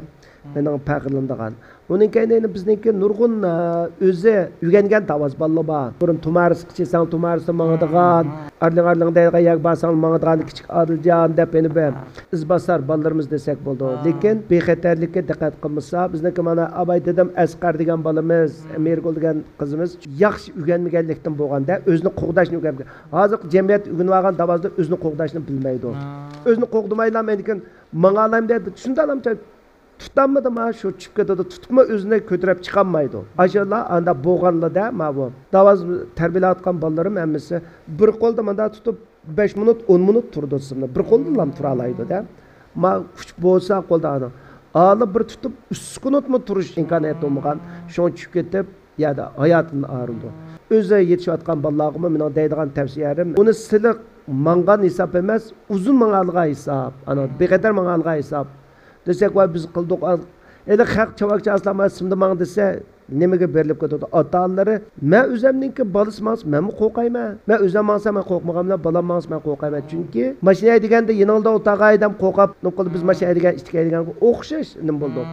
مېنىڭ پەخىرلىنىدىغان. ئۇنىڭ كەينىدىن بىزنىڭكى نۇرغۇن، ئە، ئۆزى ئۆگەنگەن داۋاز بالىلار بار. بۇرۇن تۇمارىسقا چىقساڭ تۇمارىستا ماڭىدىغان، ئارلىڭ ئارلىڭ دەيدىغان يەرگە بارساڭ ماڭىدىغان كىچىك ئادىلجان دەپ يەنە بىر ئىزباسار بالىلىرىمىز دېسەك بولىدۇ. لېكىن بىخەتەرلىككە دىققەت قىلمىسا، بىزنىڭكى مانا ئاباي دېدىم ئەسقەر دېگەن بالىمىز، مېھرىگۈل دېگەن قىزىمىز ياخشى ئۆگەنمىگەنلىكتىن بولغاندا ئۆزىنى قوغداشنى ئۆگەنمىگەن. ھازىرقى جەمئىيەت ئۆگىنىۋالغان داۋازدا ئۆزىنى قوغداشنى بىلمەيدۇ. ئۆزىنى قوغدىمايلا مەندىكىن ماڭالايمەن دەيدۇ. شۇنداقلامچە تۇتالمىدىم ھا، شۇ چۈشۈپ كېتىدۇ، تۇتۇپمۇ ئۆزىنى كۆتۈرۈپ چىقالمايدۇ. ئاشۇلا ئاندا بولغانلىدا ماۋۇ داۋاز تەربىيەلەۋاتقان بالىلىرىم ھەممىسى بىر قولدا مۇنداق تۇتۇپ، بەش مىنۇت، ئون مىنۇت تۇرىدۇ سىمدا. بىر قولدىلا تۇرالايدۇ-دە. ما كۈچ بولسا قولدا ئانا. ئالىپ بىر تۇتۇپ، ئۈچ سېكۇنتمۇ تۇرۇش ئىمكانىيىتى بولمىغان. شۇڭا چۈشۈپ كېتىپ، يەردە ھاياتىدىن ئايرىلىدۇ. ئۆزى يېتىشىۋاتقان بالىلارغىمۇ مېنىڭ دەيدىغان تەۋسىيەلىرىم، ئۇنى سىلىق ماڭغان ھېساب ئەمەس، ئۇزۇن ماڭالىغان ھېساب، ئانا، بىخەتەر ماڭالىغان ھېساب. دېسەك، ۋاي، بىز قىلدۇق. ھېلى خەق چاۋاك چاسلار سىمدا ماڭ دېسە، نېمىگە بېرىلىپ كېتىدۇ؟ ئاتا-ئانىلىرى، مەن ئۆزەمنىڭكى بالىسى ماڭسا، مەنمۇ قورقايمەن. مەن ئۆزەم ماڭسام، مەن قورقمىغان بىلەن، بالام ماڭسا، مەن قورقايمەن. چۈنكى ماشىنا ھەيدىگەندە يېنىڭدا ئولتۇرغان ئادەم قورقۇپ، نوقۇل بىز ماشىنا ھەيدىگەن، ئىتتىك ھەيدىگەنگە ئوخشاش نېمە بولىدۇ.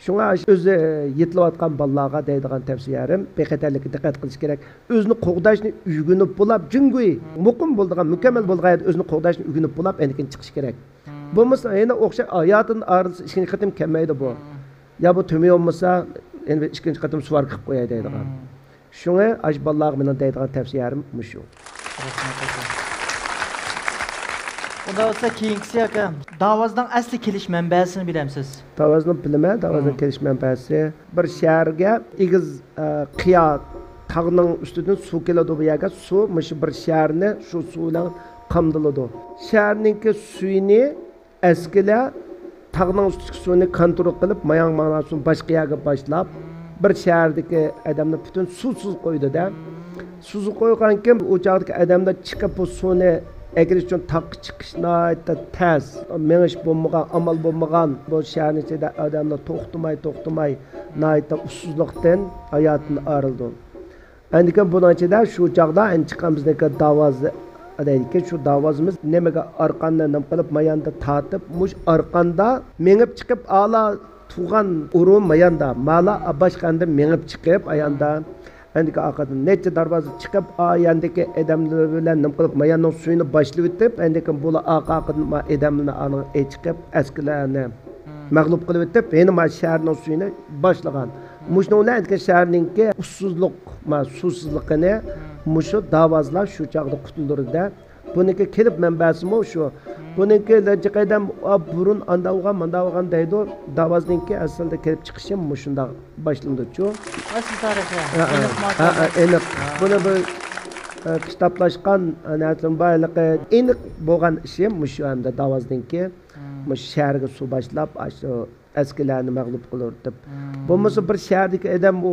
شۇڭا ئۆزى يېتىلىۋاتقان بالىلارغا دەيدىغان تەۋسىيەلىرىم، بىخەتەرلىككە دىققەت قىلىش كېرەك. ئۆزىنى قوغداشنى ئۆگىنىپ بولاپ، جىڭگۇي، مۇقىم بولىدىغان، مۇكەممەل بولىدىغان يەردە ئۆزىنى قوغداشنى ئۆگىنىپ بولاپ، ئاندىن كېيىن چىقىش كېرەك. بولمىسا، يەنە ئوخشاش ھاياتىدىن ئايرىلسا، ئىككىنچى قېتىم كەلمەيدۇ بۇ. يا بۇ تۈمى بولمىسا، يەنە بىر ئىككىنچى قېتىم سۇۋاركا قىلىپ قوياي دەيدىغان. شۇڭا ئاشۇ بالىلارغا مېنىڭ دەيدىغان تەۋسىيەم مۇشۇ. رەھمەت ئاكا. ئۇنداق بولسا كېيىنكىسى ئاكا، داۋازنىڭ ئەسلى كېلىش مەنبەسىنى بىلەمسىز؟ داۋازنى بىلىمەن، داۋازنىڭ كېلىش مەنبەسى. بىر شەھەرگە ئېگىز، ئە، قىيا تاغنىڭ ئۈستىدىن سۇ كېلىدۇ بۇ يەرگە. سۇ، مۇشۇ بىر شەھەرنى شۇ سۇ بىلەن قامدىلىدۇ. شەھەرنىڭكى سۈيىنى ئەسكىلەر تاغنىڭ ئۈستىدىكى سۇنى كونترول قىلىپ، ماياڭ ماڭلارسۇن باشقا يەرگە باشلاپ، بىر شەھەردىكى ئادەمنى پۈتۈن سۇسىز قويدى-دە. سۇسىز قويغانكىن، ئۇ چاغدىكى ئادەملەر چىقىپ، بۇ سۇنى ئەگرى ئۈچۈن تاغقا چىقىش ناھايىتى تەس. مېڭىش بولمىغان، ئامال بولمىغان. بۇ شەھەرنىڭ ئىچىدە ئادەملەر توختىماي، توختىماي، ناھايىتى ئۇسسۇزلۇقتىن ھاياتىدىن ئايرىلىدۇ. ئەندىكىن بۇنىڭ ئىچىدە شۇ چاغدا ئەنە چىققان بىزنىڭكى داۋازى دەيدىكەن، شۇ داۋازىمىز نېمىگە ئارقاننى نېمە قىلىپ ماياندا تارتىپ، مۇشۇ ئارقاندا مېڭىپ چىقىپ، ئالا تۇغان ئورۇن ماياندا، مالا باشقاندا مېڭىپ چىقىپ، ئاياندا ئەندىكى ئارقىدىن نەچچە دەرۋازا چىقىپ، ئاياندىكى ئادەملىرى بىلەن نېمە قىلىپ، ماياننىڭ سۈيىنى باشلىۋېتىپ، ئەندىكى بۇلار ئارقا ئارقىدىن ما ئادەملىرىنى ئانىڭ ئېچىقىپ، ئەسكىلەرنى مەغلۇپ قىلىۋېتىپ، يەنە ما شەھەرنىڭ سۈيىنى باشلىغان. مۇشۇنىڭ بىلەن ئەندىكى شەھەرنىڭكى ئۇسسۇزلۇق، ما سۇسىزلىقىنى مۇشۇ داۋازلار شۇ چاغدا قۇتۇلدۇرىدۇ. بۇنىڭكى كېلىپ مەنبەسىمۇ شۇ. بۇنىڭكى لەججە قەدەم، ئا، بۇرۇن ئاندا بولغان، ماندا بولغان دەيدۇ. داۋازنىڭكى ئەسلىدە كېلىپ چىقىشى مۇشۇنداق باشلىنىدۇچۇ. ئەسلى تارىخى. ھە، ھە. ئېنىق ھە، ماقالە. ھە، ئېنىق. ھە. بۇنى بىر، ئە، كىتابلاشقان، ئە، نەرسىنىڭ بارلىقى، ئېنىق بولغان ئىشى مۇشۇ ھەمدە داۋازنىڭكى. مۇشۇ شەھەرگە سۇ باشلاپ، ئاشۇ ئەسكىلەرنى مەغلۇپ قىلىۋېتىپ. بولمىسا بىر شەھەردىكى ئادەم ئۇ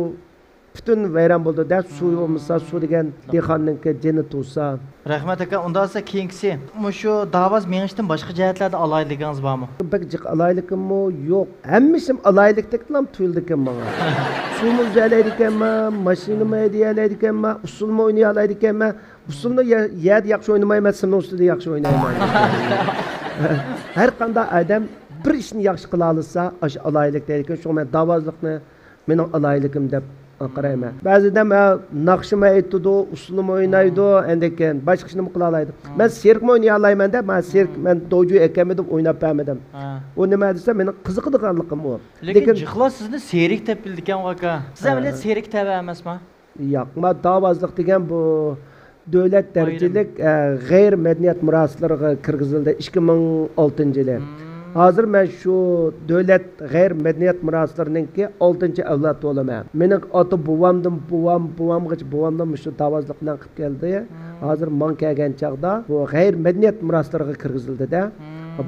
پۈتۈن ۋەيران بولىدۇ-دە، سۇ بولمىسا، سۇ دېگەن دېھقاننىڭكى جېنى تۇرسا. رەھمەت ئاكا، ئۇنداق بولسا كېيىنكىسى، مۇشۇ داۋاز مېڭىشتىن باشقا جەھەتلەردە ئالاھىدىلىكىڭىز بارمۇ؟ بەك جىق ئالاھىدىلىكىممۇ يوق. ھەممە ئىشىم ئالاھىدىلىكتەكلا تۇيۇلىدىكەن ماڭا. سۇمۇ ئۈزەلەيدىكەنمەن، ماشىنىمۇ ھەيدىيەلەيدىكەنمەن، ئۇسسۇلمۇ ئوينىيالايدىكەنمەن. ئۇسسۇلنى يە-، يەردە ياخشى ئوينىمايمەن، سىمنىڭ ئۈستىدە ياخشى ئوينايمەن. ھەر قانداق ئادەم بىر ئىشنى ياخشى قىلالىسا، ئاشۇ ئالاھىدىلىك دەيدىكەن. شۇڭا مەن داۋازلىقنى مېنىڭ ئالاھىدىلىكىم دەپ قارايمەن. بەزىدە مەن ناخشىمۇ ئېيتىدۇ، ئۇسسۇلمۇ ئوينايدۇ، ئەندىكىن باشقا ئىشنىمۇ قىلالايدۇ. مەن سىركمۇ ئوينىيالايمەن دە، مەن سىرك، مەن دوجۇ ئەكەلمىدىم، ئويناپ بەرمىدىم. ئۇ نېمە دېسە، مېنىڭ قىزىقىدىغانلىقىم ئۇ. لېكىن لېكىن جىقلار سىزنى سېرىك دەپ بىلىدىكەن ئاكا. سىز ھە. ئەمەلىيەتتە سېرىك تەۋە ئەمەسما؟ ياق، ما داۋازلىق دېگەن بۇ دۆلەت ئايرىم. دەرىجىلىك، ئە، غەيرىي مەدەنىيەت مىراسلىرىغا كىرگۈزۈلدى ئىككى مىڭ ئالتىنچى يىلى. ھازىر مەن شۇ دۆلەت غەيرىي مەدەنىيەت مىراسلىرىنىڭكى ئالتىنچى ئەۋلاد بولىمەن. مېنىڭ ئاتا بوۋامدىن بوۋام، بوۋامغىچە بوۋامدىن مۇشۇ داۋازلىق بىلەن قىلىپ كەلدى. ھازىر ماڭا كەلگەن چاغدا بۇ غەيرىي مەدەنىيەت مىراسلىرىغا كىرگۈزۈلدى-دە.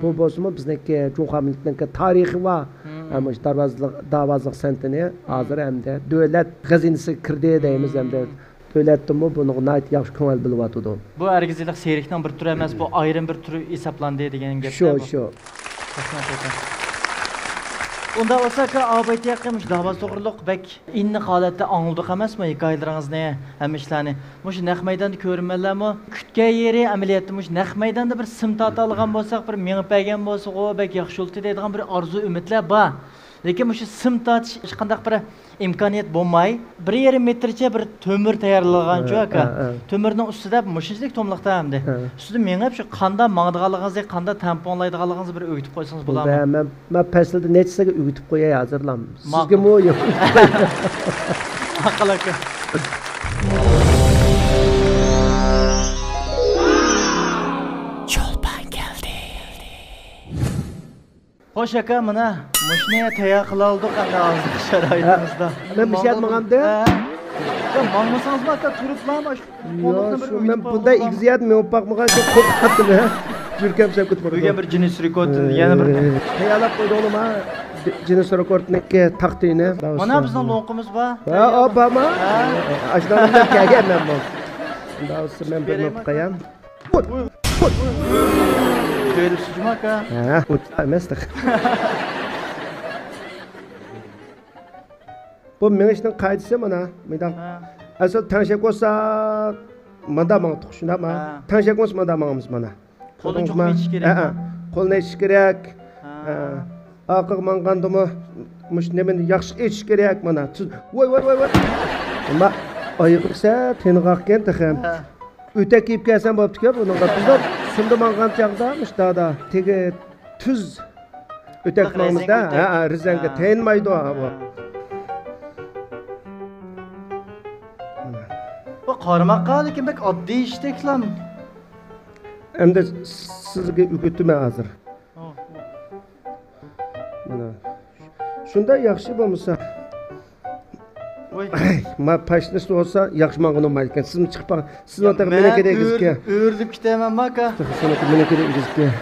بۇ بولسىمۇ بىزنىڭكى جۇڭخۇا مىللىتىنىڭكى تارىخى بار. ھە، مۇشۇ داۋازلىق، داۋازلىق سەنئىتىنى ھازىر ئەمدى دۆلەت خەزىنىسىگە كىردى دەيمىز ئەمدى. دۆلەتمۇ بۇنىڭغا ناھايىتى ياخشى كۆڭۈل بۆلۈۋاتىدۇ. بۇ ھەرگىزلىك سېرىكنىڭ بىر تۈرى ئەمەس، بۇ ئايرىم بىر تۈرى ھېسابلاندى دېگەن گەپ شۇ، بۇ. شۇ. رەھمەت ئاكا. ئۇنداق بولسا ئاكا، ئابايتى ھەققى مۇشۇ داۋاز توغرىلىق بەك ئېنىق ھالەتتە ئاڭلىدۇق ئەمەسمۇ ھېكايىلىرىڭىزنى، ھەممە ئىشلارنى. مۇشۇ نەق مەيداندا كۆرۈرمەنلەرمۇ كۈتكەن يېرى ئەمەلىيەتتە مۇشۇ نەق مەيداندا بىر سىم تارتالىغان بولساق، بىر مېڭىپ بەرگەن بولسىغۇ، بەك ياخشى بولاتتى دەيدىغان بىر ئارزۇ ئۈمىدلەر بار. لېكىن مۇشۇ سىم تارتىش ھېچقانداق بىر ئىمكانىيەت بولماي، بىر يېرىم مېتىرچە بىر تۆمۈر تەييارلىغانچۇ ھە، ئاكا. ھە، ھە. تۆمۈرنىڭ ئۈستىدە مۇشۇنچىلىك توملۇقتا ئەمدى. ھە. ئۈستىدە مېڭىپ، شۇ قانداق ماڭىدىغانلىقىڭىزنى، قانداق تەمپۇڭلايدىغانلىقىڭىزنى بىر ئۆگىتىپ قويسىڭىز بولامۇ؟ بولدى، مەن، مەن پەسىلدە نەچچىسىگە ئۆگىتىپ قوياي ھازىرلا. ماقۇل. سىزگىمۇ يوق. ماقۇل ئاكا. چولپان كەلدى. خوش ئاكا، مانا مۇشۇنى تەييار قىلالىدۇق ئەمدى ھازىرقى شارائىتىمىزدا. ھە، مەن بىر يەردە ماڭامدۇ؟ ھە. يا، ماڭمىسىڭىزمۇ ئاكا، تۇرۇپلا مانا شۇ يا، قولىقنى بىر شۇ ئۆگىتىپ مەن بۇنداق قويغىلى ئېگىز يەردە مېڭىپ باقمىغان ئىكەن، قورقۇپ قالدىم ھە. يۈرىكىم سەل كۆتۈرۈلدى. بۈگۈن بىر جىننېس رېكوردتىن يەنە بىر. تەييارلاپ قويدۇڭلىما جىننېس رېكوردنىڭكى تاختىنى. مانا بىزنىڭ لوڭقىمىز بار. ھە، ئا، بارما؟ ھە. ئاشۇنداق كەلگەن مەن بۇ. شۇنداق بولسا مەن بىر مېڭىپ قوياي. كۆرۈپسىز جۇما ئاكا. ھە، ئۇچ ئەمەس تېخى. بۇ مېڭىشنىڭ قائىدىسى مانا مۇنداق. ھە. ئەسلى تەڭشەك بولسا ماندا ماڭاتتۇق، شۇنداقمۇ؟ ھە. تەڭشەك بولسا ماندا ماڭىمىز مانا. قولنى چوقۇم ئېچىش كېرەك. ھە، ھە. قولنى ئېچىش كېرەك. ھە. ھە. ئارقىغا ماڭغاندىمۇ مۇشۇ نېمىنى ياخشى ئېچىش كېرەك مانا. تۈز. ۋاي، ۋاي، ۋاي، ۋاي. نېمە؟ ئايىغى سەل تېنىغاقكەن تېخى. ھە. ئۆتەك كىيىپ كەلسەم بوپتىكەن بۇنىڭغا. بىزلەر سىمدا ماڭغان چاغدا مۇشۇنداقتا تېگى تۈز ئۆتەك ماڭىمىزدا. ھە، ھە، رېزىنكا ھە. تايىنمايدۇ ھە بۇ. ھە. بۇ قارىماققا لېكىن بەك ئاددىي ئىشتەكلا. ئەمدى سىزگە ئۆگىتىمەن ھازىر. مانا. شۇنداق ياخشى بولمىسا. ۋاي. ما پاشنىسى بولسا ياخشى ماڭغىلى بولمايدىكەن. سىزمۇ چىقىپ باق. سىزنىڭ تېخى مېنىڭكىدىن ئېگىزكەن. ئۆرۈلۈپ كېتەمەنمۇ ئاكا. تېخى سېنىڭكى مېنىڭكىدىن ئېگىزكەن.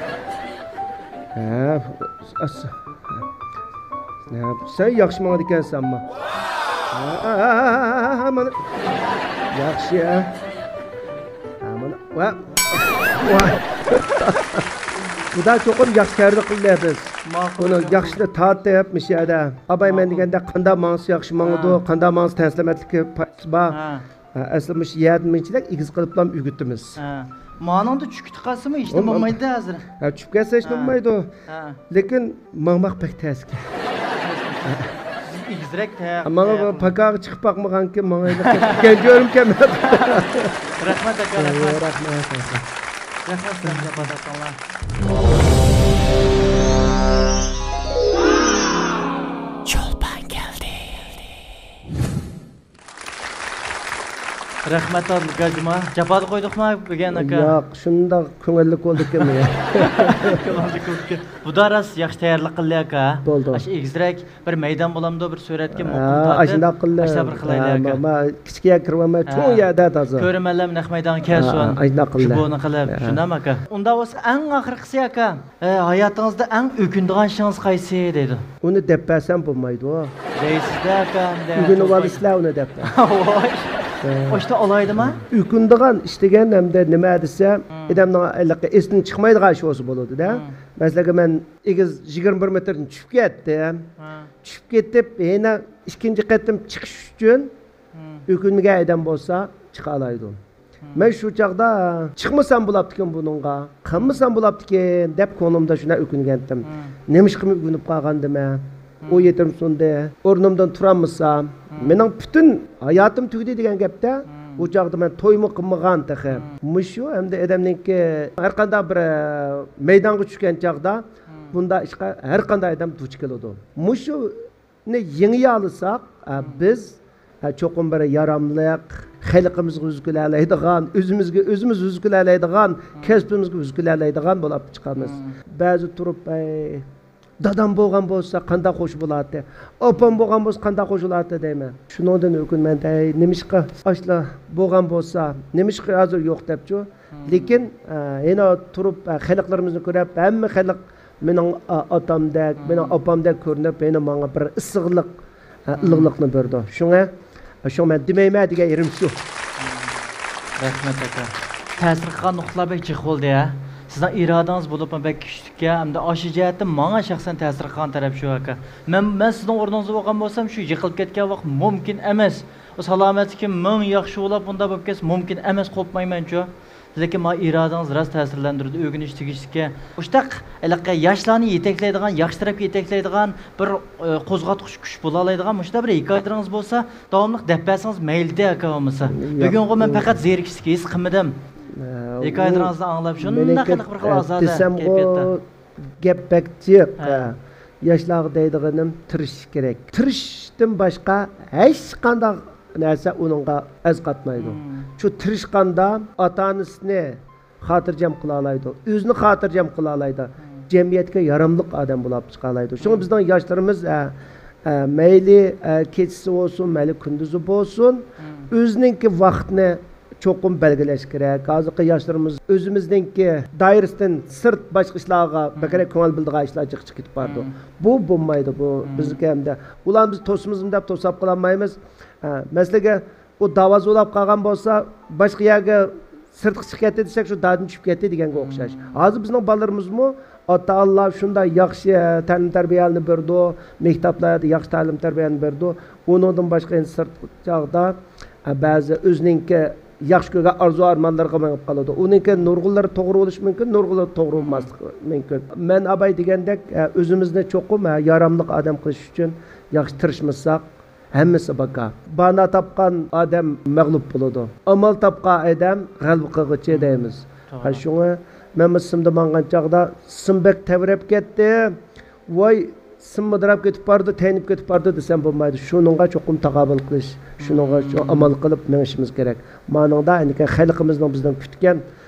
ھە، ئاس. ھە، سەن ياخشى ماڭىدىكەنسەن ئەمما. ھە، ھە، مانا. ياخشى ھە. ھە، مانا. ۋە. ۋاي. خۇدا چوقۇم ياخشى تەييارلىق قىلدى بىز. ماقۇل ئۇنى ئەكەم. ياخشىلا تارتىپ مۇشۇ يەردە. ئاباي مەن ماقۇل. دېگەندە قانداق ماڭسا ياخشى ماڭىدۇ، ھە. قانداق ماڭسا تەسلىمەتلىكى پايدىسى بار. ھە. ھە، ئەسلى مۇشۇ يەردىن مۇنچىلىك ئېگىز قىلىپلا ئۆگىتىمىز. ھە. مانىڭدا چۈشۈپ كەتسىمۇ ھېچنېمە بولمايدۇ ھازىر. ھە، چۈشۈپ كەتسە ھېچنېمە ھە. بولمايدۇ. ھە. لېكىن ماڭماق بەك تەس ئىكەن. سىز ئېگىزرەك تە-، ماڭا تە-، پاكاغا چىقىپ باقمىغانكىن ماڭايلى. كەنجى ئۆرۈمكەن. رەھمەت ئاكا، رەھمەت. رەھمەت. رەھمەت سىلەرگە، جاپا تارتقانلار. چولپان كەلدى. رەھمەت، گاجما. جاپادا قويدۇقما بۈگۈن، ئاكا؟ ياق، شۇنداق كۆڭۈللۈك بولدىكەنمۇ يا؟ كۆڭۈللۈك بولدىكەن. بۇدا راست ياخشى تەييارلىق قىلدى، ئاكا. بولدى. ئاشۇ ئېگىزرەك بىر مەيدان بولامدۇ، بىر سۈرەتكە ھە، مۇقىم تارتىپ، ئاشۇنداق قىلدى. ئاشۇنداق بىر قىلايلى، ھە، ئاكا. ما، ما، كىچىك يەر كىرىۋالماي، چوڭ ھە. يەردە تازا. كۆرۈرمەنلەر نەق مەيدانغا كەلسۇن. ھە، ئاشۇنداق قىلدى. شۇ بۇنى قىلىپ، ھە. شۇنداقمۇ، ئاكا؟ ئۇنداق بولسا، ئەڭ ئاخىرقىسى، ئاكا. ئە، ھاياتىڭىزدا ئەڭ ئۆكۈنىدىغان ئىشىڭىز قايسى دەيدۇ؟ ئۇنى دەپ بەرسەم بولمايدۇ. دەيسىز-دە، ئاكا، ئەمدى. ئۆگىنىۋالىسىلەر ئۇنى دەپ بەر. ۋاي. ئاشتا ئالايدىما؟ ئۆكۈنىدىغان ئىش دېگەن ئەمدى نېمە دېسە، مم. ئادەمنىڭ ھېلىقى ئېسىدىن چىقمايدىغان ئىش بولسا بولىدۇ-دە. مم. مەسىلەن، مەن ئېگىز يىگىرمە بىر مېتىردىن چۈشۈپ كەتتىم. ھە. چۈشۈپ كېتىپ، يەنە ئىككىنچى قېتىم چىقىش ئۈچۈن مم. ئۆكۈنمىگەن ئادەم بولسا، چىقالايدۇ. مم. مەن شۇ چاغدا چىقمىسام بولاپتىكەن بۇنىڭغا، قىلمىسام بولاپتىكەن دەپ كۆڭلۈمدە شۇنداق ئۆكۈنگەنتىم. مم. نېمىشقىمۇ ئۆگىنىپ قالغاندىمەن؟ مم. ئۇ يېتىم سۇندى. ئورنۇمدىن تۇرالمىسام، مم. مېنىڭ پۈتۈن ھاياتىم تۈگىدى دېگەن گەپتە. مم. ئۇ چاغدا مەن تويمۇ قىلمىغان تېخى. مم. مۇشۇ ئەمدى ئادەمنىڭكى ھەر قانداق بىر، ئە، مەيدانغا چۈشكەن چاغدا مم. بۇنداق ئىشقا ھەر قانداق ئادەم دۇچ كېلىدۇ. مۇشۇ نى يېڭىيالىساق، ئە، مم. بىز، ئە، چوقۇم بىر ياراملىق، خەلقىمىزگە ھۆزۈر كېلەلەيدىغان، ئۆزىمىزگە ئۆزىمىز ھۆزۈر كېلەلەيدىغان، مم. كەسپىمىزگە ھۆزۈر كېلەلەيدىغان بولۇپ چىقىمىز. مم. بەزى تۇرۇپ، ئەي، دادام بولغان بولسا قانداق خوش بولاتتى، ئاپام بولغان بولسا قانداق خوش بولاتتى دەيمەن. شۇنىڭدىن ھۆكۈمەن، ئەي، نېمىشقا ئاشۇلار بولغان بولسا، نېمىشقا ھازىر يوق دەپچۇ. مم. لېكىن، ئە، يەنە تۇرۇپ، ئە، خەلقلىرىمىزنى كۆرۈپ، ھەممە خەلق مېنىڭ، ئا، ئاتامدەك، مم. مېنىڭ ئاپامدەك كۆرۈنۈپ، يەنە ماڭا بىر ئىسسىقلىق، ئە، مم. ئىللىقلىقنى بېرىدۇ. شۇڭا، شۇڭا مەن دېمەيمەن دېگەن يېرىم شۇ. مم. رەھمەت، ئاكا. تەسىر قىلغان نۇقتىلار بەك جىق بولدى، ھە؟ سىزنىڭ ئىرادىڭىز بولۇپمۇ بەك كۈچلۈككەن، ھەمدە ئاشۇ جەھەتتىن ماڭا شەخسەن تەسىر قىلغان تەرەپ شۇ، ئاكا. مەن، مەن سىزنىڭ ئورنىڭىزدا بولغان بولسام، شۇ يىقىلىپ كەتكەن ۋاقىت مۇمكىن ئەمەس. ئۇ سالامەتلىكىم مىڭ ياخشى بولاپ، بۇنداق بولۇپ كەتسە مۇمكىن ئەمەس، قوپمايمەنچۇ. لېكىن مانا ئىرادىڭىز راست تەسىرلەندۈرىدۇ، ئۆگىنىش تېگىشلىككەن. مۇشۇنداق ھېلىقى ياشلارنى يېتەكلەيدىغان، ياخشى تەرەپكە يېتەكلەيدىغان بىر، ئى، قوزغاتقۇچ كۈچ بولالايدىغان مۇشۇنداق بىر ھېكايىلىرىڭىز بولسا، داۋاملىق دەپ بەرسىڭىز مەيلىدە، ئاكا بولمىسا. ياق، بۈگۈنغۇ مەن ئۇ پەقەت زېرىكىشلىك ھېس قىلمىدىم. ئە، ئۇ ھېكايىلىرىڭىزنى ئاڭلاپ شۇنداق مېنىڭكى، ھېلىقى بىر خىل ئە، ئازادە دېسەمغۇ، كەيپىياتتا. گەپ بەك جىق. ھە. ياشلارغا دەيدىغىنىم، تىرىشىش كېرەك. تىرىشىشتىن باشقا ھېچقانداق نەرسە ئۇنىڭغا ئەز قاتمايدۇ. مم. شۇ تىرىشقاندا ئاتا-ئانىسىنى خاتىرجەم قىلالايدۇ، ئۆزىنى خاتىرجەم قىلالايدۇ، مم. جەمئىيەتكە ياراملىق ئادەم بولاپ چىقالايدۇ. شۇڭا مم. بىزنىڭ ياشلىرىمىز، ئە، ئە، مەيلى، ئە، كېچىسى بولسۇن، مەيلى كۈندۈزى بولسۇن، مم. ئۆزىنىڭكى ۋاقتىنى چوقۇم بەلگىلەش كېرەك. ھازىرقى ياشلىرىمىز ئۆزىمىزنىڭكى دائىرىسىدىن سىرت باشقا ئىشلارغا مم. بەكرەك كۆڭۈل بۆلىدىغان ئىشلار جىق چىقىپ كېتىپ بارىدۇ. مم. بۇ بولمايدۇ. بۇ مم. بىزنىڭكى ھەمدە ئۇلار بىز توسىمىزمۇ دەپ توساپ قالالمايمىز. ھە، مەسىلىگە ئۇ داۋا زورلاپ قالغان بولسا، باشقا يەرگە سىرتقا چىقىپ كەتتى دېسەك، شۇ دادىدىن چۈشۈپ كەتتى دېگەنگە ئوخشاش. مم. ھازىر بىزنىڭ بالىلىرىمىزمۇ ئاتا-ئانىلار شۇنداق ياخشى، ھە، تەلىم-تەربىيەنى بېرىدۇ، مەكتەپلەردە ياخشى تەلىم-تەربىيەنى بېرىدۇ. ئۇنىڭدىن باشقا ئەمدى سىرت چاغدا، ھە، بەزى ئۆزىنىڭكى ياخشى كۆرگەن ئارزۇ-ئارمانلىرىغا مېڭىپ قالىدۇ. ئۇنىڭكى نۇرغۇنلىرى توغرا بولۇشى مۇمكىن، نۇرغۇنلىرى توغرا بولماسلىقى مۇمكىن. مەن ئاباي دېگەندەك، ھە، ئۆزىمىزنى چوقۇم، ھە، ياراملىق ئادەم قىلىش ئۈچۈن ياخشى تىرىشمىساق، ھەممىسى باكا. بانا تاپقان ئادەم مەغلۇپ بولىدۇ. ئامال تاپقان ئادەم غەلىبە قىلغۇچى دەيمىز. توغرا. ھە، شۇڭا مەنمۇ سىمدا ماڭغان چاغدا سىم بەك تەۋرەپ كەتتى. ۋاي، سىم مىدىراپ كېتىپ بارىدۇ، تەينىپ كېتىپ بارىدۇ دېسەم بولمايدۇ. شۇنىڭغا چوقۇم تاقابىل قىلىش، شۇنىڭغا شۇ مم. ئامال قىلىپ مېڭىشىمىز كېرەك. مانىڭدا ئەنىكەن خەلقىمىزنىڭ بىزدىن كۈتكەن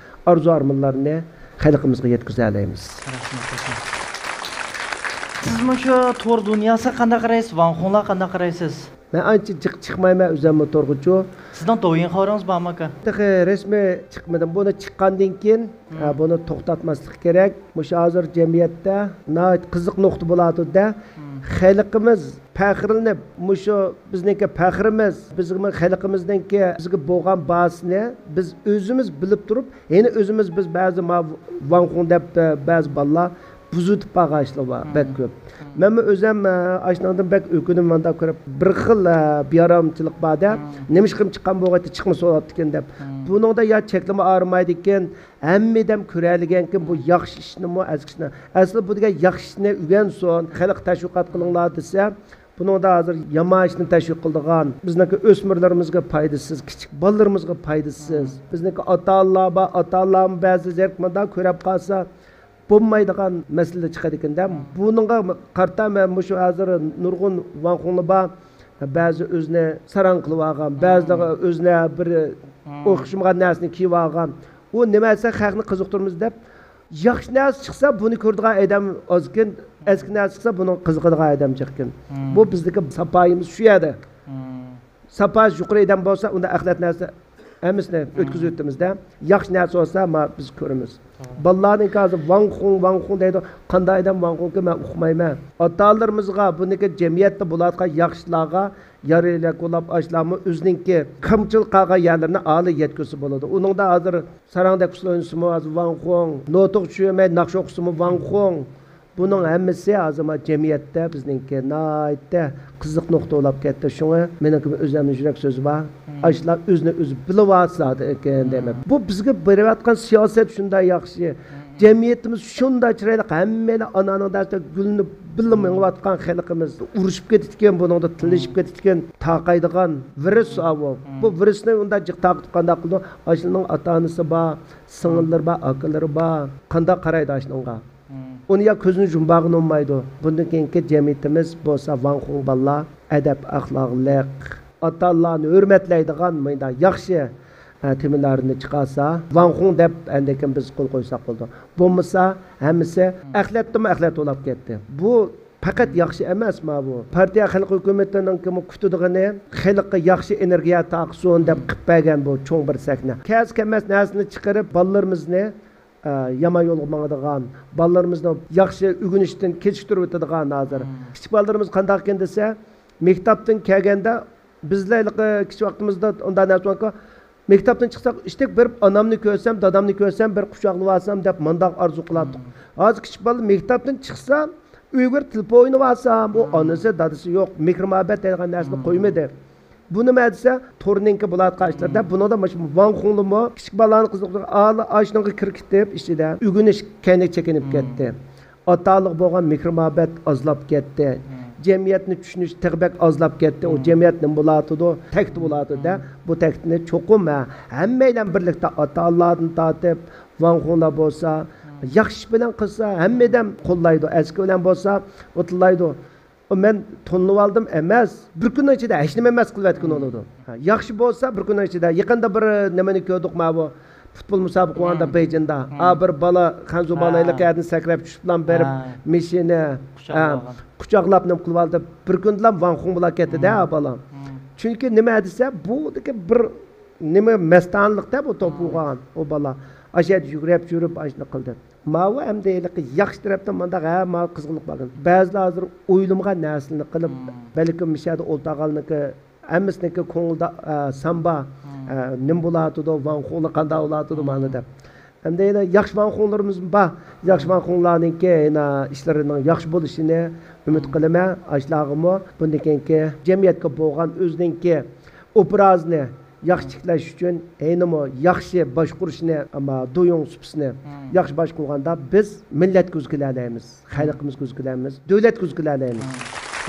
ئارزۇ-ئارمانلارنى خەلقىمىزغا يەتكۈزەلەيمىز. رەھمەت، رەھمەت. سىز مۇشۇ تور دۇنياسىغا قانداق قارايسىز؟ ۋاڭ خۇڭلارغا قانداق قارايسىز؟ مەن ئانچە جىق چىقمايمەن ئۆزۈممۇ تورغىچۇ. سىزنىڭ دوۋيىن خورىڭىز بارمىكەن؟ تېخى رەسمىي چىقمىدىم. بۇنى چىققاندىن كېيىن، ھە، بۇنى توختاتماسلىق كېرەك. مۇشۇ ھازىر جەمئىيەتتە ناھايىتى قىزىق نۇقتا بولاتىدۇ-دە. خەلقىمىز پەخىرلىنىپ، مۇشۇ بىزنىڭكى پەخرىمىز، بىزمۇ خەلقىمىزنىڭكى بىزگە بولغان باھاسىنى بىز ئۆزىمىز بىلىپ تۇرۇپ، يەنە ئۆزىمىز بىز بەزى ما ۋاڭخۇڭ دەپ، بەزى بالىلار بۇزۇۋېتىپ بارغان ئىشلار بار، بەك كۆپ. مەنمۇ ئۆزۈم، ئە، ئاشۇنىڭدىن بەك ئۆكۈندۈم، مۇنداق كۆرۈپ. بىر خىل، ئە، بىئارامچىلىق بار-دە. نېمىشقىمۇ چىققان بولغايتتى، چىقمىسا بولاتتىكەن دەپ. بۇنىڭدا يا چەكلىمە ئايرىمايدىكەن، ھەممە ئادەم كۆرەلىگەنكى بۇ ياخشى ئىشنىمۇ، ئەسكى ئىشنى. ئەسلى بۇ دېگەن ياخشى ئىشنى ئۆگەنسۇن، خەلققە تەشۋىقات قىلىڭلار دېسە، بۇنىڭدا ھازىر يامان ئىشنى تەشۋىق قىلىدىغان، بىزنىڭكى ئۆسمۈرلىرىمىزگە پايدىسىز، كىچىك بالىلىرىمىزغا پايدىسىز، بىزنىڭكى ئاتا-ئانىلار بار، ئاتا-ئانىلارمۇ بەزى زېرىك مۇنداق كۆرۈپ قالسا، بولمايدىغان مەسىلىلەر چىقىدىكەن-دە. بۇنىڭغا قارىتا مەن مۇشۇ ھازىر نۇرغۇن ۋاڭخۇڭلار بار، بەزى ئۆزىنى ساراڭ قىلىۋالغان، بەزىلىرى ئۆزىنى بىر ئوخشىمىغان نەرسىنى كىيىۋالغان. ئۇ نېمە دېسە خەقنى قىزىقتۇرىمىز دەپ، ياخشى نەرسە چىقسا بۇنى كۆرىدىغان ئادەم ئازكەن، ئەسكى نەرسە چىقسا بۇنىڭغا قىزىقىدىغان ئادەم جىقكەن. بۇ بىزدىكى ساپايىمىز شۇ يەردە. ساپاسى يۇقىرى ئادەم بولسا، ئۇنداق ئەخلەت نەرسە ھەممىسىنى ئۆتكۈزۈپ ئۆتىمىز-دە. ياخشى نەرسە بولسا، ما بىز كۆرىمىز. بالىلارنىڭكى ھازىر ۋاڭخۇڭ، ۋاڭخۇڭ دەيدۇ. قانداق ئادەم ۋاڭخۇڭكى، مەن ئۇقمايمەن. ئاتا-ئانىلىرىمىزغا، بۇنىڭكى جەمئىيەتتە بولۇۋاتقان ياخشىلارغا يارىيلىق قولاپ ئاشلارمۇ ئۆزىنىڭكى كەمچىل قالغان يەرلىرىنى ئالىي يەتكۈزسە بولىدۇ. ئۇنىڭدا ھازىر ساراڭدەك ئۇسسۇل ئوينىسىمۇ ھازىر ۋاڭخۇڭ، نوتىغا چۈشۈرمەي ناخشا ئوقۇسىمۇ ۋاڭخۇڭ. بۇنىڭ ھەممىسى ھازىر ما جەمئىيەتتە بىزنىڭكى ناھايىتى قىزىق نۇقتا بولۇپ كەتتى. شۇڭا مېنىڭكى ئۆزۈمنىڭ يۈرەك سۆزى بار. ئاشۇلار ئۆزىنى ئۆزى بىلىۋالسا ئىكەن دەيمەن. بۇ بىزگە بېرىۋاتقان سىياسەت شۇنداق ياخشى. جەمئىيىتىمىز شۇنداق چىرايلىق، ھەممەيلەن ئانانىڭ دەستە گۈللىنىپ بىللە مېڭىۋاتقان خەلقىمىز. ئۇرۇشۇپ كېتىدىكەن، بۇنىڭدا تىللىشىپ كېتىدىكەن، تارقايدىغان ۋىرۇس ئاۋۇ. بۇ ۋىرۇسنى ئۇنداق جىق تارقىتىپ قانداق قىلىدۇ؟ ئاشۇنىڭ ئاتا-ئانىسى بار، سىڭىللىرى بار، ئاكىلىرى بار. قانداق قارايدۇ ئاشۇنىڭغا؟ ئۇنى يا كۆزىنى يۇمۇپ بارغىلى بولمايدۇ. بۇندىن كېيىنكى جەمئىيىتىمىز بولسا ۋاڭخۇڭ بالىلار، ئەدەپ-ئەخلاقلىق، ئاتا-ئانىلارنى ھۆرمەتلەيدىغان مۇنداق ياخشى، ئە، تېمىلارنى چىقارسا، ۋاڭخۇڭ دەپ ئاندىن كېيىن بىز قول قويساق بولىدۇ. بولمىسا، ھەممىسى ئەخلەتتىنمۇ ئەخلەت بولاپ كەتتى. بۇ پەقەت ياخشى ئەمەس، ما بۇ. پارتىيە خەلق ھۆكۈمىتىنىڭكىمۇ كۈتىدىغىنى، خەلققە ياخشى ئېنېرگىيە تارقىسۇن دەپ قىلىپ بەرگەن بۇ چوڭ بىر سەھنە. كەلسە كەلمەس نەرسىنى چىقىرىپ، بالىلىرىمىزنى ئە، يامان يولغا ماڭىدىغان، بالىلىرىمىزنى ياخشى ئۆگىنىشتىن كېچىكتۈرۈۋېتىدىغان ھازىر. كىچىك بالىلىرىمىز قانداقكەن دېسە، مەكتەپتىن كەلگەندە، بىزلەر ھېلىقى كىچىك ۋاقتىمىزدا ئۇنداق نەرسە باركى، مەكتەپتىن چىقساق، ئىشتەك بېرىپ ئانامنى كۆرسەم، دادامنى كۆرسەم، بىر قۇچاقلىۋالسام دەپ مۇنداق ئارزۇ قىلاتتۇق. ھازىر كىچىك بالا مەكتەپتىن چىقسا، ئۆيگە بېرىپ تېلېفون ئوينىۋالسام، ئۇ ئانىسى، دادىسى يوق، مېھرى-مۇھەببەت دەيدىغان نەرسىنى قويمىدى. بۇ نېمە دېسە، تورنىڭكى بولۇۋاتقان ئىشلىرىدا، بۇنىڭدا مانا شۇ ۋاڭ خۇڭلىمۇ كىچىك بالىلارنى قىزىقتۇرغان ئالا ئاشۇنىڭغا كىرىپ كېتىپ، ئىچىدە ئۆگىنىش كەينىگە چېكىنىپ كەتتى. ئاتا-ئانىغا بولغان مېھرى-مۇھەببەت ئازلاپ كەتتى. جەمئىيەتنى چۈشىنىش تېخى بەك ئازلاپ كەتتى. ئۇ جەمئىيەت نېمە بولاتىدۇ؟ تەكتى بولاتىدۇ-دە. بۇ تەكتىنى چوقۇم، ھە، ھەممەيلەن بىرلىكتە ئاتا-ئانىلاردىن تارتىپ، ۋاڭ خۇڭلار بولسا، ياخشى ئىش بىلەن قىلسا، ھەممە ئادەم قوللايدۇ. ئەسكى بىلەن بولسا، ئۇتۇلايدۇ. ئۇ مەن تونۇۋالدىم ئەمەس، بىر كۈننىڭ ئىچىدە ھېچنېمە ئەمەس قىلىۋەتكىن بولىدۇ. ھە، ياخشى بولسا بىر كۈننىڭ ئىچىدە. يېقىندا بىر نېمىنى كۆردۇق، ماۋۇ پۇتبول مۇسابىقە بولغاندا بېيجىڭدا. ئا، بىر بالا خەنزۇ بالا ھېلىقى يەردىن سەكرەپ چۈشۈپلا بېرىپ، مېشىنى، ھە، قۇچاقلاپ نېمە قىلىۋالدى. بىر كۈندىلا ۋاڭ خۇڭ بولا كەتتى-دە، ئا بالا. چۈنكى نېمە دېسە، بۇدىكى بىر نېمە مەستانىلىقتا بۇ توپۇلغان ئۇ بالا. ئاشۇ يەردە يۈگۈرۈپ يۈرۈپ ئاشۇنداق قىلدى. ماۋۇ ئەمدى ھېلىقى ياخشى تەرەپتىن مانداق، ھە، ماۋۇ قىزغىنلىق بار. بەزىلەر ھازىر ئويلىمىغان نەرسىلەرنى قىلىپ، بەلكىم مۇشۇ يەردە ئولتۇرغانلىقى ھەممىسىنىڭكى كۆڭلىدە، ئە، سامبا، ئە، نېمە بولاتىدۇ، ۋاڭ خۇڭلار قانداق بولاتىدۇ مانا دەپ. ئەمدى يەنە ياخشى ۋاڭ خۇڭلىرىمىز بار. ياخشى ۋاڭ خۇڭلارنىڭكى يەنە ئىشلىرىنىڭ ياخشى بولۇشىنى ئۈمىد قىلىمەن. ئاشۇلارغىمۇ بۇندىن كېيىنكى جەمئىيەتكە بولغان ئۆزىنىڭكى ئوبرازىنى ياخشى تىكلەش ئۈچۈن، ھەينىمۇ ياخشى باشقۇرۇشنى، ئەمما دويۇڭ سۇپىسىنى ياخشى باشقۇرغاندا، بىز مىللەتكە ئۆزگىلەلەيمىز، خەلقىمىزگە ئۆزگىلەيمىز، دۆلەتكە ئۆزگىلەلەيمىز.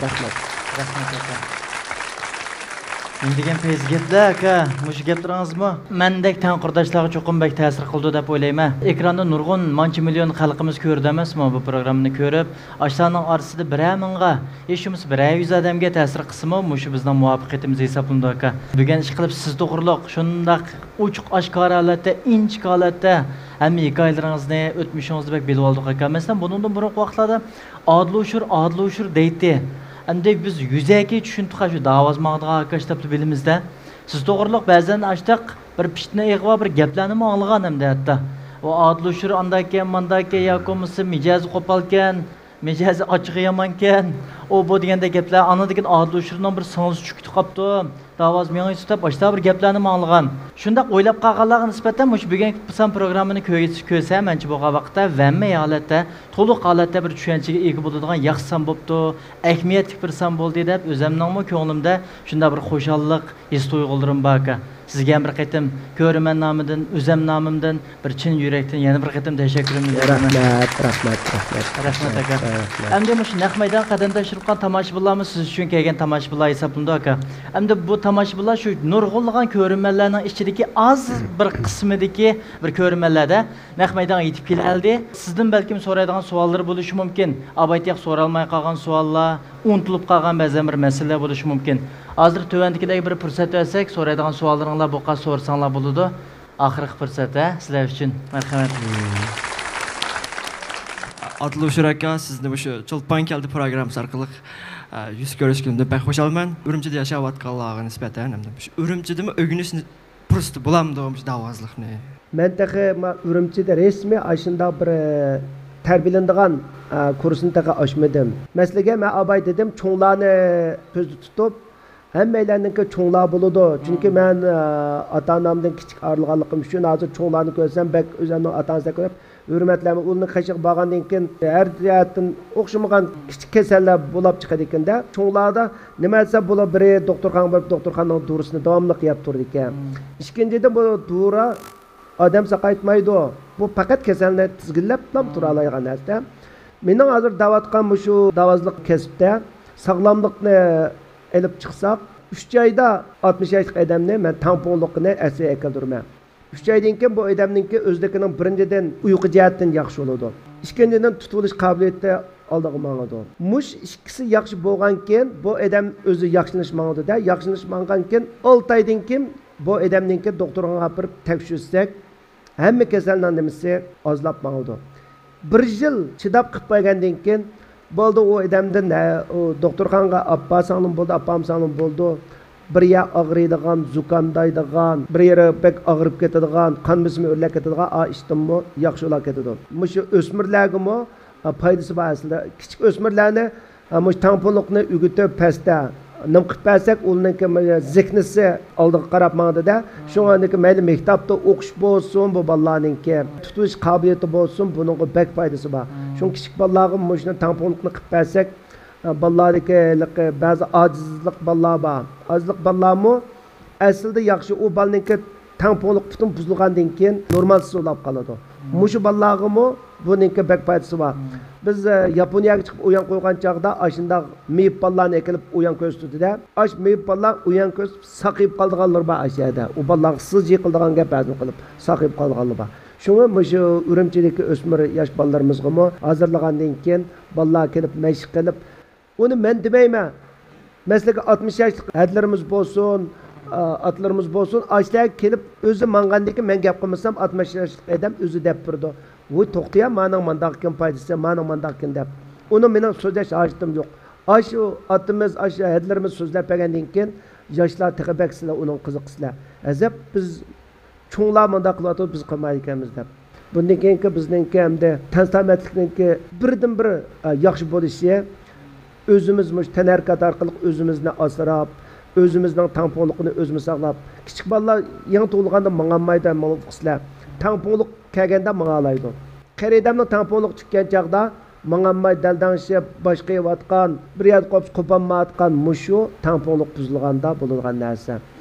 رەھمەت. رەھمەت ئاكا. نېمە دېگەن پەيزى گەپلەر، ئاكا، مۇشۇ گەپلىرىڭىزمۇ مەندەك تەڭ قۇرداشلارغا چوقۇم بەك تەسىر قىلىدۇ دەپ ئويلايمەن. ئېكراندا نۇرغۇن مانچە مىليون خەلقىمىز كۆرىدۇ ئەمەسمۇ بۇ پروگراممىنى كۆرۈپ؟ ئاشۇلارنىڭ ئارىسىدا بىرەر مىڭغا، ھېچ بولمىسا بىرەر يۈز ئادەمگە تەسىر قىلسىمۇ، مۇشۇ بىزنىڭ مۇۋەپپەقىيىتىمىز ھېسابلىنىدۇ، ئاكا. بۈگۈن ئىشقىلىپ سىز توغرۇلۇق شۇنداق ئوچۇق ئاشكارا ھالەتتە، ئىنچىكە ھالەتتە ھەممە ھېكايىلىرىڭىزنى، ئۆتمۈشىڭىزنى بەك بىلىۋالدۇق، ئاكا. مەسىلەن، بۇنىڭدىن بۇرۇنقى ۋاقىتلاردا ئادىل ئۇچۇر، ئادىل ئۇچۇر دەيتتى. ئەمدى بىز يۈزەكى چۈشىنىپ تۇرغان شۇ داۋازى ماڭىدىغان ئاكا كىتابتا بىلىمىز-دە. سىز توغرىلىق بەزەن ئاشتاق بىر پىتنە ئېغىۋا بىر گەپلەرنىمۇ ئاڭلىغان ئەمدى ھەتتا. ئۇ ئادىل ئۇشۇر ئانداكەن، مانداكەن ياكى بولمىسا مىجەزى قوپالكەن، مىجەزى ئاچچىقى يامانكەن، ئۇ بۇ دېگەندەك گەپلەر. ئاندىن كېيىن ئادىل ئۇشۇرنىڭ بىر سىڭلىسى چۈشۈپ كېتىپ قاپتۇ. داۋازى مېڭىۋېتىپتۇ دەپ ئاشتاق بىر گەپلەرنىمۇ ئاڭلىغان. شۇنداق ئويلاپ قالغانلارغا نىسبەتەن مۇشۇ بۈگۈنكى سان پروگراممىنى كۆرسە، كۆرسە مەنچە بولغان ۋاقىتتا ۋەممە ھالەتتە، تولۇق ھالەتتە بىر چۈشەنچىگە ئىگە بولىدىغان ياخشى سان بوپتۇ، ئەھمىيەتلىك بىر سان بولدى دەپ ئۆزەمنىڭمۇ كۆڭلۈمدە شۇنداق بىر خۇشاللىق ھېس تۇيغۇلىرىم بار ئاكا. سىزگە ھەم بىر قېتىم كۆرۈرمەن نامىدىن، ئۆزەم نامىمدىن بىر چىن يۈرەكتىن يەنە بىر قېتىم تەشەككۈرۈمنى بىلدۈرىمەن. رەھمەت، رەھمەت، رەھمەت. رەھمەت ئاكا. رەھمەت. ئەمدى مۇشۇ نەق مەيدانغا قەدەم تەشرىپ قىلغان تاماشىبىنلارمۇ سىز ئۈچۈن كەلگەن تاماشىبىنلار ھېسابلىنىدۇ ئاكا. ئەمدى بۇ تاماشىبىنلار شۇ نۇرغۇنلىغان كۆرۈرمەنلەرنىڭ ئىچىدىكى ئاز بىر قىسمىدىكى بىر كۆرۈرمەنلەردە نەق مەيدانغا يېتىپ كېلەلدى. سىزدىن بەلكىم سورايدىغان سوئاللىرى بولۇشى مۇمكىن. ئاۋايتىياق سورالماي قالغان سوئاللار، ئۇنتۇلۇپ قالغان بەزەن بىر مەسىلىلەر بولۇشى مۇمكىن. ھازىر تۆۋەندىكىلەرگە بىر پۇرسەت بەرسەك، سورايدىغان سوئاللىرىڭلار بولغان سورىساڭلار بولىدۇ. ئاخىرقى پۇرسەت، ھە، سىلەر ئۈچۈن. مەرھەمەت. ئادىل ئۇشۇر ئاكا، سىزنى مۇشۇ چولپان كەلدى پروگراممىسى ئارقىلىق، ئە، يۈز كۆرۈشكىنىمدىن بەك خۇشالمەن. ئۈرۈمچىدە ياشاۋاتقانلارغا نىسبەتەن، ھەمدە مۇشۇ ئۈرۈمچىدىمۇ ئۆگىنىش پۇرسىتى بولامدۇ مۇشۇ داۋازلىقنى؟ مەن تېخى ما-، ئۈرۈمچىدە رەسمىي ئاشۇنداق بىر، ئە، تەربىيەلىنىدىغان، ئە، كۇرسنى تېخى ئاچمىدىم. مەسىلىگە مەن ئاۋاي دېدىم، چوڭلارنى كۆزدە تۇتۇپ، ھەممەيلەننىڭكى چوڭلار بولىدۇ. چۈنكى مەن، ئە، ئاتا-ئانامدىن كىچىك ئايرىلغانلىقىم ئۈچۈن ھازىر چوڭلارنى كۆرسەم بەك ئۆزۈمنىڭ ئاتا-ئانىسىدەك كۆرۈپ، ھۆرمەتلەيمەن. ئۇلارنىڭ قېشىغا بارغاندىن كېيىن ھەر جەھەتتىن ئوخشىمىغان كىچىك كېسەللەر بولاپ چىقىدىكەن-دە. چوڭلاردا نېمە دېسە بۇلار بىرى دوختۇرخانىغا بېرىپ دوختۇرخانىنىڭ دورىسىنى داۋاملىق يەپ تۇرىدىكەن. ئىككىنچىدىن بۇ دورا ئادەم ساقايتمايدۇ. بۇ پەقەت كېسەلنى تىزگىنلەپلا تۇرالايدىغان نەرسە. مېنىڭ ھازىر دەۋاتقان مۇشۇ داۋازلىق كەسىپتە ساغلاملىقنى ئېلىپ چىقساق، ئۈچ ئايدا ئاتمىش ياشلىق ئادەمنى مەن تەڭپۇڭلۇقىنى ئەسلىگە كەلتۈرىمەن. ئۈچ ئايدىن كېيىن بۇ ئادەمنىڭكى ئۆزلۈكىنىڭ بىرىنچىدىن ئۇيقۇ جەھەتتىن ياخشى بولىدۇ. ئىككىنچىدىن تۇتۇۋېلىش قابىلىيىتى ئالدىغا ماڭىدۇ. مۇشۇ ئىككىسى ياخشى بولغان كېيىن بۇ ئادەم ئۆزى ياخشىلىنىش ماڭىدۇ-دە، ياخشىلىنىش ماڭغان كېيىن ئالتە ئايدىن كېيىن بۇ ئادەمنىڭكى دوختۇرغا ئاپىرىپ تەكشۈرتسەك، ھەممە كېسەلنىڭ نېمىسى ئازلاپ ماڭىدۇ. بىر يىل چىداپ قىلىپ بەرگەندىن كېيىن، بولدى، ئۇ ئادەمدىن، ھە، ئۇ دوختۇرخانىغا ئاپارساڭلىمۇ بولدى، ئاپارمىساڭلىمۇ بولىدۇ. بىر يەر ئاغرىيدىغان، زۇكامدايدىغان، بىر يېرى بەك ئاغرىپ كېتىدىغان، قان بېسىمى ئۆرلەپ كېتىدىغان، ئا ئىشتىنمۇ ياخشى بولا كېتىدۇ. مۇشۇ ئۆسمۈرلەرگىمۇ، ئا، پايدىسى بار ئەسلىدە. كىچىك ئۆسمۈرلەرنى، ئا، مۇشۇ تەڭپۇڭلۇقنى ئۆگىتىپ پەستە نېمە قىلىپ بەرسەك، ئۇنىڭكى زېھنىسى ئالدىغا قاراپ ماڭىدۇ-دە. شۇڭا ئاندىكى مەيلى مەكتەپتە ئوقۇش بولسۇن، بۇ بالىلارنىڭكى تۇتۇش قابىلىيىتى بولسۇن، بۇنىڭغا بەك پايدىسى بار. شۇڭا كىچىك بالىلارغا مۇشۇنى تەڭپۇڭلۇقنى قىلىپ بەرسەك، بالىلاردىكى ھېلىقى بەزى ئاجىزلىق بالىلار بار. ئاجىزلىق بالىلارمۇ ئەسلىدە ياخشى، ئۇ بالىنىڭكى تەڭپۇڭلۇق پۈتۈن بۇزۇلغاندىن كېيىن نورمالسىز بولاپ قالىدۇ. مۇشۇ بالىلارغىمۇ بۇنىڭكى بەك پايدىسى بار. بىز، ئە، ياپونىيەگە چىقىپ ئويۇن قويغان چاغدا ئاشۇنداق مېيىپ بالىلارنى ئەكېلىپ ئويۇن كۆرسىتىدۇ-دە. ئاش مېيىپ بالىلار ئويۇن كۆرسىتىپ ساقىيىپ قالىدىغانلىرى بار ئاشۇ يەردە. ئۇ بالىلارغا سىز يىقىلىدىغان گەپ ھەزىم قىلىپ ساقىيىپ قالىدىغانلىرى بار. شۇڭا مۇشۇ ئۈرۈمچىدىكى ئۆسمۈر ياش بالىلىرىمىزغىمۇ ھازىرلىغاندىن كېيىن بالىلار كېلىپ مەشىق قىلىپ، ئۇنى مەن دېمەيمەن. مەسىلەن، ئاتمىش ياشلىق ھەدىلىرىمىز بولسۇن، ئا، ئاتىلىرىمىز بولسۇن، ئاشۇلارغا كېلىپ ئۆزى ماڭغاندىن كېيىن مەن گەپ قىلمىسام، ئاتمىش ياشلىق ئادەم ئۆزى دەپ بېرىدۇ. ۋوي، توختىيا، مانىڭ مانداقكەن پايدىسى، مانىڭ مانداقكەن دەپ. ئۇنى مېنىڭ سۆزلەش ھاجىتىم يوق. ئاشۇ ئاتىمىز، ئاشۇ ھەدىلىرىمىز سۆزلەپ بەرگەندىن كېيىن ياشلار تېخى بەك سىلەر ئۇنىڭغا قىزىقىسىلەر. ئەزەپ، بىز چوڭلار مۇنداق قىلىۋاتىدۇ، بىز قىلمايدىكەنمىز دەپ. بۇندىن كېيىنكى بىزنىڭكى ھەمدە تەن سالامەتلىكنىڭكى بىردىنبىر، ئە، ياخشى بولۇشى، ئۆزىمىز مۇشۇ تەنھەرىكەت ئارقىلىق ئۆزىمىزنى ئاسراپ، ئۆزىمىزنىڭ تەڭپۇڭلۇقىنى ئۆزىمىز ساقلاپ، كىچىك بالىلار يېڭى تۇغۇلغاندا ماڭالمايدۇ، ماڭا ئۇقىسىلەر. تەڭپۇڭلۇق كەلگەندە ماڭالايدۇ. قېرى ئادەمنىڭ تەڭپۇڭلۇقى چۈشكەن چاغدا ماڭالماي دەلدەڭشىپ، باش قېيىۋاتقان، بىر يەردە قوپسا قوپالمايۋاتقان مۇشۇ تەڭپۇڭلۇق بۇزۇلغاندا بولىدىغان نەرسە.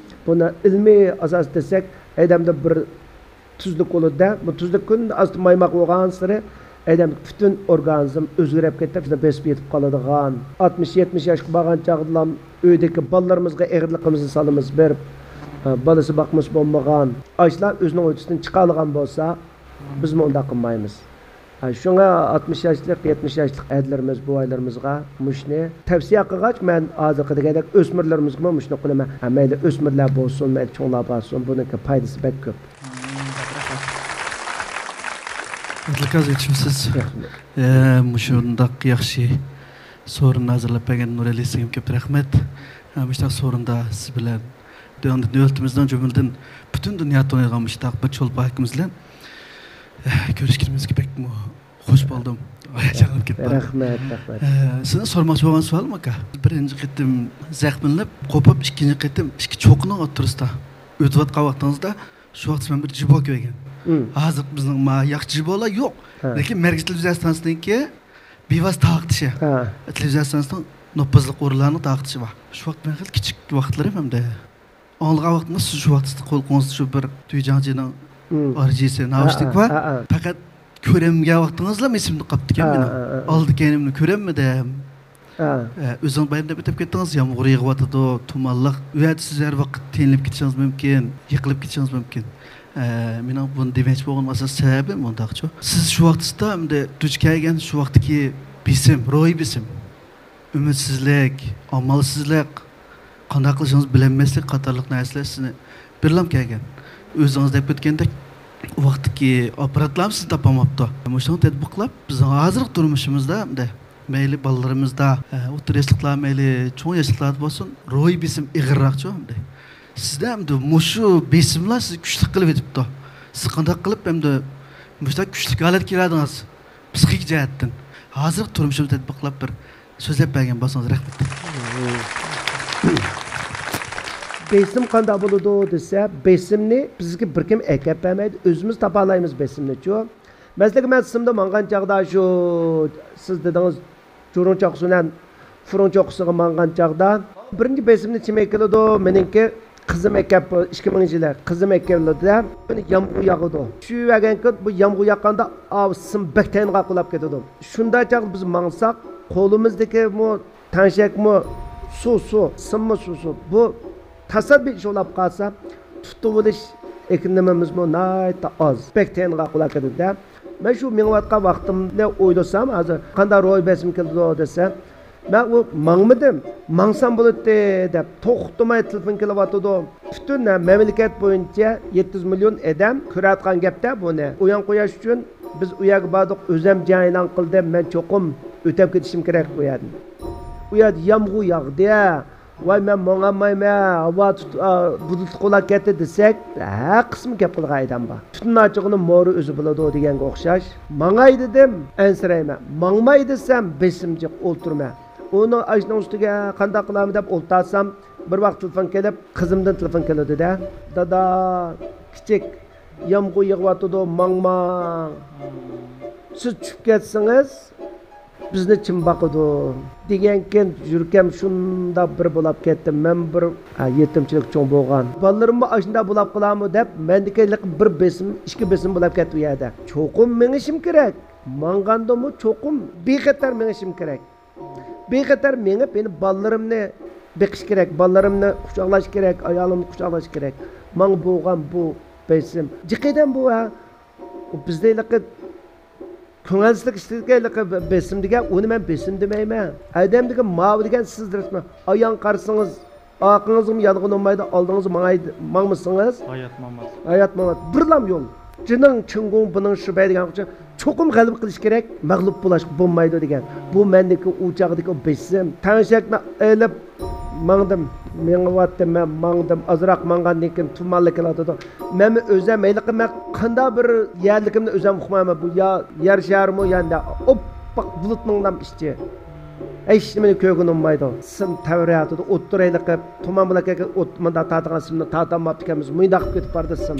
بۇنى ئىلمىي ئاساس دېسەك، ئادەمدە بىر تۈزلۈك بولىدۇ-دە. بۇ تۈزلۈك كۈندە ئاستا مايماق بولغانسېرى ئادەم پۈتۈن ئورگانىزم ئۆزگىرىپ كېتىپ، بىزنى بېسىپ يېتىپ قالىدىغان. ئاتمىش، يەتمىش ياشقا بارغان چاغدىلا ئۆيدىكى بالىلىرىمىزغا ئېغىرلىقىمىزنى سالىمىز بېرىپ، بىر بالىسى باقمىسا بولمىغان. ئاشۇلار ئۆزىنىڭ ھۆددىسىدىن چىقالىغان بولسا، بىزمۇ ئۇنداق قىلمايمىز. ھە، شۇڭا ئاتمىش ياشلىق، يەتمىش ياشلىق ھەدىلىرىمىز، بوۋايلىرىمىزغا مۇشۇنى تەۋسىيە قىلغاچ، مەن ھازىرقى دېگەندەك ئۆسمۈرلىرىمىزگىمۇ مۇشۇنى قىلىمەن. ھە، مەيلى ئۆسمۈرلەر بولسۇن، مەيلى چوڭلار بولسۇن، بۇنىڭكى پايدىسى بەك كۆپ. ئابدۇلكاز، يېتىشمىسىز. رەھمەت. ئە، مۇشۇنداق ياخشى سورۇننى ھازىرلاپ بەرگەن نۇرئەلى سىڭىم كۆپ رەھمەت. ھە، مۇشۇنداق سورۇندا سىز بىلەن دۆلىتىمىزنىڭ، جۈملىدىن پۈتۈن دۇنيا تونۇيدىغان مۇشۇنداق بىر چولپان ئاكىمىز بىلەن كۆرۈشكىنىمىزگە بەكمۇ خوش بولدۇم. ھاياجانلىنىپ كەتتىم. رەھمەت، رەھمەت. ئە، سىزدىن سورىماقچى بولغان سوئالىم، ئاكا. بىرىنچى قېتىم زەخىملىنىپ، قوپۇپ، ئىككىنچى قېتىم ئىككى چوققىنىڭ ئوتتۇرىسىدا ئۆتۈۋاتقان ۋاقتىڭىزدا، شۇ ۋاقىت مەن بىر جىبو كۆرگەن. ھازىر بىزنىڭ ما ياخشى جىبولار يوق. ھە. لېكىن مەركىزىي تېلېۋىزىيە ئىستانسىسىنىڭكى بىۋاسىتە تارقىتىشى. ھە. تېلېۋىزىيە ئىستانسىسىنىڭ نوپۇزلۇق ئورۇنلارنىڭ تارقىتىشى بار. شۇ ۋاقىت مەن خېلى كىچىك ۋاقىتلىرىم ئەمدى. ئاڭلىغان ۋاقتىمدا سىز شۇ ۋاقىتتا قولىڭىزدا شۇ بىر تۈيجاڭجىنىڭ ئارجىسى، ناۋۇشنىك بار. پەقەت كۆرەلمىگەن ۋاقتىڭىزلا ئېسىمدە قاپتىكەن مېنىڭ. ئالدى كەينىمنى كۆرەلمىدىم. ئە، ئۆزىڭىز بايام دەپ ئۆتۈپ كەتتىڭىز، يامغۇر يېغىۋاتىدۇ، تۇمانلىق. ئۇ يەردە سىز ھەر ۋاقىت تېيىلىپ كېتىشىڭىز مۇمكىن، يىقىلىپ كېتىشىڭىز مۇمكىن. ئە، مېنىڭ بۇنى دېمەكچى بولغىنىم ئاساسىي سەۋەبىم مۇنداقچۇ. سىز شۇ ۋاقىتتا ئەمدى دۇچ كەلگەن شۇ ۋاقىتتىكى بېسىم، روھىي بېسىم، ئۈمىدسىزلىك، ئامالسىزلىق، قانداق قىلىشىڭىزنى بىلەلمەسلىك قاتارلىق نەرسىلەر سىزنى بىرلام كەلگەن. ئۆزىڭىز دەپ ئۆتكەندەك، ئۇ ۋاقىتتىكى ئاپپاراتلارمۇ سىزنى تاپالماپتۇ. مۇشۇنى تەتبىقلاپ، بىزنىڭ ھازىرقى تۇرمۇشىمىزدا ئەمدى مەيلى بالىلىرىمىزدا، ئە، ئوتتۇرا ياشلىقلار، مەيلى چوڭ ياشلىقلاردا بولسۇن، روھىي بېسىم ئېغىرراقچۇ ئەمدى. سىزدە ئەمدى مۇشۇ بېسىملار سىزنى كۈچلۈك قىلىۋېتىپتۇ. سىز قانداق قىلىپ ئەمدى مۇشۇنداق كۈچلۈك ھالەتكە كېلەلىدىڭىز؟ پسىخىك جەھەتتىن. ھازىرقى تۇرمۇشىمىزنى تەتبىقلاپ بىر سۆزلەپ بەرگەن بولسىڭىز رەھمەت. بېسىم قانداق بولىدۇ دېسە، بېسىمنى بىزگە بىر كىم ئەكەپ بەرمەيدۇ، ئۆزىمىز تاپالايمىز بېسىمنىچۇ. مەسىلەن، مەن سىمدا ماڭغان چاغدا شۇ سىز دېدىڭىز، جۇرۇڭ چوققىسى بىلەن فۇرۇڭ چوققىسىغا ماڭغان چاغدا، بىرىنچى بېسىمنى چىمەي كېلىدۇ، مېنىڭكى قىزىم ئەكەپ، ئىككى مىڭىنچى يىلى قىزىم ئەكەلدى-دە، يامغۇر ياغىدۇ. چۈشۈۋەرگەنكى بۇ يامغۇر ياغقاندا، ئاۋۇ سىم بەك تەينىغا قۇلاپ كېتىدۇ. شۇنداق چاغدا بىز ماڭساق، قولىمىزدىكى مۇ تەڭشەكمۇ سۇ، سۇ، سىممۇ سۇ، سۇ. بۇ تاسادىپىي ئىش بولاپ قالسا، تۇتۇۋېلىش ئېكىنىمىمىزمۇ ناھايىتى ئاز. بەك تەينىغا قۇلاپ كېتىدۇ-دە. مەن شۇ مېڭىۋاتقان ۋاقتىمنى ئويلىسام، ھازىر قانداق روھىي بېسىم كېلىدۇ دېسە، مەن ئۇ ماڭمىدىم، ماڭسام بولاتتى دەپ توختىماي تېلېفون كېلىۋاتىدۇ. پۈتۈن مەملىكەت بويىچە يەتتە يۈز مىليون ئادەم كۆرۈۋاتقان گەپتە بۇنى. ئويان قويۇش ئۈچۈن بىز ئۇ يەرگە باردۇق، ئۆزەم جەريان قىلدىم، مەن چوقۇم ئۆتۈپ كېتىشىم كېرەك ئۇ يەردىن. ئۇ يەردە يامغۇر ياغدى. ۋاي، مەن ماڭالمايمەن، ھاۋا تۇت-، ئا، بۇلۇتلۇق بولاپ كەتتى دېسەك، ھەر قىسىم گەپ قىلغان ئادەم بار. پۈتۈن ئاچىقىنى مورا ئۆزى بىلىدۇ دېگەنگە ئوخشاش. ماڭاي دېدىم، ئەنسىرەيمەن. ماڭماي دېسەم، بېسىم جىق ئولتۇرىمەن. ئۇنىڭ ئاشۇنىڭ ئۈستىگە قانداق قىلارمەن دەپ ئولتۇرسام، بىر ۋاقىت تېلېفون كېلىپ، قىزىمدىن تېلېفون كېلىدۇ-دە، دادا، كىچىك، يامغۇر يېغىۋاتىدۇ، ماڭماڭ. سىز چۈشۈپ كەتسىڭىز، بىزنى چىم باقىدۇ، دېگەنكىن، يۈرىكىم شۇنداق بىر بولاپ كەتتى. مەن بىر، ھە، يېتىمچىلىك چوڭ بولغان. بالىلىرىممۇ ئاشۇنداق بولاپ قالارمۇ دەپ، مەندىكى ھېلىقى بىر بېسىم، ئىككى بېسىم بولاپ كەتتى ئۇ يەردە. چوقۇم مېڭىشىم كېرەك. ماڭغاندىمۇ چوقۇم بىخەتەر مېڭىشىم كېرەك. بىخەتەر مېڭىپ، يەنە بالىلىرىمنى بېقىش كېرەك، بالىلىرىمنى قۇچاقلاش كېرەك، ئايالىمنى قۇچاقلاش كېرەك. ماڭا بولغان بۇ بېسىم. جىق ئادەم بۇ، ھە. بىزدە ھېلىقى كۆڭۈلسىزلىك ئىچىدىكى ھېلىقى بېسىم دېگەن، ئۇنى مەن بېسىم دېمەيمەن. ئادەم دېگەن ماۋۇ دېگەن سىز رەسمەن. ئايان قارىسىڭىز، ئارقىڭىزغىمۇ يالغان بولمايدۇ، ئالدىڭىزغا ماڭاي-، ماڭمىسىڭىز. ھايات مامات. ھايات مامات. بىرلام يول. جېنىڭ چىڭگۇڭ بىنىڭ شىبەي دېگەن ئوخشاش، چوقۇم غەلىبە قىلىش كېرەك، مەغلۇپ بولۇشقا بولمايدۇ دېگەن. بۇ مەندىكى ئۇ چاغدىكى بېسىم. تەڭشەكنى ئېلىپ ماڭدىم، مېڭىۋاتتىم، مەن ماڭدىم. ئازراق ماڭغاندىن كېيىن تۇمانلىق كېلىۋاتىدۇ. مەنمۇ ئۆزۈم ھېلىقى مەن قانداق بىر يەرلىكىمنى ئۆزۈم ئۇقمايمەن. بۇ يا يەر شارىمۇ يا نە ئوپپاق بۇلۇتنىڭ نام ئىچى. ھېچنېمىنى كۆرگىلى بولمايدۇ. سىم تەۋرەتىدۇ، ئوتتۇرا ھېلىقى تۇمان بىلەن كەلگەن ئوت مۇنداق تارتىدىغان سىمنى تارتالماپتىكەنمىز، مۇنداق قىلىپ كېتىپ بارىدۇ سىم.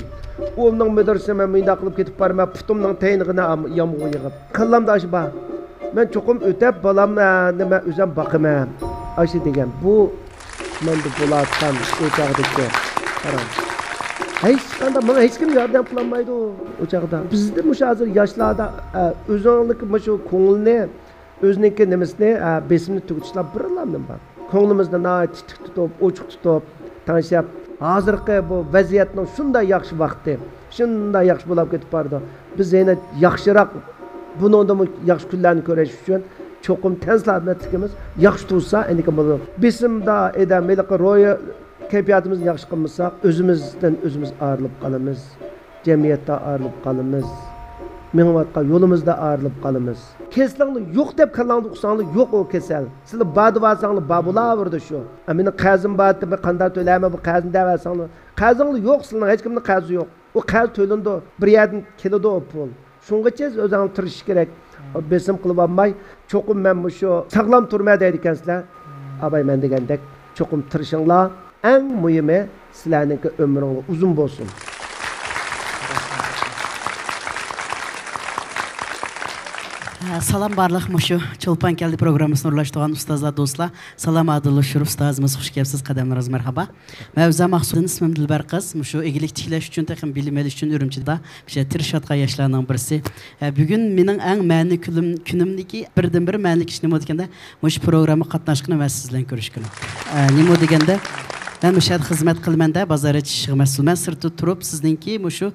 ئۇنىڭ مۈدۈرسى مەن مۇنداق قىلىپ كېتىپ بارىمەن، پۇتۇمنىڭ تەينىغىنى يامغۇر يېغىپ. كاللامدا ئاشۇ بار. مەن چوقۇم ئۆتەپ بالامنى مەن ئۆزۈم باقىمەن. ئاشۇ دېگەن. بۇ مەندە بولۇۋاتقان ئۇ چاغدىكى. قاراڭ. ھېچقانداق، ماڭا ھېچكىم ياردەم قىلالمايدۇ ئۇ چاغدا. بىزدە مۇشۇ ھازىر ياشلاردا، ئە، ئۆزۈڭنىڭكى مۇشۇ كۆڭلىنى، ئۆزىنىڭكى نېمىسىنى، ئە، بېسىمنى تۈگىتىشلەر بىرلا نېمە بار. كۆڭلىمىزنى ناھايىتى تىك تۇتۇپ، ئوچۇق تۇتۇپ، تەڭشەپ، ھازىرقى بۇ ۋەزىيەتنىڭ شۇنداق ياخشى ۋاقتى، شۇنداق ياخشى بولاپ كېتىپ بارىدۇ. بىز يەنە ياخشىراق، بۇنىڭدىنمۇ ياخشى كۈنلەرنى كۆرۈش ئۈچۈن چوقۇم تەن سالامەتلىكىمىز ياخشى تۇرسا، ئەنىكىن بولىدۇ. بېسىمدا ئادەم ھېلىقى روھىي كەيپىياتىمىزنى ياخشى قىلمىساق، ئۆزىمىزدىن ئۆزىمىز ئايرىلىپ قالىمىز، جەمئىيەتتە ئايرىلىپ قالىمىز. مېڭىۋاتقان يولىمىزدا ئايرىلىپ قالىمىز. كېسىلىڭلار يوق دەپ كاللاڭدا ئۇقساڭلار يوق ئۇ كېسەل. سىلەر بار دەۋالساڭلار بار بولۇۋېرىدۇ شۇ. ئە، مېنىڭ قەرزىم بار دەپ قانداق تۆلەيمەن بۇ قەرزنى دەۋەرسەڭلار. قەرزىڭلار يوق، سىلەرنىڭ ھېچكىمنىڭ قەرزى يوق. ئۇ قەرز تۆلىنىدۇ. بىر يەردىن كېلىدۇ ئۇ پۇل. شۇڭغىچە ئۆزۈڭلار تىرىشىش كېرەك. بېسىم قىلىۋالماي، چوقۇم مەن مۇشۇ ساغلام تۇرىمەن دەيدىكەنسىلەر. ئاباي مەن دېگەندەك چوقۇم تىرىشىڭلار. ئەڭ مۇھىمى سىلەرنىڭكى ئۆمرۈڭلار ئۇزۇن بولسۇن. ھە، سالام بارلىق مۇشۇ چولپان كەلدى پروگراممىسىنى ئورۇنلاشتۇرغان ئۇستازلار، دوستلار. سالام ئادىل شۇر ئۇستازىمىز، خۇش كەپسىز، قەدەملىرىڭىز مەرھابا. مەن ئۆزۈم مەخسۇس ئىسمىم دىلبەر قىز. مۇشۇ ئىگىلىك تىكلەش ئۈچۈن، تېخىمۇ بىلىم ئېلىش ئۈچۈن ئۈرۈمچىدە مۇشۇ تىرىشىۋاتقان ياشلارنىڭ بىرسى. ھە، بۈگۈن مېنىڭ ئەڭ مەنىلىك كۈنۈم، كۈنۈمدىكى بىردىنبىر مەنىلىك ئىش نېمە دېگەندە، مۇشۇ پروگراممىغا قاتناشقىنىم ۋە سىز بىلەن كۆرۈشكىنىم. ھە، نېمە دېگەندە، مەن مۇشۇ يەردە خىزمەت قىلىمەن-دە، بازار ئېچىش ئىشىغا مەسئۇلمەن. سىرتتا تۇرۇپ سىزنىڭكى مۇشۇ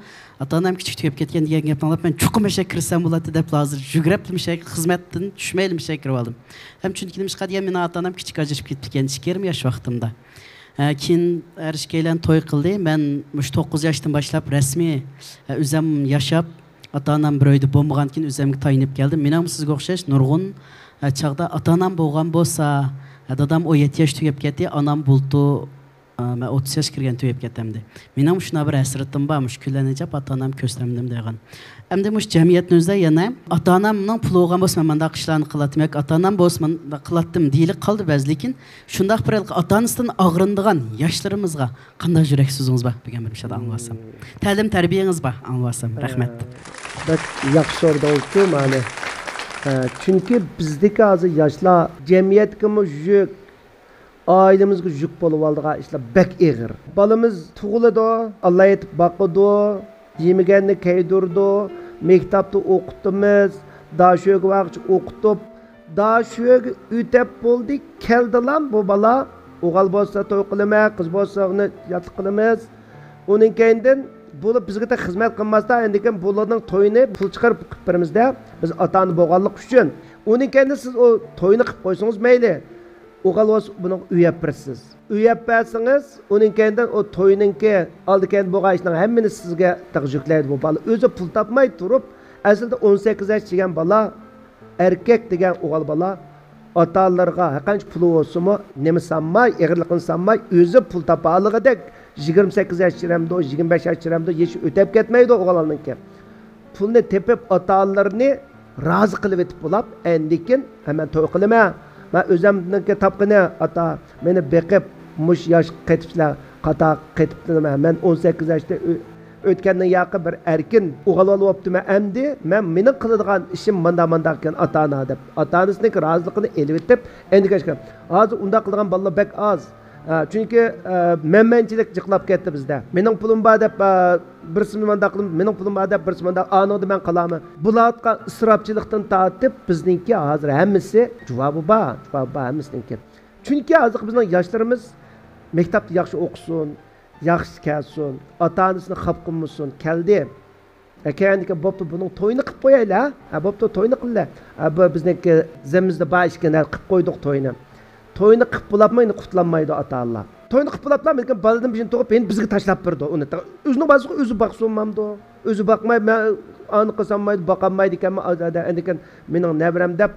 ئاتا-ئانام كىچىك تۈگەپ كەتكەن دېگەن گەپنى ئاڭلاپ، مەن چوقۇم مۇشۇ يەرگە كىرسەم بولاتتى دەپلا ھازىر يۈگۈرۈپلا مۇشۇ يەرگە، خىزمەتتىن چۈشمەيلا مۇشۇ يەرگە كىرىۋالدىم. ھەم چۈنكى نېمىشقا دېگەن، مېنىڭ ئاتا-ئانام كىچىك ئاجرىشىپ كېتىپتىكەن، ئىككى يېرىم ياش ۋاقتىمدا. ھە، كېيىن ھەر ئىككىيلەن توي قىلدى. مەن مۇشۇ توققۇز ياشتىن باشلاپ رەسمىي، ھە، ئۆزۈم ياشاپ، ئاتا-ئانام بىر ئۆيدە بولمىغاندىكىن ئۆزۈمگە تايىنىپ كەلدىم. مېنىڭمۇ سىزگە ئوخشاش نۇرغۇن، ھە، چاغدا ئاتا-ئانام بولغان بولسا، ھە، دادام ئون يەتتە ياش تۈگەپ كەتتى، ئانام بۇلتۇر، ھە، مەن ئوتتۇز ياش كىرگەن تۈگەپ كەتتى ئەمدى. مېنىڭمۇ شۇنداق بىر ھەسرىتىم بار، مۇشۇ كۈنلەرنى جاپ ئاتا-ئانام كۆزلىرىمدىن دەيدىغان. ئەمدى مۇشۇ جەمئىيەتنىڭ ئۆزىدە يەنە ئاتا-ئانامنىڭ پۇلى بولغان بولسا، مەن مانداق ئىشلارنى قىلاتتىم ياكى ئاتا-ئانام بولسا مانداق قىلاتتىم دېيىلىپ قالدى بەزى، لېكىن شۇنداق بىر ھېلىقى ئاتا-ئانىسىدىن ئاغرىنىدىغان ياشلىرىمىزغا قانداق يۈرەك سۆزىڭىز بار؟ بۈگۈن بىر مۇشۇدا ئاڭلىۋالسام. تەلىم تەربىيەڭىز بار، ئاڭلىۋالسام. رەھمەت. بەك ياخشى سورىدىڭىزكۇ مانا. ھە، چۈنكى بىزدىكى ھازىر ياشلار جەمئىيەتكىمۇ يۈك، ئائىلىمىزگە يۈك بولۇۋالىدىغان ئىشلار بەك ئېغىر. بالىمىز تۇغۇلىدۇ، ئاللا ئېيتىپ باقىدۇ، يېمىگەننى كەيدۈرىدۇ، مەكتەپتە ئوقۇتىمىز، داشۆگە بارغۇچە ئوقۇتۇپ، داشۆگە ئۆتەپ بولدى، كەلدىلا بۇ بالا، ئوغۇل بولسا توي قىلىمەن، قىز بولسا ئۇنى ياتلىق قىلىمىز. ئۇنىڭ كەينىدىن بۇلار بىزگە تېخى خىزمەت قىلماستا، ئەندىكىن بۇلارنىڭ تويىنى پۇل چىقىرىپ قىلىپ بېرىمىزدە، بىز ئاتا-ئانا بولغانلىقى ئۈچۈن. ئۇنىڭ كەينىدىن سىز ئۇ توينى قىلىپ قويسىڭىز مەيلى. ئوغۇل بولسا بۇنىڭغا ئۆي ئەپ بېرىسىز. ئۆي ئەپ بەرسىڭىز، ئۇنىڭ كەينىدىن ئۇ توينىڭكى ئالدى كەينىدە بولغان ئىشنىڭ ھەممىنى سىزگە تېخى يۈكلەيدۇ بۇ بالا. ئۆزى پۇل تاپماي تۇرۇپ، ئەسلىدە ئون سەككىز ياش چىگەن بالا، ئەركەك دېگەن ئوغۇل بالا ئاتا-ئانىلىرىغا ھەرقانچە پۇلى بولسىمۇ، نېمە سانماي، ئېغىرلىقىنى سانماي، ئۆزى پۇل تاپالىغۇدەك يىگىرمە سەككىز ياش چىرەمدۇ، يىگىرمە بەش ياش چىرەمدۇ، يېشى ئۆتەپ كەتمەيدۇ ئوغۇل بالىنىڭكى. پۇلنى تېپىپ، ئاتا-ئانىلىرىنى رازى قىلىۋېتىپ بولاپ، ئەندىكىن، ھە، مەن توي قىلىمەن. مەن ئۆزۈمنىڭكى تاپقىنى، ئاتا، مېنى بېقىپ، مۇشۇ ياشقا قېتىپسىلەر، قاتارغا قېتىپتىمەن. مەن ئون سەككىز ياشتا ئۆ-، ئۆتكەندىن ياقى بىر ئەركىن ئوغۇل بالا بوپتىمەن. ئەمدى مەن، مېنىڭ قىلىدىغان ئىشىم مانداق، مانداق ئىكەن، ئاتا-ئانا، دەپ، ئاتا-ئانىسىنىڭكى رازىلىقىنى ئېلىۋېتىپ، ئەندىكىن، ھازىر ئۇنداق قىلىدىغان بالىلار بەك ئاز. ئە، چۈنكى، ئە، مەنمەنچىلىك جىقلاپ كەتتى بىزدە. مېنىڭ پۇلۇم بار دەپ، ئە، بىرسى مانداق قىلىدۇ، مېنىڭ پۇلۇم بار دەپ، بىرسى مانداق، ئانىڭدا مەن قالارمەن. بولۇۋاتقان ئىسراپچىلىقتىن تارتىپ، بىزنىڭكى ھازىر ھەممىسى جاۋابى بار، جاۋابى بار ھەممىسىنىڭكى. چۈنكى ھازىرقى بىزنىڭ ياشلىرىمىز مەكتەپتە ياخشى ئوقۇسۇن، ياخشى كەلسۇن، ئاتا-ئانىسىنى خاپا قىلمىسۇن، كەلدى. ئەكەندىكىن بوپتۇ، بۇنىڭ تويىنى قىلىپ قويايلى، ھە؟ ھە، بوپتۇ، تويىنى قىللى. ھە، بۇ بىزنىڭكى زېمىمىزدە بار ئىكەن، ھە، قىلىپ قويدۇق تويىنى. توينى قىلىپ بولاپمۇ، يەنە قۇتۇلالمايدۇ ئاتا-ئانىلار. توينى قىلىپ بولاپلا، لېكىن بالىدىن بېشىنى تۇغۇپ، يەنە بىزگە تاشلاپ بېرىدۇ ئۇنى. ئۆزىنىڭ بالىسىغا ئۆزى باقسۇن مامدۇ؟ ئۆزى باقماي، مەن ئانا قىلساممايدۇ، باقالمايدىكەنمەن، ئەندىكىن مېنىڭ نەۋرەم دەپ،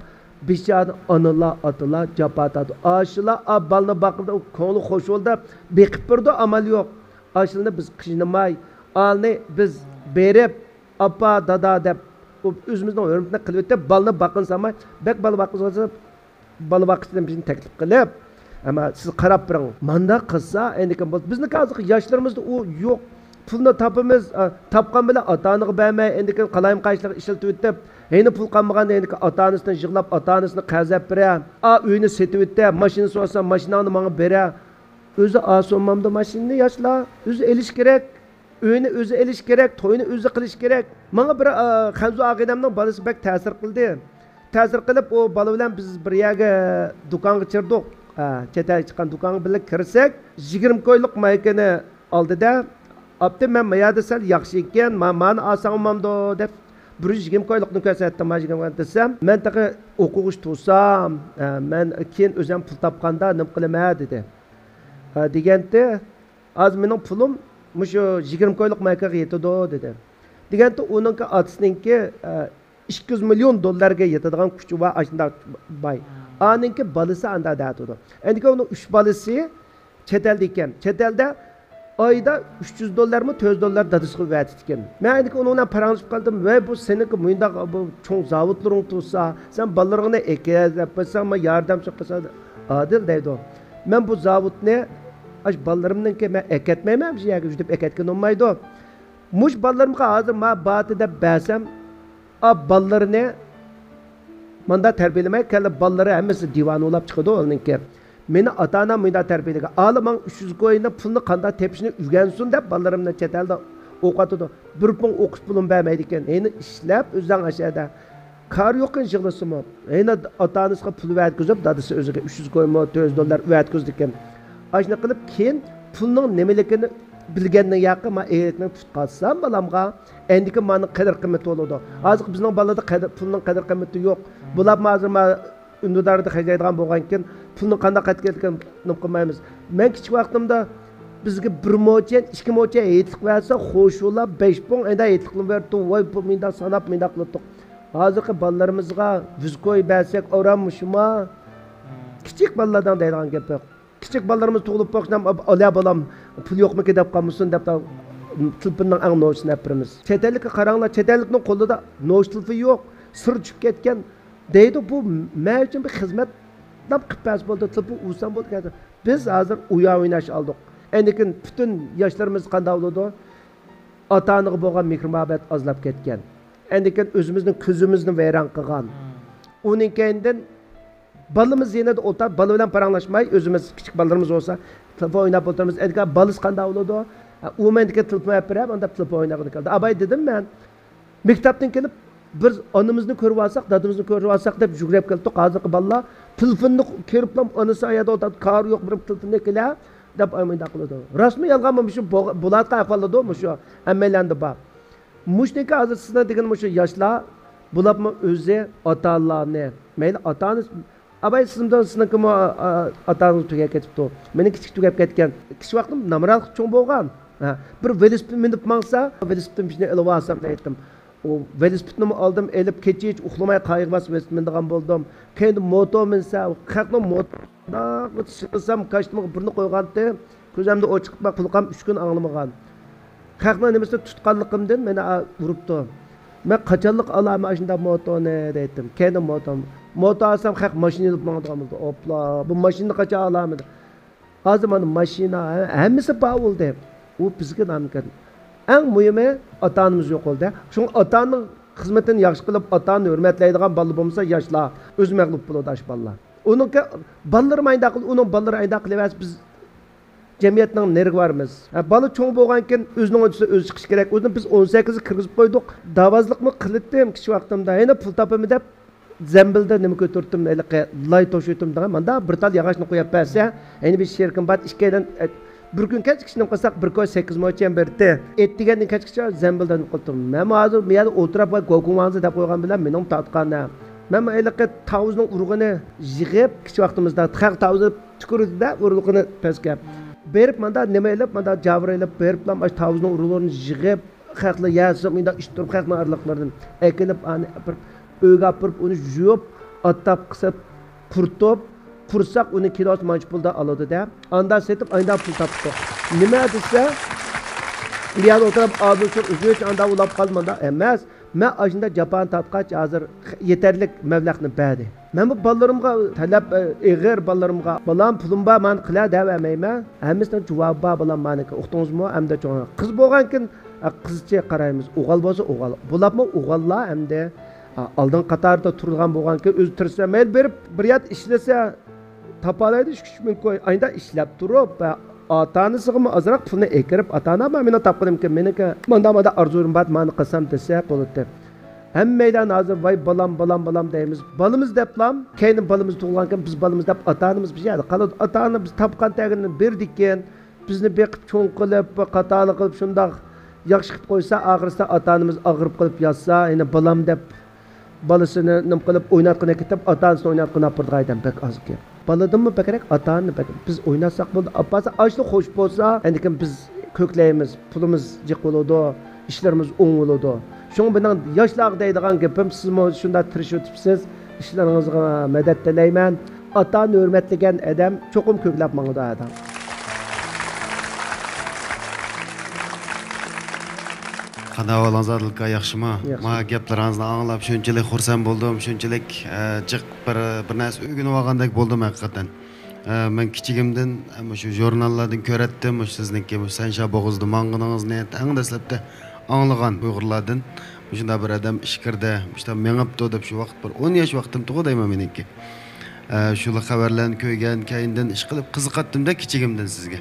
بىچارە ئانىلار، ئاتىلار جاپا تارتىدۇ. ئاشۇلار، ئا، بالىنى باقىدۇ، كۆڭلى خوش بولىدۇ، بېقىپ بېرىدۇ، ئامال يوق. ئاشۇلارنى بىز قىينىماي، ئالنى بىز بېرىپ، ئاپا، دادا دەپ، ئۇ ئۆزىمىزنىڭ ھۆرمىتىنى قىلىۋېتىپ، بالىنى باققىنى سالماي، بەك بالا باققۇزغانسا، بالا باققۇچىدىن بىزنى تەكلىپ قىلىپ، ئەمما سىز قاراپ بېرىڭ، مانداق قىلسا، ئەندىكىن بولسا، بىزنىڭكى ھازىرقى ياشلىرىمىزدا ئۇ يوق. پۇلنى تاپىمىز، ئا، تاپقان بىلەن ئاتا-ئانىغا بەرمەي، ئەندىكىن قالايمىقانچىلىققا ئىشلىتىۋېتىپ، يەنە پۇل قالمىغاندا، ئەندىكىن ئاتا-ئانىسىدىن يىغلاپ، ئاتا-ئانىسىنى قەرز ئەپ بېرە، ئا، ئۆينى سېتىۋېتە، ماشىنا سورىسا، ماشىناڭنى ماڭا بېرە. ئۆزى ئاسىمامدۇ ماشىنىنى ياشلار؟ ئۆزى ئېلىش كېرەك. ئۆينى ئۆزى ئېلىش كېرەك، توينى ئۆزى قىلىش كېرەك. ماڭا بىر، ئا، خەنزۇ ئاغىنەمنىڭ بالىسى بەك تەسىر قىلدى. تەسىر قىلىپ، ئۇ بالا بىلەن بىز بىر يەرگە دۇكانغا كىردۇق. ئا، چەت ئەلگە چىققان دۇكانغا بىللە كىرسەك، يىگىرمە كويلۇق مايكىنى ئالدى-دە، ئاپتى، مەن ما يەردە سەل ياخشى ئىكەن، ما-، مانى ئالساڭ بولمامدۇ دەپ، بىر يۈز يىگىرمە كويلۇقنى كۆرسەتتى، ما يىگىرمە دېسەم، مەن تېخى ئوقۇغۇچى تۇرسام، ئا، مەن كېيىن ئۆزۈم پۇل تاپقاندا نېمە قىلىمەن دېدى. ئا، دېگەنتى، ھازىر مېنىڭ پۇلۇم مۇشۇ يىگىرمە كويلۇق مايكىغا يېتىدۇ، دېدى. دېگەنتى ئۇنىڭكى ئاتىسىنىڭكى ئىككى يۈز مىليون دوللارغا يېتىدىغان كۈچى بار، ئاشۇنداق باي. ئانىڭكى بالىسى ئاندا دەتىدۇ. ئەندىكى ئۇنىڭ ئۈچ بالىسى چەت ئەلدە ئىكەن. چەت ئەلدە ئايدا ئۈچ يۈز دوللارمۇ، تۆت يۈز دوللار دادىسىغا ئەۋەتىدىكەن. مەن ئەندىكى ئۇنىڭ بىلەن پاراڭلىشىپ قالدىم. ۋەي، بۇ سېنىڭكى مۇنداق، بۇ چوڭ زاۋۇتلىرىڭ تۇرسا، سەن بالىلىرىڭنى ئەكەت دەپ قويساڭ، ماڭا ياردەمچىلىك قىلسا. ئادىل دەيدۇ، مەن بۇ زاۋۇتنى ئاش بالىلىرىمنىڭكى مەن ئەكەتمەيمەن، شۇ يەرگە يۈدۈپ ئەكەتكىلى بولمايدۇ. مۇشۇ بالىلىرىمغا ھازىر ما باتى دەپ بەرسەم، ئا بالىلىرىنى ماندا تەربىيەلىمەي كەلدى، بالىلىرى ھەممىسى دىۋانە بولاپ چىقىدۇ ئۇنىڭكى. مېنى ئاتا ئانام مۇنداق تەربىيەلىگەن. ئالە ماڭا ئۈچ يۈز كوينى پۇلنى قانداق تېپىشنى ئۆگەنسۇن دەپ بالىلىرىمنى چەت ئەلدە ئوقۇتىدۇ. بىر پۇڭ ئوقۇش پۇلۇم بەرمەيدىكەن. يەنە ئىشلەپ ئۆزۈڭ ئاشەدە. كارى يوقكەن يىغلىسىمۇ. يەنە ئاتا ئانىسىغا پۇل ئەۋەتكۈزۈپ، دادىسى ئۆزىگە ئۈچ يۈز كويمۇ، تۆت يۈز دوللار ئەۋەتكۈزىدىكەن. ئاشۇنداق قىلىپ كېيىن پۇلنىڭ نېمىلىكىنى بىلگەندىن ياقى ما ئېرىكنى تۇتقازسام بالامغا، ئەندىكى مانا قەدىر قىممىتى بولىدۇ. ھازىرقى بىزنىڭ بالىلاردا قەدىر، پۇلنىڭ قەدىر قىممىتى يوق. بۇلارمۇ ھازىر ما ئۈندىداردا خەجلەيدىغان بولغانكىن، پۇلنى قانداق قەدىرلىكىنى ئۇنۇپ قالمايمىز. مەن كىچىك ۋاقتىمدا بىزگە بىر موچەن، ئىككى موچەن ھېيتلىق بەرسە، خوشۇلا بەش پۇڭ ئەندە ھېيتلىقنى بېرىدۇ. ۋاي، پۇل مۇنداق ساناپ مۇنداق قىلاتتۇق. ھازىرقى بالىلىرىمىزغا يۈز كوي بەرسەك، ئارام مۇشۇما. كىچىك بالىلاردىن دەيدىغان گەپ يوق. كىچىك بالىلىرىمىز تۇغۇلۇپ باقسام، ئالە بالام، پۇل يوقمىكى دەپ قالمىسۇن دەپ، تېلېفوننىڭ ئەڭ نوچىسىنى ئەپ بېرىمىز. چەت ئەللىككە قاراڭلار، چەت ئەللىكنىڭ قولىدا نوچى تېلېفونى يوق، سىر چۈشۈپ كەتكەن دەيدۇ. بۇ مەن ئۈچۈن بىر خىزمەت دەپ قىلىپ بەرسە بولدى، تېلېفون ئۇرسام بولدى. بىز ھازىر ئويۇن ئويناش ئالدۇق. ئەندىكىن پۈتۈن ياشلىرىمىز قانداق بولىدۇ؟ ئاتا ئانىغا بولغان مېھىر مۇھەببەت ئازلاپ كەتكەن. ئەندىكىن ئۆزىمىزنىڭ كۆزىمىزنى ۋەيران قىلغان. ئۇنىڭ كەينىدىن بالىمىز يېنىدا ئولتۇرۇپ، بالا بىلەن پاراڭلاشماي، ئۆزىمىز كىچىك بالىلىرىمىز بولسا، تېلېفون ئويناپ ئولتۇرىمىز. ئەندىكىن بالىسى قانداق بولىدۇ؟ ئۇ مەندىكى تېلېفون ئەپ بېرەپ، ئانداق تېلېفون ئوينىغىلى كەلدى. ئاباي دېدىم مەن، مەكتەپتىن كېلىپ، بىر ئانىمىزنى كۆرۈۋالساق، دادىمىزنى كۆرۈۋالساق دەپ يۈگرەپ كېلىپتۇق. ھازىرقى بالىلار تېلېفوننى كۆرۈپلا، ئانىسى ئايادا ئولتۇرۇپ، كارى يوق، بىر تېلېفوننى كېلە دەپ ئايمىنداق قىلىدۇ. راستمۇ يالغانمۇ؟ مۇشۇ بو-، بولاتقان ئەھۋالدۇ، مۇشۇ ھەممەيلەندە بار. مۇشۇنىڭكى ھازىر سىزنىڭ دېگەن مۇشۇ ياشلار، بۇلارمۇ ئۆزى ئاتا-ئانىلارنى، مەيلى ئاتا-ئانىسى، ئاباي، سىزمۇ، سىزنىڭكىمۇ، ئا-، ئاتا-ئانىڭىز تۈگەپ كېتىپتۇ. مېنىڭ كىچىك تۈگەپ كەتكەن. كىچىك ۋاقتىم نامراتلىق چوڭ بولغان. ھە، بىر ۋېلىسىپىت مىنىپ ماڭسا، ۋېلىسىپىتىم بىشنى ئېلىۋالسام دەيتتىم. ئۇ ۋېلىسىپىتنىمۇ ئالدىم، ئېلىپ كېچە ھېچ ئۇخلىماي قايىغا باس ۋېلىسىپىت مىنىدىغان بولدىم. كەينىدىن موتور مىنسە، خەقنىڭ موتور، شىللىسام، كاشتىمغا بىرنى قويغانتى. كۆزۈمدە ئوت چىقىپ، قۇلىقىم ئۈچ كۈن ئاڭلىمىغان. خەقنىڭ نېمىسىنى تۇتقانلىقىمدىن مېنى ئا-، ئۇرۇپتۇ. مەن قاچانلىق ئالامەن ئاشۇنداق موتونى دەيتتىم. كەينىدىن موتون، موتور ئالسام خەق ماشىنا ئېلىپ ماڭىدىغان بولدى. ئوپلا، بۇ ماشىنىنى قاچان ئالامەن؟ ھازىر مانا ماشىنا، ھە-، ھەممىسى بار بولدى. ئۇ بىزگە نامكەن. ئەڭ مۇھىمى، ئاتا ئانىمىز يوقالدى. شۇڭا ئاتا ئانىنىڭ خىزمىتىنى ياخشى قىلىپ، ئاتا ئانىنى ھۆرمەتلەيدىغان بالا بولمىسا، ياشلار ئۆزى مەغلۇپ بولىدۇ ئاشۇ بالىلار. ئۇنىڭكى بالىلىرىمۇ ئاينداق قىل-، ئۇنىڭ بالىلىرى ئاينداق قىلىۋەرسە، بىز جەمئىيەتنىڭ نېرىگە بارىمىز؟ ھە، بالا چوڭ بولغانكىن ئۆزىنىڭ ئۆزى، ئۆزى چىقىشى كېرەك. ئۆزىنى بىز ئون سەككىزگە كىرگۈزۈپ قويدۇق. داۋازلىقمۇ قىلىتتىم كىچىك ۋاقتىمدا. يەنە پۇل تاپىمەن دەپ زەمبىلدە نېمە كۆتۈرتتۈم، ھېلىقى لاي توشۇيتتۇم دېگەن. ماندا بىر تال ياغاچنى قويۇپ بەرسە، يەنە بىر شېرىكىم بار، ئىككىيلەن، ئە، بىر كۈن كەچ ئىشنى قىلساق، بىر كوي سەككىز موچەن بەردى. ئەتىگەندىن كەچكىچە زەمبىلدە نېمە قىلتۇم. مەنمۇ ھازىر بۇ يەردە ئولتۇرۇپ، ۋاي، گوكۇڭۋاڭزى دەپ قويغان بىلەن مېنىڭ تارتقان. مەنمۇ ھېلىقى تاۋۇزنىڭ ئۇرۇقىنى يىغىپ، كىچىك ۋاقتىمىزدا خەق تاۋۇزنى تۈكۈرىدۇ-دە، ئۇرۇقىنى پەسكە. بېرىپ ماندا نېمە ئېلىپ، ماندا جاۋۇر ئېلىپ، بېرىپلا ئاشۇ تاۋۇزنىڭ ئۇرۇقلىرىنى يىغىپ، خەقلەر يەسە مۇنداق ئىچتۈرۈپ، خەقنىڭ ئارىلىقلىرىدىن ئەكېلىپ، ئانى ئاپىرىپ، ئۆيگە ئاپىرىپ، ئۇنى يۇيۇپ، ئاتاپ قىسىپ، قۇرۇتۇپ، قۇرساق ئۇنى كىلوسى مانچە پۇلدا ئالىدۇ-دە. ئاندا سېتىپ، ئايدا پۇل تاپتۇق. نېمە دېسە، بۇ يەردە ئولتۇرۇپ، ئازۇشۇر ئۈزۈش، ئاندا ئۇلاپ قالدى، ماندا ئەمەس. مەن ئاشۇنداق جاپانى تارتقاچ، ھازىر يېتەرلىك مەبلەغنى بەردى. مەن بۇ بالىلىرىمغا تەلەپ، ئېغىر بالىلىرىمغا، «بالام، پۇلۇم بار، مانا قىلە» دەۋەرمەيمەن. ھەممىسىنىڭ جاۋابى بار، بالام، مانىكى. ئۇقتىڭىزمۇ؟ ئەمدى چوڭ قىز بولغانكىن، قىزچە قارايمىز. ئوغۇل بولسا ئوغۇل. بولۇپمۇ ئوغۇللار ئەمدى، ئالدىنقى قاتاردا تۇرىدىغان بولغانكىن، ئۆزى تىرىشسا، مەيلى بېرىپ بىر يەردە ئىشلىسە، تاپالايدۇ ئۈچ مىڭ كوي. ئايدا ئىشلەپ تۇرۇپ، ئاتا-ئانىسىغىمۇ ئازراق پۇلنى ئەكىرىپ، «ئاتا-ئانا، مانا مېنىڭ تاپقىنىمكەن، مېنىڭكى ماندا-ماندا ئارزۇيۇم بار، مانى قىلسام» دېسە بولاتتى. ھەممەيلەن ھازىر «ۋاي بالام، بالام، بالام» دەيمىز. بالىمىز دەپلا، كەينى بالىمىز تۇغۇلغانكەن، بىز بالىمىز دەپ ئاتا-ئانىمىز بىر يەردە قالىدۇ. ئاتا-ئانا بىز تاپقان تەگىنىنى بېرىدىكەن، بىزنى بېقىپ، چوڭ قىلىپ، قاتارلىق قىلىپ، شۇنداق ياخشى قىلىپ قويسا، ئاخىرسىدا ئاتا-ئانىمىز ئاغرىپ قېلىپ ياتسا، يەنە بالام دەپ بالىسىنى نېمە قىلىپ ئويناتقىنى كېتىپ، ئاتا-ئانىسىنى ئويناتقىنى ئاپىرىدىغان ئادەم بەك ئاز ئىكەن. بالىدىنمۇ بەكرەك ئاتا-ئانىنى بەك، بىز ئويناتساق بولدى، ئاپارسا، ئاشۇلا خوش بولسا، ئاندىن كېيىن بىز كۆكلەيمىز، پۇلىمىز جىق بولىدۇ. ئىشلىرىمىز ئوڭ بولىدۇ. شۇڭا مېنىڭ ياشلارغا دەيدىغان گېپىم، سىزمۇ شۇنداق تىرىشىۋېتىپسىز، ئىشلىرىڭىزغا مەدەت تىلەيمەن. ئاتا ئانا ھۆرمەتلىگەن ئادەم چوقۇم كۆكلەپ ماڭىدۇ ئادەم. قانداق ئەھۋالىڭىز، ئادىل ئاكا، ياخشىمۇ؟ ياخشى. ما گەپلىرىڭىزنى ئاڭلاپ شۇنچىلىك خۇرسەن بولدۇم، شۇنچىلىك ئە، جىق بىر، بىر نەرسە ئۆگىنىپ ئالغاندەك بولدۇم ھەقىقەتەن. ئە، مەن كىچىكىمدىن ئە، مۇشۇ ژۇرناللاردىن كۆرەتتىم، مۇشۇ سىزنىڭكى مۇشۇ سەنشا بوغۇزىدا ماڭغىنىڭىزنى ئەڭ دەسلەپتە ئاڭلىغان ئۇيغۇرلاردىن. مۇشۇنداق بىر ئادەم ئىچكىرىدە مۇشۇنداق مېڭىپتۇ دەپ، شۇ ۋاقىت بىر ئون ياش ۋاقتىمتىغۇ دەيمەن مېنىڭكى. ئە، شۇلا خەۋەرلەرنى كۆرگەن، كەينىدىن ئىشقىلىپ قىزىقاتتىمدە كىچىكىمدىن سىزگە.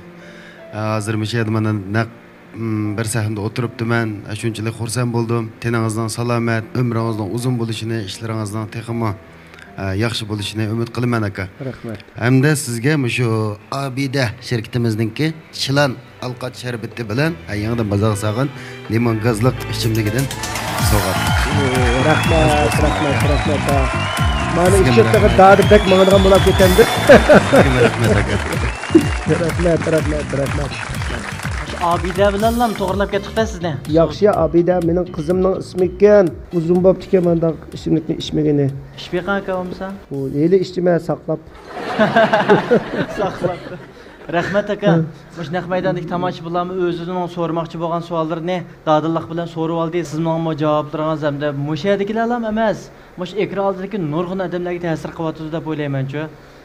ئە، ھازىر مۇشۇ يەردە مانا نەق م، بىر سەھنىدە ئولتۇرۇپتىمەن. شۇنچىلىك خۇرسەن بولدۇم. تېنىڭىزنىڭ سالامەت، ئۆمرىڭىزنىڭ ئۇزۇن بولۇشىنى، ئىشلىرىڭىزنىڭ تېخىمۇ ئە، ياخشى بولۇشىنى ئۈمىد قىلىمەن، ئاكا. رەھمەت. ھەمدە سىزگە مۇشۇ ئابىدە شىركىتىمىزنىڭكى چىلان ئالقات شەربىتى بىلەن، ئە، يېڭىدىن بازارغا سالغان لىمون گازلىق ئىچىملىكىدىن سوۋغات. رەھمەت، رەھمەت، رەھمەت. مانا ئىچىپ تېخى دادى بەك ماڭىدىغان بولاپ كېتەمدۇ. رەھمەت، ئاكا. رەھمەت، رەھمەت، رەھمەت. ئابىدە بىلەنلا توغرىلاپ كەتتۇق-دە سىزنى. ياخشى، ئابىدە مېنىڭ قىزىمنىڭ ئىسمى ئىكەن. ئۇزۇن بوپتىكەن مانداق ئىچىملىكنى ئىچمىگىنى. ئىچىپ بېقىڭ ئاكا بولمىسا. ئۇ ھېلى ئىچىمەن ساقلاپ. ساقلاپ. رەھمەت ئاكا. مۇشۇ نەق مەيداندىكى تاماشىبىنلارمۇ ئۆزىنىڭ سورىماقچى بولغان سوئاللىرىنى دادىللىق بىلەن سورىۋالدى. سىزنىڭمۇ جاۋابلىرىڭىز ھەمدە مۇشۇ يەردىكىلەرلام ئەمەس، مۇشۇ ئېكران ئالدىدىكى نۇرغۇن ئادەملەرگە تەسىر قىلىۋاتىدۇ دەپ ئويلايمەنچۇ.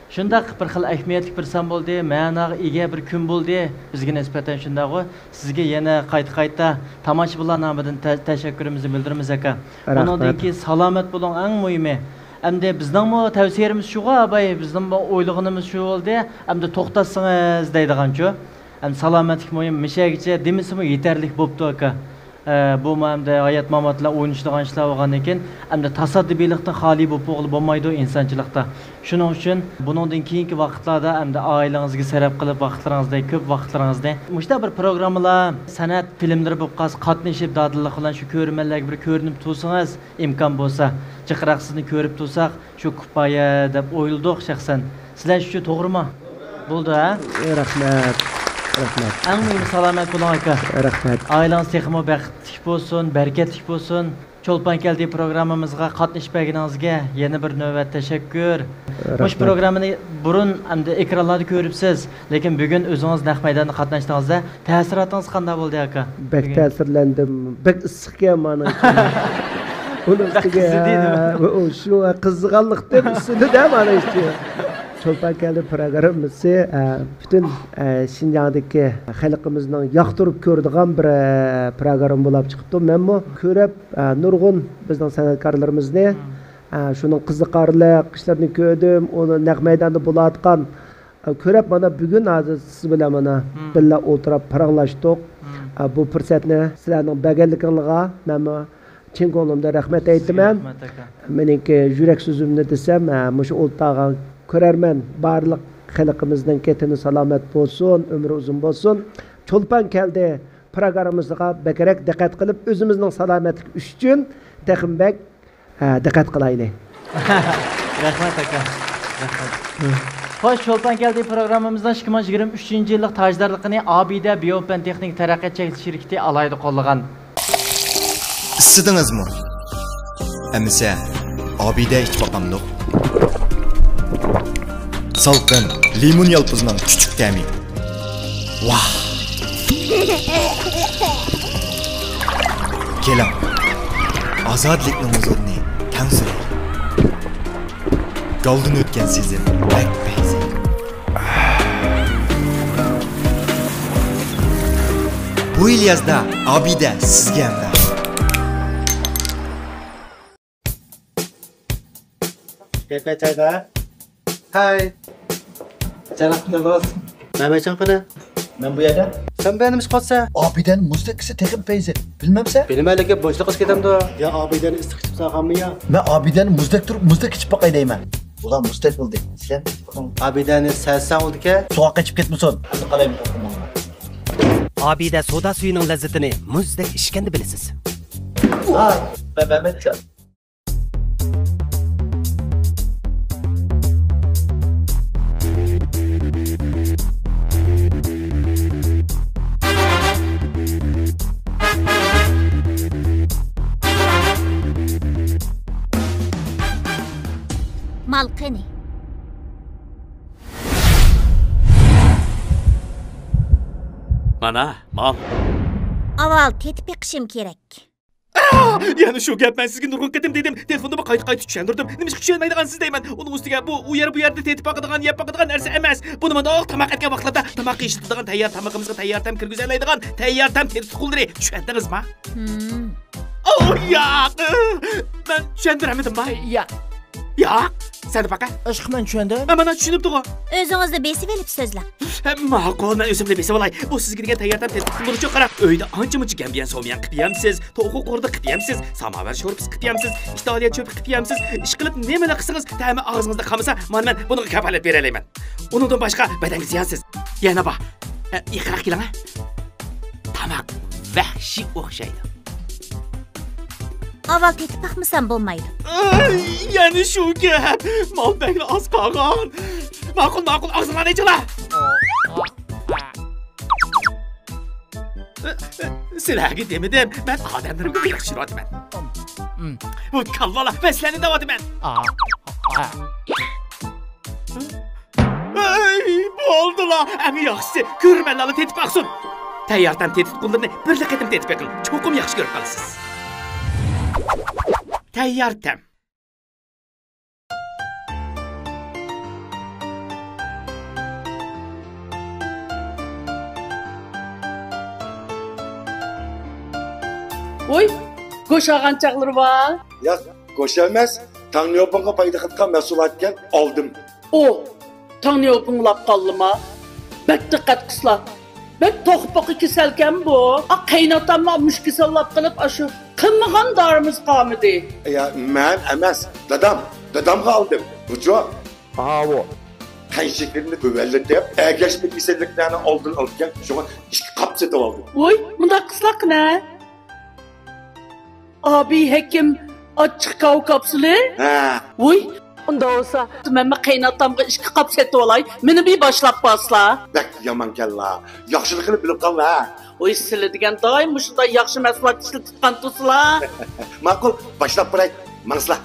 شۇنداق بىر خىل ئەھمىيەتلىك بىر سان بولدى، مەنىگە ئىگە بىر كۈن بولدى بىزگە نىسبەتەن، شۇنداقغۇ؟ سىزگە يەنە قايتا-قايتا تاماشىبىنلار نامىدىن تە-، تەشەككۈرىمىزنى بىلدۈرىمىز ئاكا. ئۇنىڭدىن كېيىن سالامەت بولۇڭ، ئەڭ مۇھىمى. ئەمدى بىزنىڭمۇ تەۋسىيەمىز شۇغۇ ئاباي، بىزنىڭمۇ ئويلىغىنىمىز شۇ بولدى. ئەمدى توختاتسىڭىز دەيدىغانچۇ. ئەمدى سالامەتلىك مۇھىم، مىشەگىچە دېمىسىمۇ يېتەرلىك بوپتۇ ئاكا. ئە، بۇمۇ ئەمدى ھايات-مامات بىلەن ئوينىشىدىغان ئىشلار بولغاندىن كېيىن، ئەمدى تاسادىپىيلىقتىن خالىي بولۇپ بولغىلى بولمايدۇ ئىنسانچىلىقتا. شۇنىڭ ئۈچۈن بۇنىڭدىن كېيىنكى ۋاقىتلاردا ئەمدى ئائىلىڭىزگە سەرپ قىلىپ ۋاقىتلىرىڭىزنى، كۆپ ۋاقىتلىرىڭىزنى مۇشۇنداق بىر پروگراممىلار، سەنئەت فىلىملىرى بولۇپ قالسا قاتنىشىپ دادىللىق بىلەن شۇ كۆرۈرمەنلەرگە بىر كۆرۈنۈپ تۇرسىڭىز، ئىمكان بولسا جىقراق سىزنى كۆرۈپ تۇرساق شۇ كۇپايە دەپ ئويلىدۇق شەخسەن. سىلەر ئۈچۈن توغرىمۇ؟ بولدى ھە؟ رەھمەت. رەھمەت. ئەڭ مۇھىمى سالامەت بولۇڭ ئاكا. رەھمەت. ئائىلىڭىز تېخىمۇ بەختلىك بولسۇن، بەرىكەتلىك بولسۇن. چولپان كەلدى پروگراممىمىزغا قاتنىشىپ بەرگىنىڭىزگە يەنە بىر نۆۋەت تەشەككۈر. مۇشۇ پروگراممىنى بۇرۇن ئەمدى ئېكرانلاردا كۆرۈپسىز، لېكىن بۈگۈن ئۆزىڭىز نەق مەيداندا قاتناشتىڭىزدا تەسىراتىڭىز قانداق بولدى ئاكا؟ بەك تەسىرلەندىم. بەك ئىسسىقكەن مانا. ئۇنىڭ ئۈستىگە شۇ قىزىغانلىقتىن ئىسسىدى-دە مانا ئىچى. چولپان كەلدى پروگراممىسى، ئە، پۈتۈن، ئە، شىنجاڭدىكى خەلقىمىزنىڭ ياقتۇرۇپ كۆرىدىغان بىر، ئە، پروگرامما بولاپ چىقىپتۇ. مەنمۇ كۆرۈپ، ئە، نۇرغۇن بىزنىڭ سەنئەتكارلىرىمىزنى، ئە، شۇنىڭ قىزىقارلىق ئىشلىرىنى كۆردۈم. ئۇنى نەق مەيداندا بولۇۋاتقان، ئە، كۆرۈپ مانا بۈگۈن ھازىر سىز بىلەن مانا بىللە ئولتۇراپ پاراڭلاشتۇق. ئە، بۇ پۇرسەتنى سىلەرنىڭ بەرگەنلىكىڭلارغا مەنمۇ چىن كۆڭلۈمدىن رەھمەت ئېيتىمەن. مېنىڭكى يۈرەك سۆزۈمنى دېسەم، ھە، مۇشۇ ئولتۇرغان كۆرەرمەن بارلىق خەلقىمىزنىڭكى تېنى سالامەت بولسۇن، ئۆمرى ئۇزۇن بولسۇن. چولپان كەلدى پروگراممىسىغا بەكرەك دىققەت قىلىپ، ئۆزىمىزنىڭ سالامەتلىكى ئۈچۈن تېخىمۇ بەك، ھە، دىققەت قىلايلى. رەھمەت ئاكا. رەھمەت. خوش، چولپان كەلدى پروگراممىمىزنىڭ ئىككى مىڭ يىگىرمە ئۈچىنچى يىللىق تاجدارلىقىنى ئابىدە بىيوپەن تېخنىك تەرەققىيات چەكلىك شىركىتى ئالاھىدە قوللىغان. ئىسسىدىڭىزمۇ؟ ئەمىسە، ئابىدە ئىچىپ باقامدۇق؟ سالقىن، لىمون يالپۇزنىڭ چۈچۈك تەمى. ۋاھ! كېلىڭ، ئازادىلىكنىڭ ھۇزۇرىنى تەڭ سۈرەيلى. گالدىن ئۆتكەن سېزىم بەك پەيزى. بۇ يىل يازدا ئابىدە سىزگە ھەمراھ. كەيپىيات جايدا. ھاي. جاناب، نېمە بولسا؟ مەمەچان قېنى؟ مەن بۇ يەردە. سەن بۇ يەردە نېمە ئىش قىلىۋاتىسەن؟ ئابىدەنىڭ مۇزدەك ئىسى تېخىمۇ پەيزى. بىلمەمسەن؟ بىلىمەن، لېكىن بۇنچىلىك ئىچىپ كېتەمدۇ؟ يا ئابىدەنىڭ ئىسسىق ئىچىپ سالغانمۇ يا؟ مەن ئابىدەنىڭ مۇزدەك تۇرۇپ، مۇزدەك ئىچىپ باقاي دەيمەن. ئۇلار مۇزدەك بولدى. سىلەر ئابىدەنى سەزسەڭ بولدىكەن. سوغۇق ئىچىپ كەتمىسۇن. ئەمدى قالايمىقان. ئابىدە سودا سۈيىنىڭ لەززىتىنى مۇزدەك ئىچكەندە بىلىسىز. ۋاي، مەن بەرمەيدىكەن. ئال قېنى. مانا، مال. ئاۋۋال تېتىپ بېقىشىم كېرەك. ئا! يەنە شۇ گەپ، مەن سىزگە نۇرغۇن قېتىم دېدىم، تېلېفوندىمۇ قايتا-قايتا چۈشەندۈردۈم. نېمىشقا چۈشەنمەيدىغانسىز دەيمەن. ئۇنىڭ ئۈستىگە بۇ ئۇ يەر-بۇ يەردە تېتىپ باقىدىغان، يەپ باقىدىغان نەرسە ئەمەس. بۇنى مۇنداق تاماق ئەتكەن ۋاقىتلاردا، تاماققا ئىشلىتىدىغان تەييار تامىقىمىزغا تەييار تەم كىرگۈزەلەيدىغان تەييار تەم تېتىتقۇلىرى. چۈشەندىڭىزما؟ ھىم. ئوھ، ياق! مەن چۈشەندۈرەلمىدىمما؟ ياق. ياق! سەن باقە. ئاشقا مەن چۈشەندىم. ھە، مانا چۈشىنىپتىغۇ. ئۆزىڭىزنى بېسىۋېلىپ سۆزلەڭ. ھە، ماقۇل، مەن ئۆزۈمنى بېسىۋالاي. بۇ سىزگە دېگەن تەييار تەم تېتىتقۇلىرىچۇ قاراڭ. ئۆيدە ئانچە-مۇنچە گەمبىيەن سوميان قىلىپ يەمسىز، توخۇ قوردى قىلىپ يەمسىز، ساماۋار شورپىسى قىلىپ يەمسىز، ئىتالىيە چۆپى قىلىپ يەمسىز. ئىشقىلىپ نېمىلا قىلسىڭىز، تەمى ئاغزىڭىزدا قالمىسا، مانا مەن بۇنىڭغا كاپالەت بېرەلەيمەن. ئۇنىڭدىن باشقا بەدەنگە زىيانسىز. يەنە بار. ئە، يېقىنراق كېلىڭە. تاماق ۋەھشىي ئوخشايدۇ. ئاۋۋال تېتىپ باقمىسام بولمايدۇ. ئاي، يەنە شۇ گەپ. مال بەكلا ئاز قالغان. ماقۇل، ماقۇل، ئاغزىڭلارنى ئېچىڭلار. سىلەرگە دېمىدىم، مەن ئادەملىرىمگە ياخشى يۈرۈۋاتىمەن. بۇ كاللىلار، مەن سىلەرنى دەۋاتىمەن. ئەي، بولدىلا، ئەڭ ياخشىسى، كۆرۈرمەنلەرلا تېتىپ باقسۇن. تەييار تەم تېتىتقۇلىرىنى بىرلا قېتىم تېتىپ بېقىڭ، چوقۇم ياخشى كۆرۈپ قالىسىز. تەييار تەم. ۋوي، گۆش ئالغان چاغلىرى بار. ياق، گۆش ئەمەس، تاڭياۋپىڭغا پايدا قىلىدىغان مەھسۇلاتكەن، ئالدىم. ئۇ، تاڭياۋپىڭ ئۇلاپ قالدىما؟ بەك دىققەت قىلسىلا. بەك توخۇ-پوخۇ كېسەلكەن بۇ. ئا، قېيىنئاتاممۇ مۇشۇ كېسەللەپ قېلىپ، ئاشۇ قىلمىغان دارىمىز قالمىدى. يا، مەن ئەمەس، دادام. دادامغا ئالدىم. بۇچۇ. ئاۋۇ. قان شېكىرىنى تۆۋەنلىتىپ، ئەگەشمە كېسەللىكلەرنىڭ ئالدىنى ئالىدىكەن. شۇڭا ئىككى قاپ سېتىۋالدىم. ۋوي، مۇنداق قىلسىلا قېنى. ئابىي ھېكىم ئاچچىق كاۋا كاپسۇلى؟ ھە. ۋۇي، ئۇنداق بولسا، مەنمۇ قېيىنئاتامغا ئىككى قاپ سېتىۋالاي، مېنى بىر باشلاپ بارسىلا. بەك يامانكەنلا. ياخشىلىقىنى بىلىپ قاللا، ھە. ۋۇي، سىلى دېگەن دائىم مۇشۇنداق ياخشى مەھسۇلات ئىشلىتىپ تۇرغان تۇرسىلا. ماقۇل، باشلاپ بېرەي. ماڭسىلا.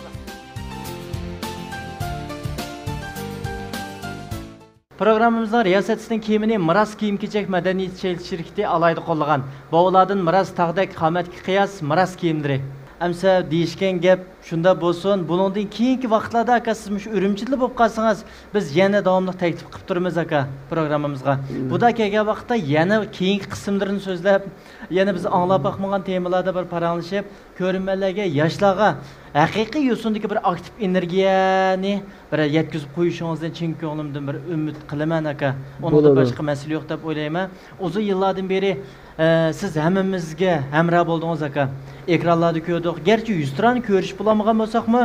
پروگراممىمىزنىڭ رىياسەتچىسىنىڭ كىيىمىنى مىراس كىيىم-كېچەك مەدەنىيىتى شىركىتى ئالاھىدە قوللىغان. بوۋىلاردىن مىراس تاغدەك قامەتكە قىياس مىراس كىيىملىرى. ئەمسە دېيىشكەن گەپ شۇنداق بولسۇن، بۇنىڭدىن كېيىنكى ۋاقىتلاردا، ئاكا، سىز مۇشۇ ئۈرۈمچىدىلا بولۇپ قالسىڭىز، بىز يەنە داۋاملىق تەكلىپ قىلىپ تۇرىمىز، ئاكا، پروگراممىمىزغا. مم. بۇدا كەلگەن ۋاقىتتا يەنە كېيىنكى قىسىملىرىنى سۆزلەپ، يەنە بىز ئاڭلاپ باقمىغان تېمىلاردا بىر پاراڭلىشىپ، كۆرۈرمەنلەرگە، ياشلارغا ھەقىقىي يوسۇندىكى بىر ئاكتىپ ئېنېرگىيەنى بىر يەتكۈزۈپ قويۇشىڭىزدىن چىن كۆڭلۈمدىن بىر ئۈمىد قىلىمەن، ئاكا. ئۇنىڭدا بولىدۇ. باشقا مەسىلە يوق دەپ ئويلايمەن. ئۇزۇن يىللاردىن بېرى، ئە، سىز ھەممىمىزگە ھەمراھ بولدىڭىز، ئاكا. ئېكرانلاردا كۆردۇق. گەرچە يۈزتۇرانە كۆرۈشۈپ بولالمىغان بولساقمۇ،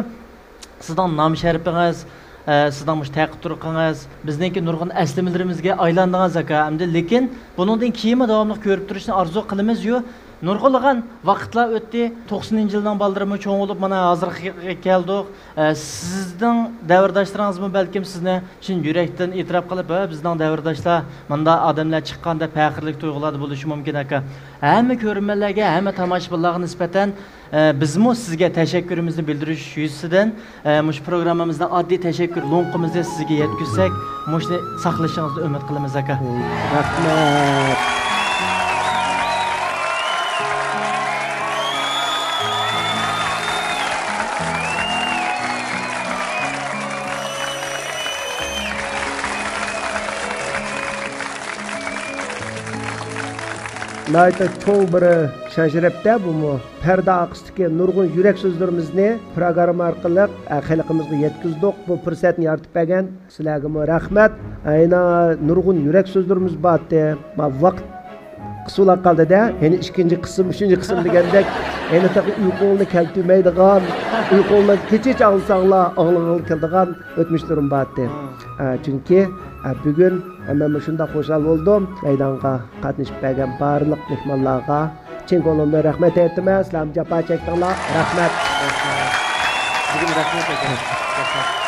سىزنىڭ نام شەرىپىڭىز، ئە، سىزنىڭ مۇشۇ تەقىپ تۇرقىڭىز بىزنىڭكى نۇرغۇن ئەسلىمىلىرىمىزگە ئايلاندىڭىز، ئاكا. ئەمدى لېكىن بۇنىڭدىن كېيىنمۇ داۋاملىق كۆرۈپ تۇرۇشنى ئارزۇ قىلىمىز-يۇ. نۇرغۇنلىغان ۋاقىتلار ئۆتتى. توقسىنىنچى يىلنىڭ بالىلىرىمۇ چوڭ بولۇپ، مانا ھازىرغا كەلدۇق. ئە، سىزنىڭ دەۋرداشلىرىڭىزمۇ بەلكىم سىزنى چىن يۈرەكتىن ئېتىراپ قىلىپ، ھە، بىزنىڭ دەۋرداشلار مۇنداق ئادەملەر چىققان دەپ پەخىرلىك تۇيغۇلاردا بولۇشى مۇمكىن، ئاكا. ھەممە كۆرۈرمەنلەرگە، ھەممە تاماشىبىنلارغا نىسبەتەن، ئە، بىزمۇ سىزگە تەشەككۈرىمىزنى بىلدۈرۈش يۈزىسىدىن، ئە، مۇشۇ پروگراممىمىزنىڭ ئاددىي تەشەككۈر لوڭقىمىزنى سىزگە يەتكۈزسەك، مۇشۇنى ساقلىشىڭىزنى ئۈمىد قىلىمىز، ئاكا. رەھمەت. ناھايىتى چوڭ بىر شان-شەرەپتە بۇمۇ. پەردە ئارقىسىدىكى نۇرغۇن يۈرەك سۆزلىرىمىزنى پروگرامما ئارقىلىق، ئە، خەلقىمىزگە يەتكۈزدۇق. بۇ پۇرسەتنى يارىتىپ بەرگەن سىلەرگىمۇ رەھمەت. ئەينا نۇرغۇن يۈرەك سۆزلىرىمىز بارتى. ما ۋاقىت قىسىۋالا قالدى-دە. يەنە ئىككىنچى قىسىم، ئۈچىنچى قىسىم دېگەندەك، يەنە تېخى ئۇيقۇڭلارنى كەلتۈرمەيدىغان، ئۇيقۇڭلارنى كېچىچە ئاڭلىساڭلار، ئاڭلىغىڭلار كېلىدىغان ئۆتمۈشلىرىم بارتى. ئە، چۈنكى، ئە، بۈگۈن مەن مۇشۇنداق خۇشال بولدۇم. مەيدانغا قاتنىشىپ بەرگەن بارلىق مېھمانلارغا چىن كۆڭلۈمدىن رەھمەت ئېيتىمەن. سىلەرمۇ جاپا چەكتىڭلار. رەھمەت. بۈگۈن رەھمەت ئاكا.